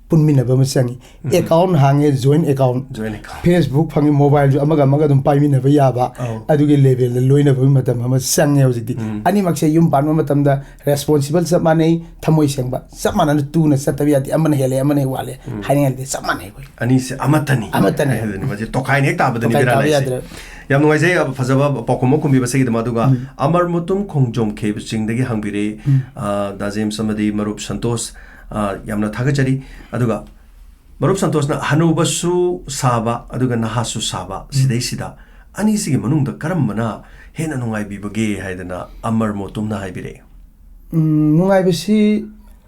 ꯄꯨꯟꯃꯤꯟꯅꯕ ꯑꯃ ꯆꯪꯉꯤ꯫ ꯎꯝ꯫ Account ꯍꯥꯡꯉꯦ, joint account꯫ Joint account꯫ Facebook ꯐꯪꯉꯤ, mobileꯁꯨ ꯑꯃꯒ ꯑꯃꯒ ꯑꯗꯨꯝ ꯄꯥꯏꯃꯤꯟꯅꯕ ꯌꯥꯕ, ꯑꯧ꯫ ꯑꯗꯨꯒꯤ levelꯗ ꯂꯣꯏꯅꯕꯒꯤ ꯃꯇꯝ ꯑꯃ ꯆꯪꯉꯦ ꯍꯧꯖꯤꯛꯇꯤ꯫ ꯎꯝ꯫ ꯑꯅꯤꯃꯛꯁꯦ ꯌꯨꯝ ꯄꯥꯟꯕ ꯃꯇꯝꯗ responsible ꯆꯞ ꯃꯥꯟꯅꯩ, ꯊꯃꯣꯏ ꯁꯦꯡꯕ ꯆꯞ ꯃꯥꯟꯅꯅ ꯇꯨꯅ ꯆꯠꯇꯕ ꯌꯥꯗꯦ, ꯑꯃꯅ ꯍꯦꯜꯂꯦ, ꯑꯃꯅ ꯍꯦꯛ ꯋꯥꯠꯂꯦ ꯎꯝ꯫ ꯍꯥꯏꯅꯤꯡꯉꯥꯏ ꯂꯩꯇꯦ, ꯆꯞ ꯃꯥꯟꯅꯩ ꯑꯩꯈꯣꯏ꯫ ꯑꯅꯤꯁꯦ ꯑꯃꯠꯇꯅꯤ꯫ ꯑꯃꯠꯇꯅꯤ꯫ ꯍꯥꯏꯗꯨꯅꯤ, ꯃꯁꯤ ꯇꯣꯈꯥꯏꯅ ꯍꯦꯛ ꯇꯥꯕꯗꯅꯤ ꯇꯣꯈꯥꯏ ꯕꯦꯔꯥ ꯇꯥꯕ ꯂꯩꯔꯤꯁꯦ꯫ ꯌꯥꯗ꯭ꯔꯦ꯫ ꯌꯥꯝ ꯅꯨꯡꯉꯥꯏꯖꯩ, ꯑ, ꯐꯖꯕ ꯄꯥꯎꯈꯨꯝ ꯑꯃ ꯈꯨꯝꯕꯤꯕꯁꯤꯒꯤꯗꯃꯛ꯫ ꯑꯗꯨꯒ ꯎꯝ꯫ ꯑꯃꯔ ꯃꯣꯇꯨꯝ ꯈꯣꯡꯖꯣꯝ ꯈꯦꯕ ꯆꯤꯡꯗꯒꯤ ꯍꯪꯕꯤꯔꯛꯏ, ꯎꯝ꯫ ꯑ, ꯗꯥ ꯖꯦꯝꯁ ꯑꯃꯗꯤ ꯃꯔꯨꯞ ꯁꯟꯇꯣꯁ, ꯑ, ꯌꯥꯝꯅ ꯊꯥꯒꯠꯆꯔꯤ꯫ ꯑꯗꯨꯒ ꯃꯔꯨꯞ ꯁꯟꯇꯣꯁꯅ ꯍꯅꯨꯕꯁꯨ ꯁꯥꯕ ꯑꯗꯨꯒ ꯅꯍꯥꯁꯨ ꯁꯥꯕ, ꯎꯝ꯫ ꯁꯤꯗꯩꯁꯤꯗ ꯑꯅꯤꯁꯤꯒꯤ ꯃꯅꯨꯡꯗ ꯀꯔꯝꯕꯅ ꯍꯦꯟꯅ ꯅꯨꯡꯉꯥꯏꯕꯤꯕꯒꯦ ꯍꯥꯏꯗꯅ ꯑꯃꯔ ꯃꯣꯇꯨꯝꯅ ꯍꯥꯏꯕꯤꯔꯛꯏ꯫ ꯎꯝ, ꯅꯨꯡꯉꯥꯏꯕꯁꯤ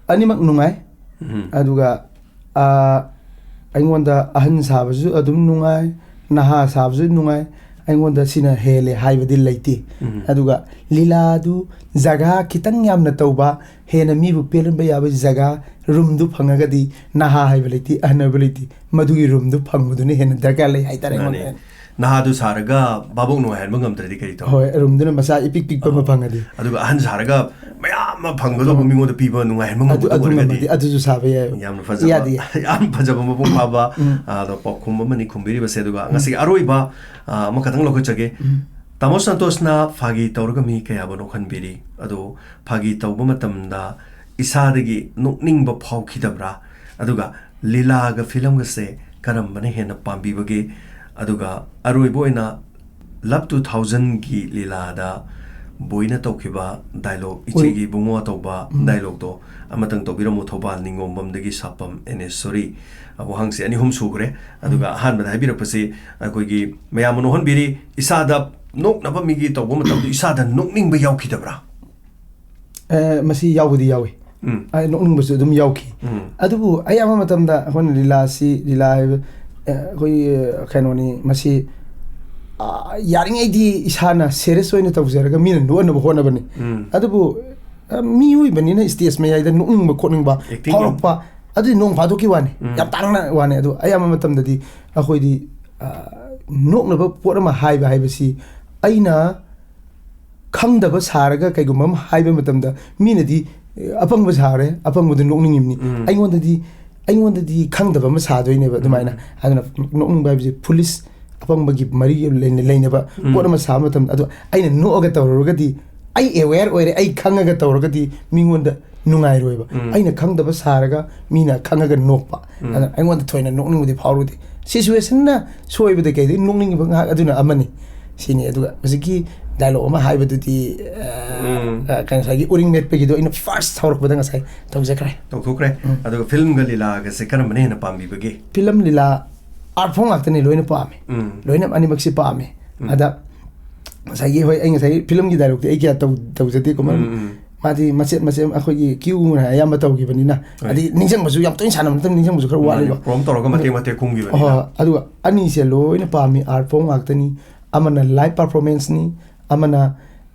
ꯑꯅꯤꯃꯛ ꯅꯨꯡꯉꯥꯏ꯫ ꯎꯝ꯫ ꯑꯗꯨꯒ, ꯑ, ꯑꯩꯉꯣꯟꯗ ꯑꯍꯟ ꯁꯥꯕꯁꯨ ꯑꯗꯨꯝ ꯅꯨꯡꯉꯥꯏ, ꯅꯍꯥ ꯁꯥꯕꯁꯨ ꯅꯨꯡꯉꯥꯏ, ꯑꯩꯉꯣꯟꯗ ꯁꯤꯅ ꯍꯦꯜꯂꯦ ꯍꯥꯏꯕꯗꯤ ꯂꯩꯇꯦ꯫ ꯎꯝ꯫ ꯑꯗꯨꯒ ꯂꯤꯂꯥꯗꯨ ꯖꯒꯥ ꯈꯤꯇꯪ ꯌꯥꯝꯅ ꯇꯧꯕ, ꯍꯦꯟꯅ ꯃꯤꯕꯨ ꯄꯦꯜꯍꯟꯕ ꯌꯥꯕ ꯖꯒꯥ, roomꯗꯨ ꯐꯪꯉꯒꯗꯤ ꯅꯍꯥ ꯍꯥꯏꯕ ꯂꯩꯇꯦ, ꯑꯍꯟ ꯍꯥꯏꯕ ꯂꯩꯇꯦ, ꯃꯗꯨꯒꯤ roomꯗꯨ ꯐꯪꯕꯗꯨꯅ ꯍꯦꯟꯅ ꯗꯔꯀꯥꯔ ꯂꯩ ꯍꯥꯏꯇꯥꯔꯦ ꯃꯥꯅꯦ꯫ ꯑꯩꯉꯣꯟꯗ꯫ ꯅꯍꯥꯗꯨ ꯁꯥꯔꯒ ꯚꯥꯕꯣꯛ ꯅꯨꯡꯉꯥꯏꯍꯟꯕ ꯉꯝꯗ꯭ꯔꯗꯤ ꯀꯔꯤ ꯇꯧ? ꯍꯣꯏ, roomꯗꯨꯅ ꯃꯆꯥ ꯏꯄꯤꯛ ꯄꯤꯛꯄ ꯑꯃ ꯑꯧ꯫ ꯐꯪꯉꯗꯤ꯫ ꯑꯗꯨꯒ ꯑꯍꯟ ꯁꯥꯔꯒ ꯃꯌꯥꯝ ꯑꯃ ꯐꯪꯒꯗꯧꯕ ꯑꯧ꯫ ꯃꯤꯉꯣꯟꯗ ꯄꯤꯕ ꯅꯨꯡꯉꯥꯏꯍꯟꯕ ꯑꯗꯨ, ꯉꯝꯕꯗꯣ ꯑꯗꯨ ꯑꯣꯏꯔꯒꯗꯤ ꯉꯝꯃꯗꯤ ꯑꯗꯨꯁꯨ ꯁꯥꯕ ꯌꯥꯏ꯫ ꯌꯥꯝꯅ ꯐꯖꯕ, ꯌꯥꯗꯤ ꯌꯥꯏ꯫ ꯌꯥꯝ ꯐꯖꯕ ꯃꯄꯨꯡ ꯐꯥꯕ, ꯎꯝ꯫ ꯑ, ꯄꯥꯎꯈꯨꯝ ꯑꯃꯅꯤ ꯈꯨꯝꯕꯤꯔꯤꯕꯁꯦ꯫ ꯑꯗꯨꯒ ꯎꯝ꯫ ꯉꯁꯤꯒꯤ ꯑꯔꯣꯏꯕ, ꯑ, ꯑꯃꯈꯛꯇꯪ ꯂꯧꯈꯠꯆꯒꯦ꯫ ꯎꯝ꯫ ꯇꯥꯃꯣ ꯁꯟꯇꯣꯁꯅ ꯐꯥꯒꯤ ꯇꯧꯔꯒ ꯃꯤ ꯀꯌꯥꯕꯨ ꯅꯣꯛꯍꯟꯕꯤꯔꯤ? ꯑꯗꯣ ꯐꯥꯒꯤ ꯇꯧꯕ ꯃꯇꯝꯗ ꯏꯁꯥꯗꯒꯤ ꯅꯣꯛꯅꯤꯡꯕ ꯐꯥꯎꯈꯤꯗꯕ꯭ꯔꯥ? ꯑꯗꯨꯒ ꯂꯤꯂꯥꯒ ꯐꯤꯂꯝꯒꯁꯦ ꯀꯔꯝꯕꯅ ꯍꯦꯟꯅ ꯄꯥꯝꯕꯤꯕꯒꯦ? ꯑꯗꯨꯒ ꯑꯔꯣꯏꯕ ꯑꯣꯏꯅ Love two thousandꯒꯤ ꯂꯤꯂꯥꯗ ꯕꯣꯏꯅ ꯇꯧꯈꯤꯕ ꯗꯥꯏꯂꯣꯛ, ꯏꯆꯦꯒꯤ ꯏꯕꯨꯡꯉꯣ ꯇꯧꯕ ꯎꯝ꯫ ꯗꯥꯏꯂꯣꯛꯇꯣ ꯑꯃꯇꯪ ꯇꯧꯕꯤꯔꯝꯃꯨ, ꯊꯧꯕꯥꯜ ꯅꯤꯉꯣꯝꯕꯝꯗꯒꯤ ꯁꯥꯄꯝ ꯑꯦꯟ ꯑꯦꯁ ꯁꯣꯔꯤ꯫ ꯋꯥꯍꯪꯁꯦ ꯑꯅꯤ ꯑꯍꯨꯝ ꯁꯨꯈ꯭ꯔꯦ꯫ ꯑꯗꯨꯒ ꯎꯝ꯫ ꯑꯍꯥꯟꯕꯗ ꯍꯥꯏꯕꯤꯔꯛꯄꯁꯤ ꯑꯩꯈꯣꯏꯒꯤ ꯃꯌꯥꯝ ꯅꯣꯛꯍꯟꯕꯤꯔꯤ, ꯏꯁꯥꯗ ꯅꯣꯛꯅꯕ ꯃꯤꯒꯤ ꯇꯧꯕ ꯃꯇꯝꯗ ꯏꯁꯥꯗ ꯅꯣꯛꯅꯤꯡꯕ ꯌꯥꯎꯈꯤꯗꯕ꯭ꯔꯥ? ꯑꯦ, ꯃꯁꯤ ꯌꯥꯎꯕꯗꯤ ꯌꯥꯎꯏ꯫ ꯎꯝ꯫ ꯑꯩ ꯅꯣꯛꯅꯤꯡꯕꯁꯨ ꯑꯗꯨꯝ ꯌꯥꯎꯈꯤ꯫ ꯎꯝ꯫ ꯑꯗꯨꯕꯨ ꯑꯌꯥꯝꯕ ꯃꯇꯝꯗ ꯑꯩꯈꯣꯏꯅ ꯂꯤꯂꯥꯁꯤ, ꯂꯤꯂꯥ ꯍꯥꯏꯕ, ꯑꯦ, ꯑꯩꯈꯣꯏꯒꯤ, ꯑ, ꯀꯩꯅꯣꯅꯤ, ꯃꯁꯤ, ꯑ, ꯌꯥꯔꯤꯉꯩꯗꯤ ꯏꯁꯥꯅ serious ꯑꯣꯏꯅ ꯇꯧꯖꯔꯒ ꯃꯤꯅ ꯅꯣꯛꯍꯟꯅꯕ ꯍꯣꯠꯅꯕꯅꯤ꯫ ꯎꯝ꯫ ꯑꯗꯨꯕꯨ, ꯑ, ꯃꯤꯑꯣꯏꯕꯅꯤꯅ stage ꯃꯌꯥꯏꯗ ꯅꯣꯛꯅꯤꯡꯕ ꯈꯣꯠꯅꯤꯡꯕ Acting ꯐꯥꯎꯔꯛꯄ, ꯑꯗꯨꯗꯤ ꯅꯣꯡ ꯐꯥꯗꯣꯛꯀꯤ ꯋꯥꯅꯤ꯫ ꯎꯝ꯫ ꯌꯥꯝ ꯇꯥꯡꯅ ꯋꯥꯅꯤ꯫ ꯑꯗꯨ ꯑꯌꯥꯝꯕ ꯃꯇꯝꯗꯗꯤ ꯑꯩꯈꯣꯏꯗꯤ, ꯑ, ꯅꯣꯛꯅꯕ ꯄꯣꯠ ꯑꯃ ꯍꯥꯏꯕ ꯍꯥꯏꯕꯁꯤ ꯑꯩꯅ ꯈꯪꯗꯕ ꯁꯥꯔꯒ ꯀꯩꯒꯨꯝꯕ ꯑꯃ ꯍꯥꯏꯕ ꯃꯇꯝꯗ ꯃꯤꯅꯗꯤ, ꯑꯦ, "ꯑꯄꯪꯕ ꯁꯥꯔꯦ, ꯑꯄꯪꯕꯗꯨ ꯅꯣꯛꯅꯤꯡꯉꯤꯕꯅꯤ"꯫ ꯎꯝ꯫ ꯑꯩꯉꯣꯟꯗꯗꯤ, ꯑꯩꯉꯣꯟꯗꯗꯤ ꯈꯪꯗꯕ ꯑꯃ ꯁꯥꯗꯣꯏꯅꯦꯕ ꯑꯗꯨꯃꯥꯏꯅ꯫ ꯎꯝ꯫ ꯑꯗꯨꯅ ꯅꯣꯛꯅꯤꯡꯕ ꯍꯥꯏꯕꯁꯤ ꯐꯨꯂꯤꯁ, ꯑꯄꯪꯕꯒꯤ ꯃꯔꯤ ꯂꯩꯅ-, ꯂꯩꯅꯕ ꯎꯝ꯫ ꯄꯣꯠ ꯑꯃ ꯁꯥꯕ ꯃꯇꯝꯗ, ꯑꯗꯣ ꯑꯩꯅ ꯅꯣꯛꯑꯒ ꯇꯧꯔꯨꯔꯒꯗꯤ, ꯑꯩ aware ꯑꯣꯏꯔꯦ, ꯑꯩ ꯈꯪꯉꯒ ꯇꯧꯔꯒꯗꯤ ꯃꯤꯉꯣꯟꯗ ꯅꯨꯡꯉꯥꯏꯔꯣꯏꯕ꯫ ꯎꯝ꯫ ꯑꯩꯅ ꯈꯪꯗꯕ ꯁꯥꯔꯒ ꯃꯤꯅ ꯈꯪꯉꯒ ꯅꯣꯛꯄ꯫ ꯎꯝ꯫ ꯑꯗꯨꯅ ꯑꯩꯉꯣꯟꯗ ꯊꯣꯏꯅ ꯅꯣꯛꯅꯤꯡꯕꯗꯤ ꯐꯥꯎꯔꯨꯗꯦ꯫ Situationꯅ ꯁꯣꯏꯕꯗ ꯀꯩꯗꯩ ꯅꯣꯛꯅꯤꯡꯉꯤꯕ ꯉꯥꯏꯍꯥꯛ ꯑꯗꯨꯅ ꯑꯃꯅꯤ꯫ ꯁꯤꯅꯤ꯫ ꯑꯗꯨꯒ ꯍꯧꯖꯤꯛꯀꯤ dialogue ꯑꯃ ꯍꯥꯏꯕꯗꯨꯗꯤ, ꯑ, ꯎꯝ꯫ ꯑ, ꯀꯩꯅꯣ, ꯉꯁꯥꯏꯒꯤ ꯎꯔꯤꯡ ꯃꯦꯠꯄꯒꯤꯗꯣ ꯑꯩꯅ first ꯍꯧꯔꯛꯄꯗ ꯉꯁꯥꯏ ꯇꯧꯖꯈ꯭ꯔꯦ꯫ ꯇꯧꯊꯣꯛꯈ꯭ꯔꯦ꯫ ꯎꯝ꯫ ꯑꯗꯨꯒ filmꯒ ꯂꯤꯂꯥꯒꯁꯦ ꯀꯔꯝꯕꯅ ꯍꯦꯟꯅ ꯄꯥꯝꯕꯤꯕꯒꯦ? Film ꯂꯤꯂꯥ art form ꯉꯥꯛꯇꯅꯤ, ꯂꯣꯏꯅ ꯄꯥꯝꯃꯦ꯫ ꯎꯝ꯫ ꯂꯣꯏꯅ ꯑꯅꯤꯃꯛꯁꯤ ꯄꯥꯝꯃꯦ꯫ ꯎꯝ꯫ ꯑꯗ ꯉꯁꯥꯏꯒꯤ, ꯍꯣꯏ, ꯑꯩ ꯉꯁꯥꯏ filmꯒꯤ dialogueꯗꯤ ꯑꯩ ꯀꯌꯥ ꯇꯧ-, ꯇꯧꯖꯗꯦꯀꯣ, ꯃꯔꯝ ꯎꯝ, ꯎꯝ꯫ ꯃꯥꯗꯤ ꯃꯆꯦꯠ ꯃꯆꯦꯠ ꯑꯩꯈꯣꯏꯒꯤ cue ꯑꯌꯥꯝꯕ ꯇꯧꯈꯤꯕꯅꯤꯅ, ꯍꯣꯏ꯫ ꯍꯥꯏꯗꯤ ꯅꯤꯡꯁꯤꯡꯕꯁꯨ ꯌꯥꯝ ꯇꯣꯏꯅ ꯁꯥꯟꯅꯕ ꯅꯠꯇꯕ ꯅꯤꯡꯁꯤꯡꯕꯁꯨ ꯈꯔ ꯃꯥꯅꯦ, ꯋꯥꯠꯂꯤꯕ꯫ Prompt ꯇꯧꯔꯒ ꯃꯇꯦꯛ ꯃꯇꯦꯛ ꯀꯨꯝꯈꯤꯕꯅꯤꯅ꯫ ꯍꯣꯏ, ꯍꯣꯏ꯫ ꯑꯗꯨꯒ ꯑꯅꯤꯁꯦ ꯂꯣꯏꯅ ꯄꯥꯝꯃꯤ, art form ꯉꯥꯛꯇꯅꯤ꯫ ꯑꯃꯅ live performanceꯅꯤ, ꯑꯃꯅ,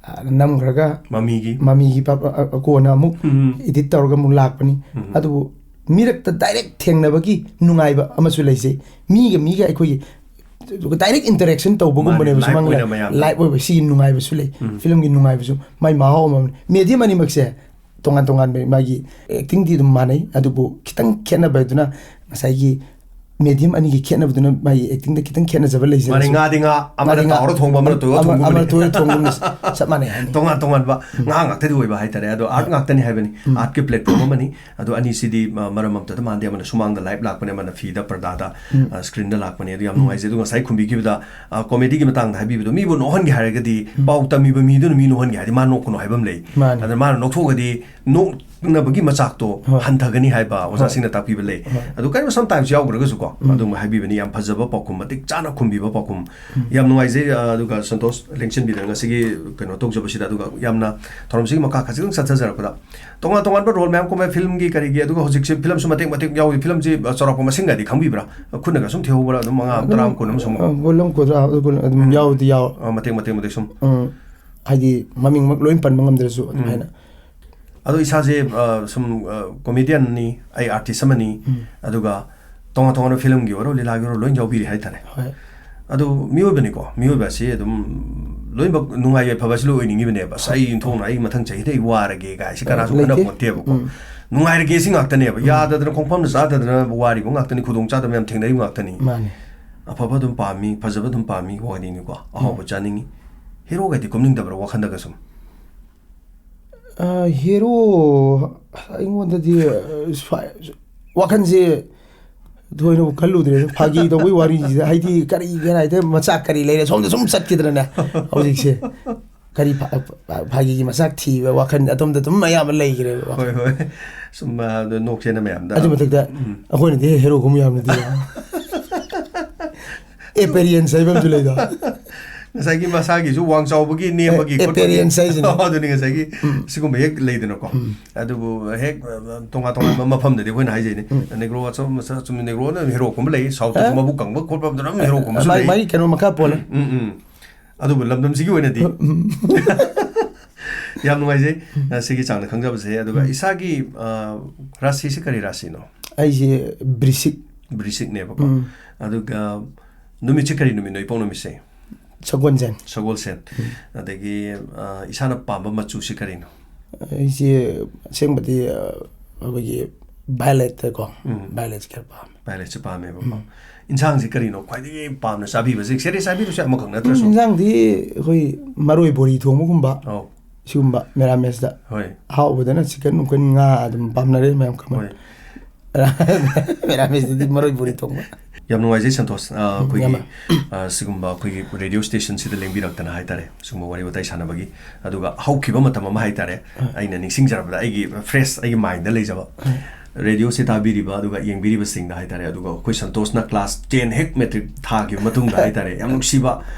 ꯑ, ꯅꯝꯈ꯭ꯔꯒ ꯃꯃꯤꯒꯤ꯫ ꯃꯃꯤꯒꯤ ꯄ-, ꯑ, ꯑ, ꯀꯣꯟꯅ ꯑꯃꯨꯛ ꯎꯝ꯫ Edit ꯇꯧꯔꯒ ꯑꯃꯨꯛ ꯂꯥꯛꯄꯅꯤ꯫ ꯎꯝ꯫ ꯑꯗꯨꯕꯨ ꯃꯤꯔꯛꯇ direct ꯊꯦꯡꯅꯕꯒꯤ ꯅꯨꯡꯉꯥꯏꯕ ꯑꯃꯁꯨ ꯂꯩꯖꯩ꯫ ꯃꯤꯒ ꯃꯤꯒ ꯑꯩꯈꯣꯏꯒꯤ direct interaction ꯇꯧꯕꯒꯨꯝꯕꯅꯦꯕ꯫ ꯃꯥꯅꯦ, live ꯁꯨꯃꯥꯡ ꯑꯣꯏꯅ ꯂꯥꯏ-, ꯃꯌꯥꯝꯅ꯫ Live ꯑꯣꯏꯕ ꯁꯤꯒꯤ ꯅꯨꯡꯉꯥꯏꯕꯁꯨ ꯂꯩ꯫ ꯎꯝ꯫ Filmꯒꯤ ꯅꯨꯡꯉꯥꯏꯕꯁꯨ ꯃꯥꯏ ꯃꯍꯥꯎ ꯑꯃꯅꯤ꯫ Medium ꯑꯅꯤꯃꯛꯁꯦ ꯇꯣꯉꯥꯟ ꯇꯣꯉꯥꯟꯕ ꯃꯥꯒꯤ actingꯗꯤ ꯑꯗꯨꯝ ꯃꯥꯟꯅꯩ, ꯑꯗꯨꯕꯨ ꯈꯤꯇꯪ ꯈꯦꯠꯅꯕ ꯍꯥꯏꯗꯨꯅ ꯉꯁꯥꯏꯒꯤ ꯃꯦꯗꯤꯌꯝ ꯑꯅꯤꯒꯤ ꯈꯦꯠꯅꯕꯗꯨꯅ ꯃꯥꯒꯤ ꯑꯦꯛꯇꯤꯡꯗ ꯈꯤꯇꯪ ꯈꯦꯠꯅꯖꯕ ꯂꯩꯖꯔꯁꯨ꯫ ꯃꯥꯅꯦ, ꯉꯥꯗꯤ ꯉꯥ, ꯑꯃꯅ ꯉꯥꯗꯤ ꯉꯥ, ꯇꯥꯎꯔ ꯊꯣꯡꯕ, ꯑꯃꯅ ꯇꯣꯏꯔ ꯑꯃ, ꯊꯣꯡꯕ ꯑꯃꯅ ꯇꯣꯏꯔ ꯊꯣꯡꯕꯒꯨꯝꯅ ꯆꯞ ꯃꯥꯟꯅꯩ ꯍꯥꯏꯅꯤ꯫ ꯇꯣꯉꯥꯟ ꯇꯣꯉꯥꯟꯕ ꯉꯥ ꯉꯥꯛꯇꯗꯤ ꯑꯣꯏꯕ ꯍꯥꯏꯇꯥꯔꯦ꯫ ꯑꯗꯣ ꯑꯥꯔꯠ ꯉꯥꯛꯇꯅꯤ ꯍꯥꯏꯕꯅꯤ, ꯑꯥꯔꯠꯀꯤ ꯄ꯭ꯂꯦꯠꯐꯣꯝ ꯑꯃꯅꯤ꯫ ꯑꯗꯣ ꯑꯅꯤꯁꯤꯗꯤ, ꯑ, ꯃꯔꯝ ꯑꯝꯇꯗ ꯃꯥꯟꯗꯦ, ꯑꯃꯅ ꯁꯨꯃꯥꯡꯗ ꯂꯥꯏꯚ ꯂꯥꯛꯄꯅꯦ, ꯑꯃꯅ ꯐꯤꯗ, ꯄꯔꯗꯥꯗ, ꯑ, ꯁ꯭ꯀ꯭ꯔꯤꯟꯗ ꯂꯥꯛꯄꯅꯦ꯫ ꯑꯗꯨ ꯌꯥꯝ ꯅꯨꯡꯉꯥꯏꯖꯩ꯫ ꯑꯗꯨ ꯉꯁꯥꯏ ꯈꯨꯝꯕꯤꯈꯤꯕꯗ, ꯑ, ꯀꯣꯃꯦꯗꯤꯒꯤ ꯃꯇꯥꯡꯗ ꯍꯥꯏꯕꯤꯕꯗꯣ ꯃꯤꯕꯨ ꯅꯣꯛꯍꯟꯒꯦ ꯍꯥꯏꯔꯒꯗꯤ ꯄꯥꯎ ꯇꯝꯃꯤꯕ ꯃꯤꯗꯨꯅ ꯃꯤ ꯅꯣꯛꯍꯟꯒꯦ ꯍꯥꯏꯗꯤ ꯃꯥ ꯅꯣꯛꯀꯅꯨ ꯍꯥꯏꯕ ꯑꯃ ꯂꯩ꯫ ꯃꯥꯅꯤ꯫ ꯑꯗ ꯃꯥꯅ ꯅꯣꯛꯊꯣꯛꯑꯒꯗꯤ ꯅꯣꯛꯅꯕꯒꯤ ꯃꯆꯥꯛꯇꯣ ꯍꯣꯏ꯫ ꯍꯟꯊꯒꯅꯤ ꯍꯥꯏꯕ ꯍꯣꯏ꯫ ꯑꯣꯖꯥꯁꯤꯡꯅ ꯇꯥꯛꯄꯤꯕ ꯂꯩ꯫ ꯍꯣꯏ꯫ ꯑꯗꯨ ꯀꯔꯤꯒꯨꯝꯕ sometimes ꯌꯥꯎꯈ꯭ꯔꯒꯁꯨꯀꯣ, ꯎꯝ꯫ ꯑꯗꯨꯝ ꯍꯥꯏꯕꯤꯕꯅꯤ꯫ ꯌꯥꯝ ꯐꯖꯕ ꯄꯥꯎꯈꯨꯝ, ꯃꯇꯤꯛ ꯆꯥꯅ ꯈꯨꯝꯕꯤꯕ ꯄꯥꯎꯈꯨꯝ꯫ ꯎꯝ꯫ ꯌꯥꯝ ꯅꯨꯡꯉꯥꯏꯖꯩ, ꯑ, ꯑꯗꯨꯒ ꯁꯟꯇꯣꯁ ꯂꯦꯡꯁꯤꯟꯕꯤꯗꯅ ꯉꯁꯤꯒꯤ ꯀꯩꯅꯣ ꯇꯧꯖꯕꯁꯤꯗ, ꯑꯗꯨꯒ ꯌꯥꯝꯅ ꯊꯧꯔꯝꯁꯤꯒꯤ ꯃꯈꯥ ꯈꯖꯤꯛꯇꯪ ꯆꯠꯊꯖꯔꯛꯄꯗ ꯇꯣꯉꯥꯟ ꯇꯣꯉꯥꯟꯕ ꯔꯣꯜ ꯃꯌꯥꯝ ꯀꯨꯝꯃꯦ, ꯐꯤꯂꯝꯒꯤ ꯀꯔꯤꯒꯤ, ꯑꯗꯨꯒ ꯍꯧꯖꯤꯛꯁꯦ ꯐꯤꯂꯝꯁꯨ ꯃꯇꯦꯛ ꯃꯇꯦꯛ ꯌꯥꯎꯏ꯫ ꯐꯤꯂꯝꯁꯤ, ꯑ, ꯆꯥꯎꯔꯥꯛꯄ ꯃꯁꯤꯡꯒꯗꯤ ꯈꯪꯕꯤꯕ꯭ꯔꯥ? ꯈꯨꯠꯅꯒ ꯁꯨꯝ ꯊꯤꯍꯧꯕ꯭ꯔꯥ? ꯑꯗꯨꯝ ꯃꯉꯥ, ꯑꯗꯨꯝ, ꯇꯔꯥ, ꯀꯨꯟ ꯑꯃ ꯁꯨꯝ꯫ ꯑ, ꯀꯨꯟ ꯑꯃ, ꯀꯨꯟꯊ꯭ꯔꯥ, ꯀꯨꯟ ꯑꯗꯨꯝ ꯎꯝ꯫ ꯌꯥꯎꯗꯤ ꯌꯥꯎ-, ꯑ, ꯃꯇꯦꯛ ꯃꯇꯦꯛ ꯃꯇꯦꯛ ꯁꯨꯝ꯫ ꯎꯝ꯫ ꯍꯥꯏꯗꯤ ꯃꯃꯤꯡꯃꯛ ꯂꯣꯏ ꯄꯟꯕ ꯉꯝꯗ꯭ꯔꯁꯨ ꯎꯝ꯫ ꯑꯗꯨꯃꯥꯏꯅ꯫ ꯑꯗꯣ ꯏꯁꯥꯁꯦ, ꯑ, ꯁꯨꯝ, ꯑ, ꯀꯣꯃꯦꯗꯤꯌꯟꯅꯤ, ꯑꯩ ꯑꯥꯔꯇꯤꯁ ꯑꯃꯅꯤ, ꯎꯝ꯫ ꯑꯗꯨꯒ ꯇꯣꯉꯥꯟ ꯇꯣꯉꯥꯟꯕ ꯐꯤꯂꯝꯒꯤ ꯑꯣꯏꯔꯣ, ꯂꯤꯂꯥꯒꯤ ꯑꯣꯏꯔꯣ, ꯂꯣꯏ ꯌꯥꯎꯕꯤꯔꯤ ꯍꯥꯏꯇꯥꯔꯦ꯫ ꯍꯣꯏ꯫ ꯑꯗꯨ ꯃꯤꯑꯣꯏꯕꯅꯤꯀꯣ, ꯃꯤꯑꯣꯏꯕ ꯑꯁꯤ ꯑꯗꯨꯝ ꯂꯣꯏꯅꯃꯛ ꯅꯨꯡꯉꯥꯏ ꯌꯥꯏꯐꯕ ꯑꯁꯤ ꯂꯣꯏ ꯑꯣꯏꯅꯤꯡꯉꯤꯕꯅꯦꯕ꯫ ꯑꯁ, ꯑꯩ ꯏꯟꯊꯣꯛꯅ ꯑꯩ ꯃꯊꯪ ꯆꯍꯤꯗ ꯑꯩ ꯋꯥꯔꯒꯦ ꯀꯥꯏꯁꯤ ꯀꯅꯥꯁꯨ ꯂꯩꯇꯦ꯫ ꯈꯟꯅꯄꯣꯟꯇꯦꯕꯀꯣ꯫ ꯎꯝ꯫ ꯅꯨꯡꯉꯥꯏꯔꯒꯦ ꯁꯤ ꯉꯥꯛꯇꯅꯦꯕ꯫ ꯎꯝ꯫ ꯌꯥꯗꯗꯅ ꯈꯣꯡꯐꯝꯗ ꯆꯥꯗꯗꯅ ꯋꯥꯔꯤꯕ ꯉꯥꯛꯇꯅꯤ, ꯈꯨꯗꯣꯡ ꯆꯥꯗꯕ ꯌꯥꯝ ꯊꯦꯡꯅꯔꯤꯕ ꯉꯥꯛꯇꯅꯤ꯫ ꯃꯥꯅꯤ꯫ ꯑꯐꯕ ꯑꯗꯨꯝ ꯄꯥꯝꯃꯤ, ꯐꯖꯕ ꯑꯗꯨꯝ ꯄꯥꯝꯃꯤ, ꯋꯥꯔꯤꯅꯤꯀꯣ꯫ ꯑꯍꯥꯎꯕ ꯎꯝ꯫ ꯆꯥꯅꯤꯡꯉꯤ꯫ ꯍꯦꯔꯣꯒꯗꯤ ꯀꯨꯝꯅꯤꯡꯗꯕ꯭ꯔꯥ ꯋꯥꯈꯜꯗꯒ ꯁꯨꯝ? ꯑ, ꯍꯦꯔꯣ ꯑꯩꯉꯣꯟꯗꯗꯤ, ꯑ, ꯁ꯭ꯋꯥꯏ-, ꯋꯥꯈꯜꯁꯦ ꯊꯣꯏꯅꯕꯨ ꯈꯜꯂꯨꯗ꯭ꯔꯦꯗ꯫ ꯐꯥꯒꯤ ꯇꯧꯕꯩ ꯋꯥꯔꯤꯁꯤꯗ, ꯍꯥꯏꯗꯤ, ꯀꯔꯤ, ꯀꯩ ꯍꯥꯏꯗꯤ, ꯃꯆꯥꯛ ꯀꯔꯤ ꯂꯩꯔꯦ? ꯁꯣꯝꯗ ꯁꯨꯝ ꯆꯠꯈꯤꯗ꯭ꯔꯅꯦ ꯍꯧꯖꯤꯛꯁꯦ꯫ ꯀꯔꯤ ꯐꯥ-, ꯐꯥ-, ꯐꯥꯒꯤꯒꯤ ꯃꯆꯥꯛ ꯊꯤꯕ ꯋꯥꯈꯜ ꯑꯗꯣꯝꯗ ꯑꯗꯨꯝ ꯑꯌꯥꯝꯕ ꯂꯩꯈ꯭ꯔꯦꯕ ꯋꯥꯈꯜ꯫ ꯍꯣꯏ, ꯍꯣꯏ꯫ ꯁꯨꯝ, ꯑ, ꯑꯗꯣ ꯅꯣꯛꯁꯦꯅ ꯃꯌꯥꯝꯗ꯫ ꯑꯗꯨ ꯃꯊꯛꯇ ꯎꯝ꯫ ꯑꯩꯈꯣꯏꯅꯗꯤ ꯍꯦꯔꯣꯒꯨꯝꯕ ꯌꯥꯝꯅꯗꯤ ꯑꯦꯄꯦꯔꯤꯌꯦꯟꯁ ꯍꯥꯏꯕ ꯑꯃꯁꯨ ꯂꯩꯗꯣ꯫ ꯉꯁꯥꯏꯒꯤ ꯃꯁꯥꯒꯤꯁꯨ ꯋꯥꯡ ꯆꯥꯎꯕꯒꯤ, ꯅꯦꯝꯕꯒꯤ, ꯑꯦ-, ꯈꯣꯠꯄꯒꯤ꯫ ꯑꯦꯄꯦꯔꯤꯌꯦꯟꯁ ꯍꯥꯏꯁꯤꯅꯦ꯫ ꯑꯗꯨꯅꯤ ꯉꯁꯥꯏꯒꯤ ꯎꯝ꯫ ꯁꯤꯒꯨꯝꯕ ꯍꯦꯛ ꯂꯩꯗꯅꯀꯣ꯫ ꯎꯝ꯫ ꯑꯗꯨꯕꯨ ꯍꯦꯛ, ꯑ, ꯇꯣꯉꯥꯟ ꯇꯣꯉꯥꯟꯕ ꯃꯐꯝꯗꯗꯤ ꯑꯩꯈꯣꯏꯅ ꯍꯥꯏꯖꯩꯅꯦ꯫ ꯎꯝ꯫ ꯅꯦꯒ꯭ꯔꯣ ꯑꯆꯧ-, ꯃꯆꯥ ꯑꯆꯨꯝꯕ ꯅꯦꯒ꯭ꯔꯣꯅ ꯍꯦꯔꯣ ꯀꯨꯝꯕ ꯂꯩ, ꯁꯥꯎꯠꯇꯁꯨ ꯑꯦ? ꯃꯕꯨꯛ ꯀꯪꯕ ꯈꯣꯠꯄ ꯑꯗꯨꯝ ꯍꯦꯔꯣ ꯀꯨꯝꯕꯁꯨ ꯃꯥꯒꯤ, ꯂꯩ꯫ ꯃꯥꯒꯤ ꯀꯩꯅꯣ ꯃꯈꯥ ꯄꯣꯜꯂꯦ꯫ ꯎꯝ, ꯎꯝ꯫ ꯑꯗꯨꯕꯨ ꯂꯝꯗꯝꯁꯤꯒꯤ ꯑꯣꯏꯅꯗꯤ ꯎꯝ꯫ ꯌꯥꯝ ꯅꯨꯡꯉꯥꯏꯖꯩ, ꯎꯝ꯫ ꯑ, ꯁꯤꯒꯤ ꯆꯥꯡꯗ ꯈꯪꯖꯕꯁꯦ꯫ ꯑꯗꯨꯒ ꯎꯝ꯫ ꯏꯁꯥꯒꯤ, ꯑ, ꯔꯥꯁꯤꯁꯤ ꯀꯔꯤ ꯔꯥꯁꯤꯅꯣ? ꯑꯩꯁꯦ ꯕ꯭ꯔꯤꯁꯤꯛ꯫ ꯕ꯭ꯔꯤꯁꯤꯛꯅꯦꯕꯀꯣ꯫ ꯎꯝ꯫ ꯑꯗꯨꯒ ꯅꯨꯃꯤꯠꯁꯦ ꯀꯔꯤ ꯅꯨꯃꯤꯠꯅꯣ, ꯏꯄꯣꯛ ꯅꯨꯃꯤꯠꯁꯦ? ꯁꯒꯣꯜꯁꯦꯟ꯫ ꯁꯒꯣꯜꯁꯦꯟ꯫ ꯎꯝ꯫ ꯑꯗꯒꯤ, ꯑ, ꯏꯁꯥꯅ ꯄꯥꯝꯕ ꯃꯆꯨꯁꯤ ꯀꯔꯤꯅꯣ? ꯑꯩꯁꯦ ꯑꯁꯦꯡꯕꯗꯤ, ꯑ, ꯑꯩꯈꯣꯏꯒꯤ ꯕꯥꯏꯂꯦꯠꯇꯀꯣ꯫ ꯎꯝ꯫ ꯕꯥꯏꯂꯦꯠꯁꯦ ꯈꯔ ꯄꯥꯝꯃꯦ꯫ ꯄꯥꯏꯂꯦꯠꯁꯦ ꯄꯥꯝꯃꯦꯕꯀꯣ꯫ ꯎꯝ꯫ ꯏꯟꯁꯥꯡꯁꯦ ꯀꯔꯤꯅꯣ ꯈ꯭ꯋꯥꯏꯗꯒꯤ ꯄꯥꯝꯅ ꯆꯥꯕꯤꯕꯁꯦ? ꯁꯦꯔꯦ ꯆꯥꯕꯤꯔꯁꯨ ꯑꯃꯈꯛ ꯅꯠꯇ꯭ꯔꯁꯨ꯫ ꯏꯟꯁꯥꯡꯗꯤ ꯑꯩꯈꯣꯏ ꯃꯔꯣꯏ ꯕꯣꯔꯤ ꯊꯣꯡꯕꯒꯨꯝꯕ ꯑꯧ꯫ ꯁꯤꯒꯨꯝꯕ ꯃꯦꯔꯥꯃꯦꯁꯇ꯫ ꯍꯣꯏ꯫ ꯑꯍꯥꯎꯕꯗꯅ ꯆꯤꯀꯟ ꯅꯨꯡꯀꯟ ꯉꯥ ꯑꯗꯨꯝ ꯄꯥꯝꯅꯔꯦ ꯃꯌꯥꯝ ꯀꯃꯟ꯫ ꯍꯣꯏ꯫ ꯃꯦꯔꯥꯃꯦꯁꯇꯗꯤ ꯃꯔꯣꯏ ꯕꯣꯔꯤ ꯊꯣꯡꯕ꯫ ꯌꯥꯝ ꯅꯨꯡꯉꯥꯏꯖꯩ ꯁꯟꯇꯣꯁ꯫ ꯑ, ꯑꯩꯈꯣꯏꯒꯤ, ꯌꯥꯝꯅ꯫ ꯑ, ꯁꯤꯒꯨꯝꯕ ꯑꯩꯈꯣꯏꯒꯤ ꯔꯦꯗꯤꯑꯣ ꯁ꯭ꯇꯦꯁꯟꯁꯤꯗ ꯂꯦꯡꯕꯤꯔꯛꯇꯅ ꯍꯥꯏꯇꯥꯔꯦ, ꯁꯤꯒꯨꯝꯕ ꯋꯥꯔꯤ ꯋꯥꯇꯥꯏ ꯁꯥꯟꯅꯕꯒꯤ꯫ ꯑꯗꯨꯒ ꯍꯧꯈꯤꯕ ꯃꯇꯝ ꯑꯃ ꯍꯥꯏꯇꯥꯔꯦ, ꯑꯩꯅ ꯅꯤꯡꯁꯤꯡꯖꯔꯕꯗ ꯑꯩꯒꯤ ꯐ꯭ꯔꯦꯁ ꯑꯩꯒꯤ ꯃꯥꯏꯟꯗ ꯂꯩꯖꯕ ꯔꯦꯗꯤꯑꯣꯁꯤ ꯇꯥꯕꯤꯔꯤꯕ ꯑꯗꯨꯒ ꯌꯦꯡꯕꯤꯔꯤꯕꯁꯤꯡꯗ ꯍꯥꯏꯇꯥꯔꯦ, ꯑꯗꯨꯒ ꯑꯩꯈꯣꯏ ꯁꯟꯇꯣꯁꯅ ꯀ꯭ꯂꯥꯁ ꯇꯦꯟ ꯍꯦꯛ ꯃꯦꯇ꯭ꯔꯤꯛ ꯊꯥꯈꯤꯕ ꯃꯇꯨꯡꯗ ꯍꯥꯏꯇꯥꯔꯦ, ꯌꯥꯝ ꯅꯨꯡꯁꯤꯕ,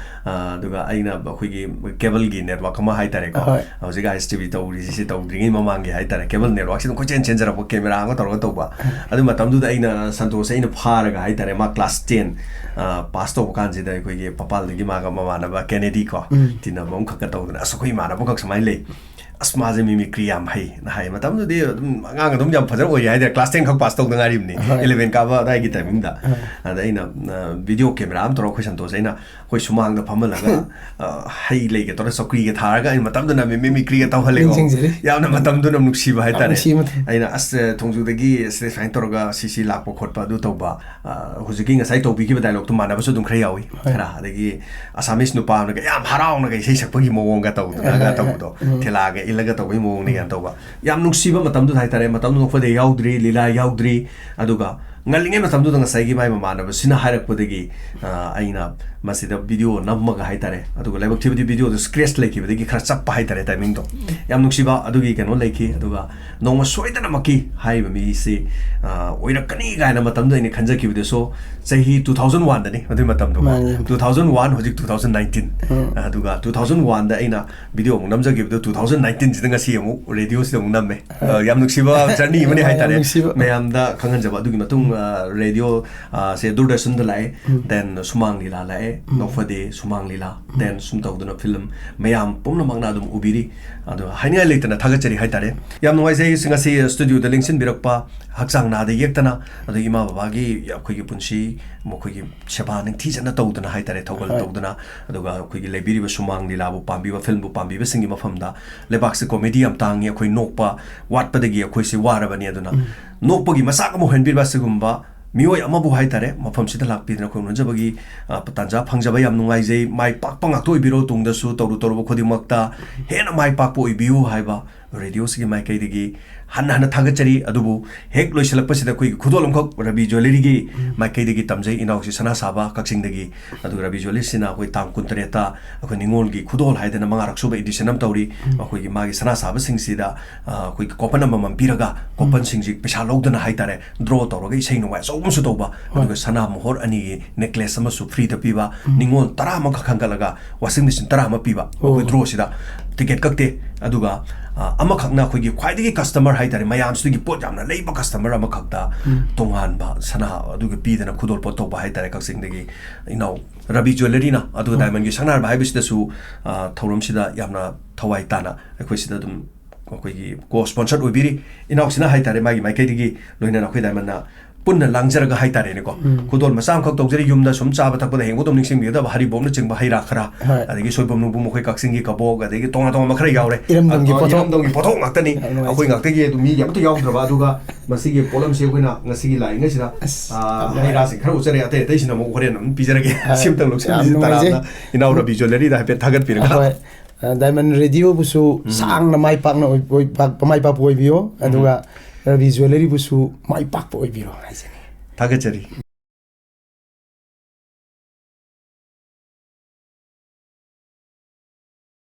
ꯑ, ꯑꯗꯨꯒ ꯑꯩꯅ ꯑꯩꯈꯣꯏꯒꯤ ꯀꯦꯕꯜꯒꯤ ꯅꯦꯠꯋꯥꯛ ꯑꯃ ꯍꯥꯏꯇꯥꯔꯦꯀꯣ, ꯍꯣꯏ꯫ ꯍꯧꯖꯤꯛ ꯑꯥꯏ ꯑꯦꯁ ꯇꯤ ꯚꯤ ꯇꯧꯔꯤꯁꯤ ꯇꯧꯗ꯭ꯔꯤꯉꯩ ꯃꯃꯥꯡꯒꯤ ꯍꯥꯏꯇꯥꯔꯦ, ꯀꯦꯕꯜ ꯅꯦꯠꯋꯥꯛꯁꯤ ꯑꯗꯨꯝ ꯀꯣꯏꯆꯦꯟ ꯆꯦꯟꯖꯔꯛꯄ, ꯀꯦꯃꯦꯔꯥ ꯑꯃ ꯇꯧꯔꯒ ꯇꯧꯕ꯫ ꯑꯗꯨ ꯃꯇꯝꯗꯨꯗ ꯑꯩꯅ ꯁꯟꯇꯣꯁꯁꯦ ꯑꯩꯅ ꯐꯥꯔꯒ ꯍꯥꯏꯇꯥꯔꯦ, ꯃꯥ ꯀ꯭ꯂꯥꯁ ꯇꯦꯟ, ꯑ, ꯄꯥꯁ ꯇꯧꯕ ꯀꯥꯟꯁꯤꯗ ꯑꯩꯈꯣꯏꯒꯤ ꯄꯄꯥꯜꯗꯒꯤ ꯃꯥꯒ ꯃꯃꯥꯟꯅꯕ ꯀꯦꯅꯦꯗꯤ ꯀꯣ, ꯎꯝ꯫ ꯇꯤꯟꯅꯕ ꯑꯃꯈꯛꯀ ꯇꯧꯗꯅ, "ꯑꯁ, ꯑꯩꯈꯣꯏ ꯏꯃꯥꯟꯅꯕꯈꯛ ꯁꯨꯃꯥꯏꯅ ꯂꯩ, ꯑꯁ, ꯃꯥꯁꯦ ꯃꯤꯃꯤꯀ꯭ꯔꯤ ꯌꯥꯝ ꯍꯩ"ꯅ ꯍꯥꯏ꯫ ꯃꯇꯝꯗꯨꯗꯤ ꯑꯗꯨꯝ ꯑꯉꯥꯡ ꯑꯗꯨꯝ ꯌꯥꯝ ꯐꯖꯅ ꯑꯣꯏꯔꯤ ꯍꯥꯏꯇꯥꯔꯦ, ꯀ꯭ꯂꯥꯁ ꯇꯦꯟ ꯈꯛ ꯄꯥꯁ ꯇꯧꯗ ꯉꯥꯏꯔꯤꯕꯅꯤ, ꯍꯣꯏ꯫ ꯏꯂꯚꯦꯟ ꯀꯥꯕ ꯑꯗꯥꯏꯒꯤ ꯇꯥꯏꯃꯤꯡꯗ꯫ ꯍꯣꯏ꯫ ꯑꯗ ꯑꯩꯅ, ꯑ, ꯚꯤꯗꯤꯑꯣ ꯀꯦꯃꯦꯔꯥ ꯑꯃ ꯇꯧꯔꯒ ꯑꯩꯈꯣꯏ ꯁꯟꯇꯣꯁ ꯑꯩꯅ ꯑꯩꯈꯣꯏ ꯁꯨꯃꯥꯡꯗ ꯐꯝꯍꯜꯂꯒ, ꯑ, ꯍꯩ ꯂꯩꯒ ꯇꯧꯔꯒ ꯆꯧꯀ꯭ꯔꯤꯒ ꯊꯥꯔꯒ, ꯑꯩꯅ ꯃꯇꯝꯗꯨꯅ ꯃꯤ-, ꯃꯤꯃꯤꯀ꯭ꯔꯤꯒ ꯇꯧꯍꯜꯂꯦꯀꯣ꯫ ꯅꯤꯡꯁꯤꯡꯖꯔꯤ꯫ ꯌꯥꯝꯅ ꯃꯇꯝꯗꯨꯅ ꯅꯨꯡꯁꯤꯕ ꯌꯥꯝ ꯍꯥꯏꯇꯥꯔꯦ꯫ ꯅꯨꯡꯁꯤ ꯃꯇꯝ꯫ ꯑꯩꯅ, "ꯑꯁ, ꯊꯣꯡꯖꯨꯗꯒꯤ ꯁꯤꯗ ꯁꯨꯃꯥꯏꯅ ꯇꯧꯔꯒ ꯁꯤ, ꯁꯤ ꯂꯥꯛꯄ ꯈꯣꯠꯄ ꯑꯗꯨ ꯇꯧꯕ", ꯑ, ꯍꯧꯖꯤꯛꯀꯤ ꯉꯁꯥꯏ ꯇꯧꯕꯤꯈꯤꯕ ꯗꯥꯏꯂꯣꯛꯇꯣ ꯃꯥꯟꯅꯕꯁꯨ ꯑꯗꯨꯝ ꯈꯔ ꯌꯥꯎꯏ꯫ ꯍꯣꯏ꯫ ꯈꯔ, ꯑꯗꯒꯤ ꯑꯁꯥꯃꯤꯁ ꯅꯨꯄꯥ ꯑꯃꯅꯒ ꯌꯥꯝ ꯍꯔꯥꯎꯅꯒ ꯏꯁꯩ ꯁꯛꯄꯒꯤ ꯃꯑꯣꯡꯒ ꯇꯧꯗꯅꯒ ꯍꯣꯏ, ꯍꯣꯏ, ꯇꯧꯕꯗꯣ, ꯎꯝ꯫ ꯊꯦꯂꯥꯒ ꯏꯜꯂꯒ ꯇꯧꯕꯒꯤ ꯃꯑꯣꯡꯅꯤ ꯀꯥꯏꯅ ꯇꯧꯕ꯫ ꯌꯥꯝ ꯅꯨꯡꯁꯤꯕ ꯃꯇꯝꯗꯨꯗ ꯍꯥꯏꯇꯥꯔꯦ, ꯃꯇꯝꯗꯨ ꯅꯣꯛꯐꯗꯦ ꯌꯥꯎꯗ꯭ꯔꯤ, ꯂꯤꯂꯥ ꯌꯥꯎꯗ꯭ꯔꯤ, ꯑꯗꯨꯒ ꯉꯜꯂꯤꯉꯩ ꯃꯇꯝꯗꯨꯗ ꯉꯁꯥꯏꯒꯤ ꯃꯥꯏ ꯃꯃꯥꯟꯅꯕꯁꯤꯅ ꯍꯥꯏꯔꯛꯄꯗꯒꯤ, ꯑ, ꯑꯩꯅ ꯃꯁꯤꯗ ꯚꯤꯗꯤꯑꯣ ꯅꯝꯃꯒ ꯍꯥꯏꯇꯥꯔꯦ, ꯑꯗꯨꯒ ꯂꯥꯏꯕꯛ ꯊꯤꯕꯗꯤ ꯚꯤꯗꯤꯑꯣꯗꯨ scratch ꯂꯩꯈꯤꯕꯗꯒꯤ ꯈꯔ ꯆꯞꯄ ꯍꯥꯏꯇꯥꯔꯦ ꯇꯥꯏꯃꯤꯡꯗꯣ꯫ ꯌꯥꯝ ꯅꯨꯡꯁꯤꯕ ꯑꯗꯨꯒꯤ ꯀꯩꯅꯣ ꯂꯩꯈꯤ꯫ ꯑꯗꯨꯒ ꯅꯣꯡꯃ ꯁꯣꯏꯗꯅꯃꯛꯀꯤ ꯍꯥꯏꯔꯤꯕ ꯃꯤꯁꯤ, ꯑ, ꯑꯣꯏꯔꯛꯀꯅꯤ ꯀꯥꯏꯅ ꯃꯇꯝꯗꯨꯗ ꯑꯩꯅ ꯈꯟꯖꯈꯤꯕꯗꯨꯁꯨ ꯆꯍꯤ two thousand one ꯗꯅꯤ, ꯑꯗꯨꯒꯤ ꯃꯇꯝꯗꯣ꯫ ꯃꯥꯅꯤ, ꯌꯥꯝ Two thousand one, ꯍꯧꯖꯤꯛ two thousand nineteen꯫ ꯎꯝ꯫ ꯑꯗꯨꯒ two thousand one ꯗ ꯑꯩꯅ ꯚꯤꯗꯤꯑꯣ ꯑꯃꯨꯛ ꯅꯝꯖꯈꯤꯕꯗꯣ, two thousand nineteen ꯁꯤꯗ ꯉꯁꯤ ꯑꯃꯨꯛ ꯔꯦꯗꯤꯑꯣꯁꯤꯗ ꯑꯃꯨꯛ ꯅꯝꯃꯦ꯫ ꯑ, ꯑ, ꯌꯥꯝ ꯅꯨꯡꯁꯤꯕ journey ꯑꯃꯅꯤ ꯌꯥꯝ ꯍꯥꯏꯇꯥꯔꯦ꯫ ꯅꯨꯡꯁꯤꯕ꯫ ꯃꯌꯥꯝꯗ ꯈꯪꯍꯟꯖꯕ꯫ ꯑꯗꯨꯒꯤ ꯃꯇꯨꯡ, ꯑ, ꯔꯦꯗꯤꯑꯣ, ꯑ, ꯁꯦ ꯗꯨꯔꯗꯔꯁꯟꯗ ꯂꯥꯛꯑꯦ, ꯎꯝ꯫ then ꯁꯨꯃꯥꯡ ꯂꯤꯂꯥ ꯂꯥꯛꯑꯦ, ꯎꯝ꯫ ꯅꯣꯛꯐꯗꯦ, ꯁꯨꯃꯥꯡ ꯂꯤꯂꯥ, then ꯁꯨꯝ ꯇꯧꯗꯨꯅ ꯐꯤꯂꯝ ꯃꯌꯥꯝ ꯄꯨꯝꯅꯃꯛꯅ ꯑꯗꯨꯝ ꯎꯕꯤꯔꯤ꯫ ꯑꯗꯣ ꯍꯥꯏꯅꯤꯡꯉꯥꯏ ꯂꯩꯇꯅ ꯊꯥꯒꯠꯆꯔꯤ ꯍꯥꯏꯇꯥꯔꯦ꯫ ꯌꯥꯝ ꯅꯨꯡꯉꯥꯏꯖꯩ ꯉꯁꯤ ꯁ꯭ꯇꯨꯗꯤꯑꯣꯗ ꯂꯦꯡꯁꯤꯟꯕꯤꯔꯛꯄ, ꯍꯛꯆꯥꯡ ꯅꯥꯗ ꯌꯦꯛꯇꯅ, ꯑꯗꯒꯤ ꯏꯃꯥ ꯕꯕꯥꯒꯤ ꯑꯩꯈꯣꯏꯒꯤ ꯄꯨꯟꯁꯤ, ꯃꯈꯣꯏꯒꯤ ꯁꯦꯕꯥ ꯅꯤꯡꯊꯤꯖꯅ ꯇꯧꯗꯅ ꯍꯥꯏꯇꯥꯔꯦ, ꯊꯧꯒꯜ ꯍꯣꯏ꯫ ꯇꯧꯗꯅ, ꯑꯗꯨꯒ ꯑꯩꯈꯣꯏꯒꯤ ꯂꯩꯕꯤꯔꯤꯕ ꯁꯨꯃꯥꯡ ꯂꯤꯂꯥꯕꯨ ꯄꯥꯝꯕꯤꯕ, ꯐꯤꯂꯝꯕꯨ ꯄꯥꯝꯕꯤꯕꯁꯤꯡꯒꯤ ꯃꯐꯝꯗ ꯂꯩꯕꯥꯛꯁꯤ ꯀꯣꯃꯦꯗꯤ ꯌꯥꯝ ꯇꯥꯡꯉꯤ, ꯑꯩꯈꯣꯏ ꯅꯣꯛꯄ ꯋꯥꯠꯄꯗꯒꯤ ꯑꯩꯈꯣꯏꯁꯦ ꯋꯥꯔꯕꯅꯤ꯫ ꯑꯗꯨꯅ ꯎꯝ꯫ ꯅꯣꯛꯄꯒꯤ ꯃꯆꯥꯛ ꯑꯃ ꯑꯣꯏꯍꯟꯕꯤꯕ ꯑꯁꯤꯒꯨꯝꯕ ꯃꯤꯑꯣꯏ ꯑꯃꯕꯨ ꯍꯥꯏꯇꯥꯔꯦ, ꯃꯐꯝꯁꯤꯗ ꯂꯥꯛꯄꯤꯗꯅ ꯑꯩꯈꯣꯏ ꯎꯅꯖꯕꯒꯤ, ꯑ, ꯇꯥꯟꯖꯥ ꯐꯪꯖꯕ ꯌꯥꯝ ꯅꯨꯡꯉꯥꯏꯖꯩ꯫ ꯃꯥꯏ ꯄꯥꯛꯄ ꯉꯥꯛꯇ ꯑꯣꯏꯕꯤꯔꯣ, ꯇꯨꯡꯗꯁꯨ ꯇꯧꯔꯨ ꯇꯧꯔꯨꯕ ꯈꯨꯗꯤꯡꯃꯛꯇ ꯍꯦꯟꯅ ꯃꯥꯏ ꯄꯥꯛꯄ ꯑꯣꯏꯕꯤꯌꯨ ꯍꯥꯏꯕ ꯔꯦꯗꯤꯑꯣꯁꯤꯒꯤ ꯃꯥꯏꯀꯩꯗꯒꯤ ꯍꯟꯅ ꯍꯟꯅ ꯊꯥꯒꯠꯆꯔꯤ꯫ ꯑꯗꯨꯕꯨ ꯍꯦꯛ ꯂꯣꯏꯁꯤꯜꯂꯛꯄꯁꯤꯗ ꯑꯩꯈꯣꯏꯒꯤ ꯈꯨꯗꯣꯜ ꯑꯃꯈꯛ ꯔꯕꯤ ꯖ꯭ꯋꯦꯂꯔꯤꯒꯤ ꯎꯝ꯫ ꯃꯥꯏꯀꯩꯗꯒꯤ ꯇꯝꯖꯩ꯫ ꯏꯅꯥꯎꯁꯤ ꯁꯅꯥ ꯁꯥꯕ ꯀꯛꯆꯤꯡꯗꯒꯤ, ꯑꯗꯨꯒ ꯔꯕꯤ ꯖ꯭ꯋꯦꯂꯔꯤꯁꯤꯅ ꯑꯩꯈꯣꯏ ꯇꯥꯡ ꯀꯨꯟꯇꯔꯦꯠꯇ ꯑꯩꯈꯣꯏ ꯅꯤꯉꯣꯜꯒꯤ ꯈꯨꯗꯣꯜ ꯍꯥꯏꯗꯅ ꯃꯉꯥꯔꯛ ꯁꯨꯕ edition ꯑꯃ ꯇꯧꯔꯤ꯫ ꯎꯝ꯫ ꯑꯩꯈꯣꯏꯒꯤ ꯃꯥꯒꯤ ꯁꯅꯥ ꯁꯥꯕꯁꯤꯡꯁꯤꯗ, ꯑ, ꯑꯩꯈꯣꯏꯒꯤ coupon ꯑꯃꯃꯝ ꯄꯤꯔꯒ, ꯎꯝ꯫ Couponꯁꯤꯡꯁꯤ ꯄꯩꯁꯥ ꯂꯧꯗꯅ ꯍꯥꯏꯇꯥꯔꯦ, draw ꯇꯧꯔꯒ ꯏꯁꯩ ꯅꯣꯡꯃꯥꯏ ꯑꯆꯧꯕ ꯑꯃꯁꯨ ꯇꯧꯕ, ꯍꯣꯏ꯫ ꯑꯗꯨꯒ ꯁꯅꯥ ꯃꯣꯍꯣꯔ ꯑꯅꯤꯒꯤ necklace ꯑꯃꯁꯨ freeꯗ ꯄꯤꯕ, ꯎꯝ꯫ ꯅꯤꯉꯣꯜ ꯇꯔꯥ ꯑꯃꯈꯛ ꯈꯟꯒꯠꯂꯒ washing machine ꯇꯔꯥ ꯑꯃ ꯄꯤꯕ, ꯑꯣ꯫ ꯑꯩꯈꯣꯏ drawꯁꯤꯗ ticket ꯀꯛꯇꯦ꯫ ꯑꯗꯨꯒ, ꯑ, ꯑꯃꯈꯛꯅ ꯑꯩꯈꯣꯏꯒꯤ ꯈ꯭ꯋꯥꯏꯗꯒꯤ customer ꯍꯥꯏꯇꯥꯔꯦ, ꯃꯌꯥꯝꯁꯤꯗꯒꯤ ꯄꯣꯠ ꯌꯥꯝꯅ ꯂꯩꯕ customer ꯑꯃꯈꯛꯇ ꯎꯝ꯫ ꯇꯣꯉꯥꯟꯕ ꯁꯅꯥ ꯑꯗꯨꯒ ꯄꯤꯗꯅ ꯈꯨꯗꯣꯜꯄꯣꯠ ꯇꯧꯕ ꯍꯥꯏꯇꯥꯔꯦ꯫ ꯀꯛꯆꯤꯡꯗꯒꯤ ꯏꯅꯥꯎ ꯔꯕꯤ ꯖ꯭ꯋꯦꯂꯔꯤꯅ, ꯑꯗꯨꯒ ꯎꯝ꯫ Diamondꯒꯤ ꯁꯛꯅꯥꯏꯔꯕ ꯍꯥꯏꯕꯁꯤꯗꯁꯨ, ꯑ, ꯊꯧꯔꯝꯁꯤꯗ ꯌꯥꯝꯅ ꯊꯋꯥꯏ ꯇꯥꯅ ꯑꯩꯈꯣꯏ ꯁꯤꯗ ꯑꯗꯨꯝ ꯑꯩꯈꯣꯏꯒꯤ co-sponsor ꯑꯣꯏꯕꯤꯔꯤ꯫ ꯏꯅꯥꯎꯁꯤꯅ ꯍꯥꯏꯇꯥꯔꯦ, ꯃꯥꯒꯤ ꯃꯥꯏꯀꯩꯗꯒꯤ ꯂꯣꯏꯅꯅ ꯑꯩꯈꯣꯏ Diamondꯅ ꯄꯨꯟꯅ ꯂꯥꯡꯖꯔꯒ ꯍꯥꯏꯇꯥꯔꯦꯅꯦꯀꯣ, ꯎꯝ꯫ ꯈꯨꯗꯣꯜ ꯃꯆꯥ ꯑꯃꯈꯛ ꯇꯧꯖꯔꯤ꯫ ꯌꯨꯝꯗ ꯁꯨꯝ ꯆꯥꯕ ꯊꯛꯄꯗ ꯍꯦꯡꯕ ꯑꯗꯨꯝ ꯅꯤꯡꯁꯤꯡꯕꯤꯒꯗꯕ ꯍꯔꯤꯕꯣꯞꯅꯆꯤꯡꯕ ꯍꯩ ꯔꯥ ꯈꯔ, ꯍꯣꯏ꯫ ꯑꯗꯒꯤ ꯁꯣꯏꯕꯨꯝ ꯅꯨꯡꯕꯨꯝ, ꯑꯩꯈꯣꯏ ꯀꯛꯆꯤꯡꯒꯤ ꯀꯕꯣꯛ, ꯑꯗꯒꯤ ꯇꯣꯉꯥꯟ ꯇꯣꯉꯥꯟꯕ ꯈꯔ ꯌꯥꯎꯔꯦ꯫ ꯏꯔꯝꯗꯝꯒꯤ ꯑ, ꯄꯣꯠꯊꯣꯛ꯫ ꯏꯔꯝꯗꯝꯒꯤ ꯄꯣꯠꯊꯣꯛ ꯉꯥꯛꯇꯅꯤ꯫ ꯌꯥꯝ ꯅꯨꯡꯉꯥꯏꯖꯩ꯫ ꯑꯩꯈꯣꯏ ꯉꯥꯛꯇꯒꯤ ꯑꯗꯨꯝ ꯃꯤꯒꯤ ꯑꯃꯠꯇ ꯌꯥꯎꯗ꯭ꯔꯕ꯫ ꯑꯗꯨꯒ ꯃꯁꯤꯒꯤ ꯄꯣꯠꯂꯝꯁꯤ ꯑꯩꯈꯣꯏꯅ ꯉꯁꯤꯒꯤ ꯂꯥꯛꯏꯉꯩꯁꯤꯗ, ꯑꯁ, ꯑ, ꯌꯥꯝ ꯍꯩ ꯅꯨꯡꯉꯥꯏ꯫ ꯔꯥꯁꯤꯡ ꯈꯔ ꯎꯠꯆꯔꯦ, ꯑꯇꯩ ꯑꯇꯩꯁꯤꯅ ꯑꯃꯨꯛ ꯍꯣꯔꯦꯟ ꯑꯗꯨꯝ ꯄꯤꯖꯔꯒꯦ꯫ ꯑ, ꯁꯤꯝꯇꯪ ꯂꯧꯁꯤꯟꯕꯤꯁꯤ ꯌꯥꯝ ꯅꯨꯡꯉꯥꯏꯖꯩ꯫ ꯇꯔꯥꯝꯅ ꯏꯅꯥꯎ ꯔꯕꯤ ꯖ꯭ꯋꯦꯂꯔꯤꯗ ꯍꯥꯏꯐꯦꯠ ꯊꯥꯒꯠꯄꯤꯔꯒ꯫ ꯍꯣꯏ꯫ ꯑ, Diamond Radioꯕꯨꯁꯨ ꯎꯝ꯫ ꯁꯥꯡꯅ ꯃꯥꯏ ꯄꯥꯛꯅ ꯑꯣꯏ-, ꯑꯣꯏ-, ꯄꯥꯛ-, ꯃꯥꯏ ꯄꯥꯛꯄ ꯑꯣꯏꯕꯤꯌꯣ꯫ ꯎꯝ꯫ ꯑꯗꯨꯒ ꯔꯕꯤ ꯖ꯭ꯋꯦꯂꯔꯤꯕꯨꯁꯨ ꯃꯥꯏ ꯄꯥꯛꯄ ꯑꯣꯏꯕꯤꯔꯣ ꯍꯥꯏꯖꯅꯤꯡꯉꯤ꯫ ꯊꯥꯒꯠꯆꯔꯤ꯫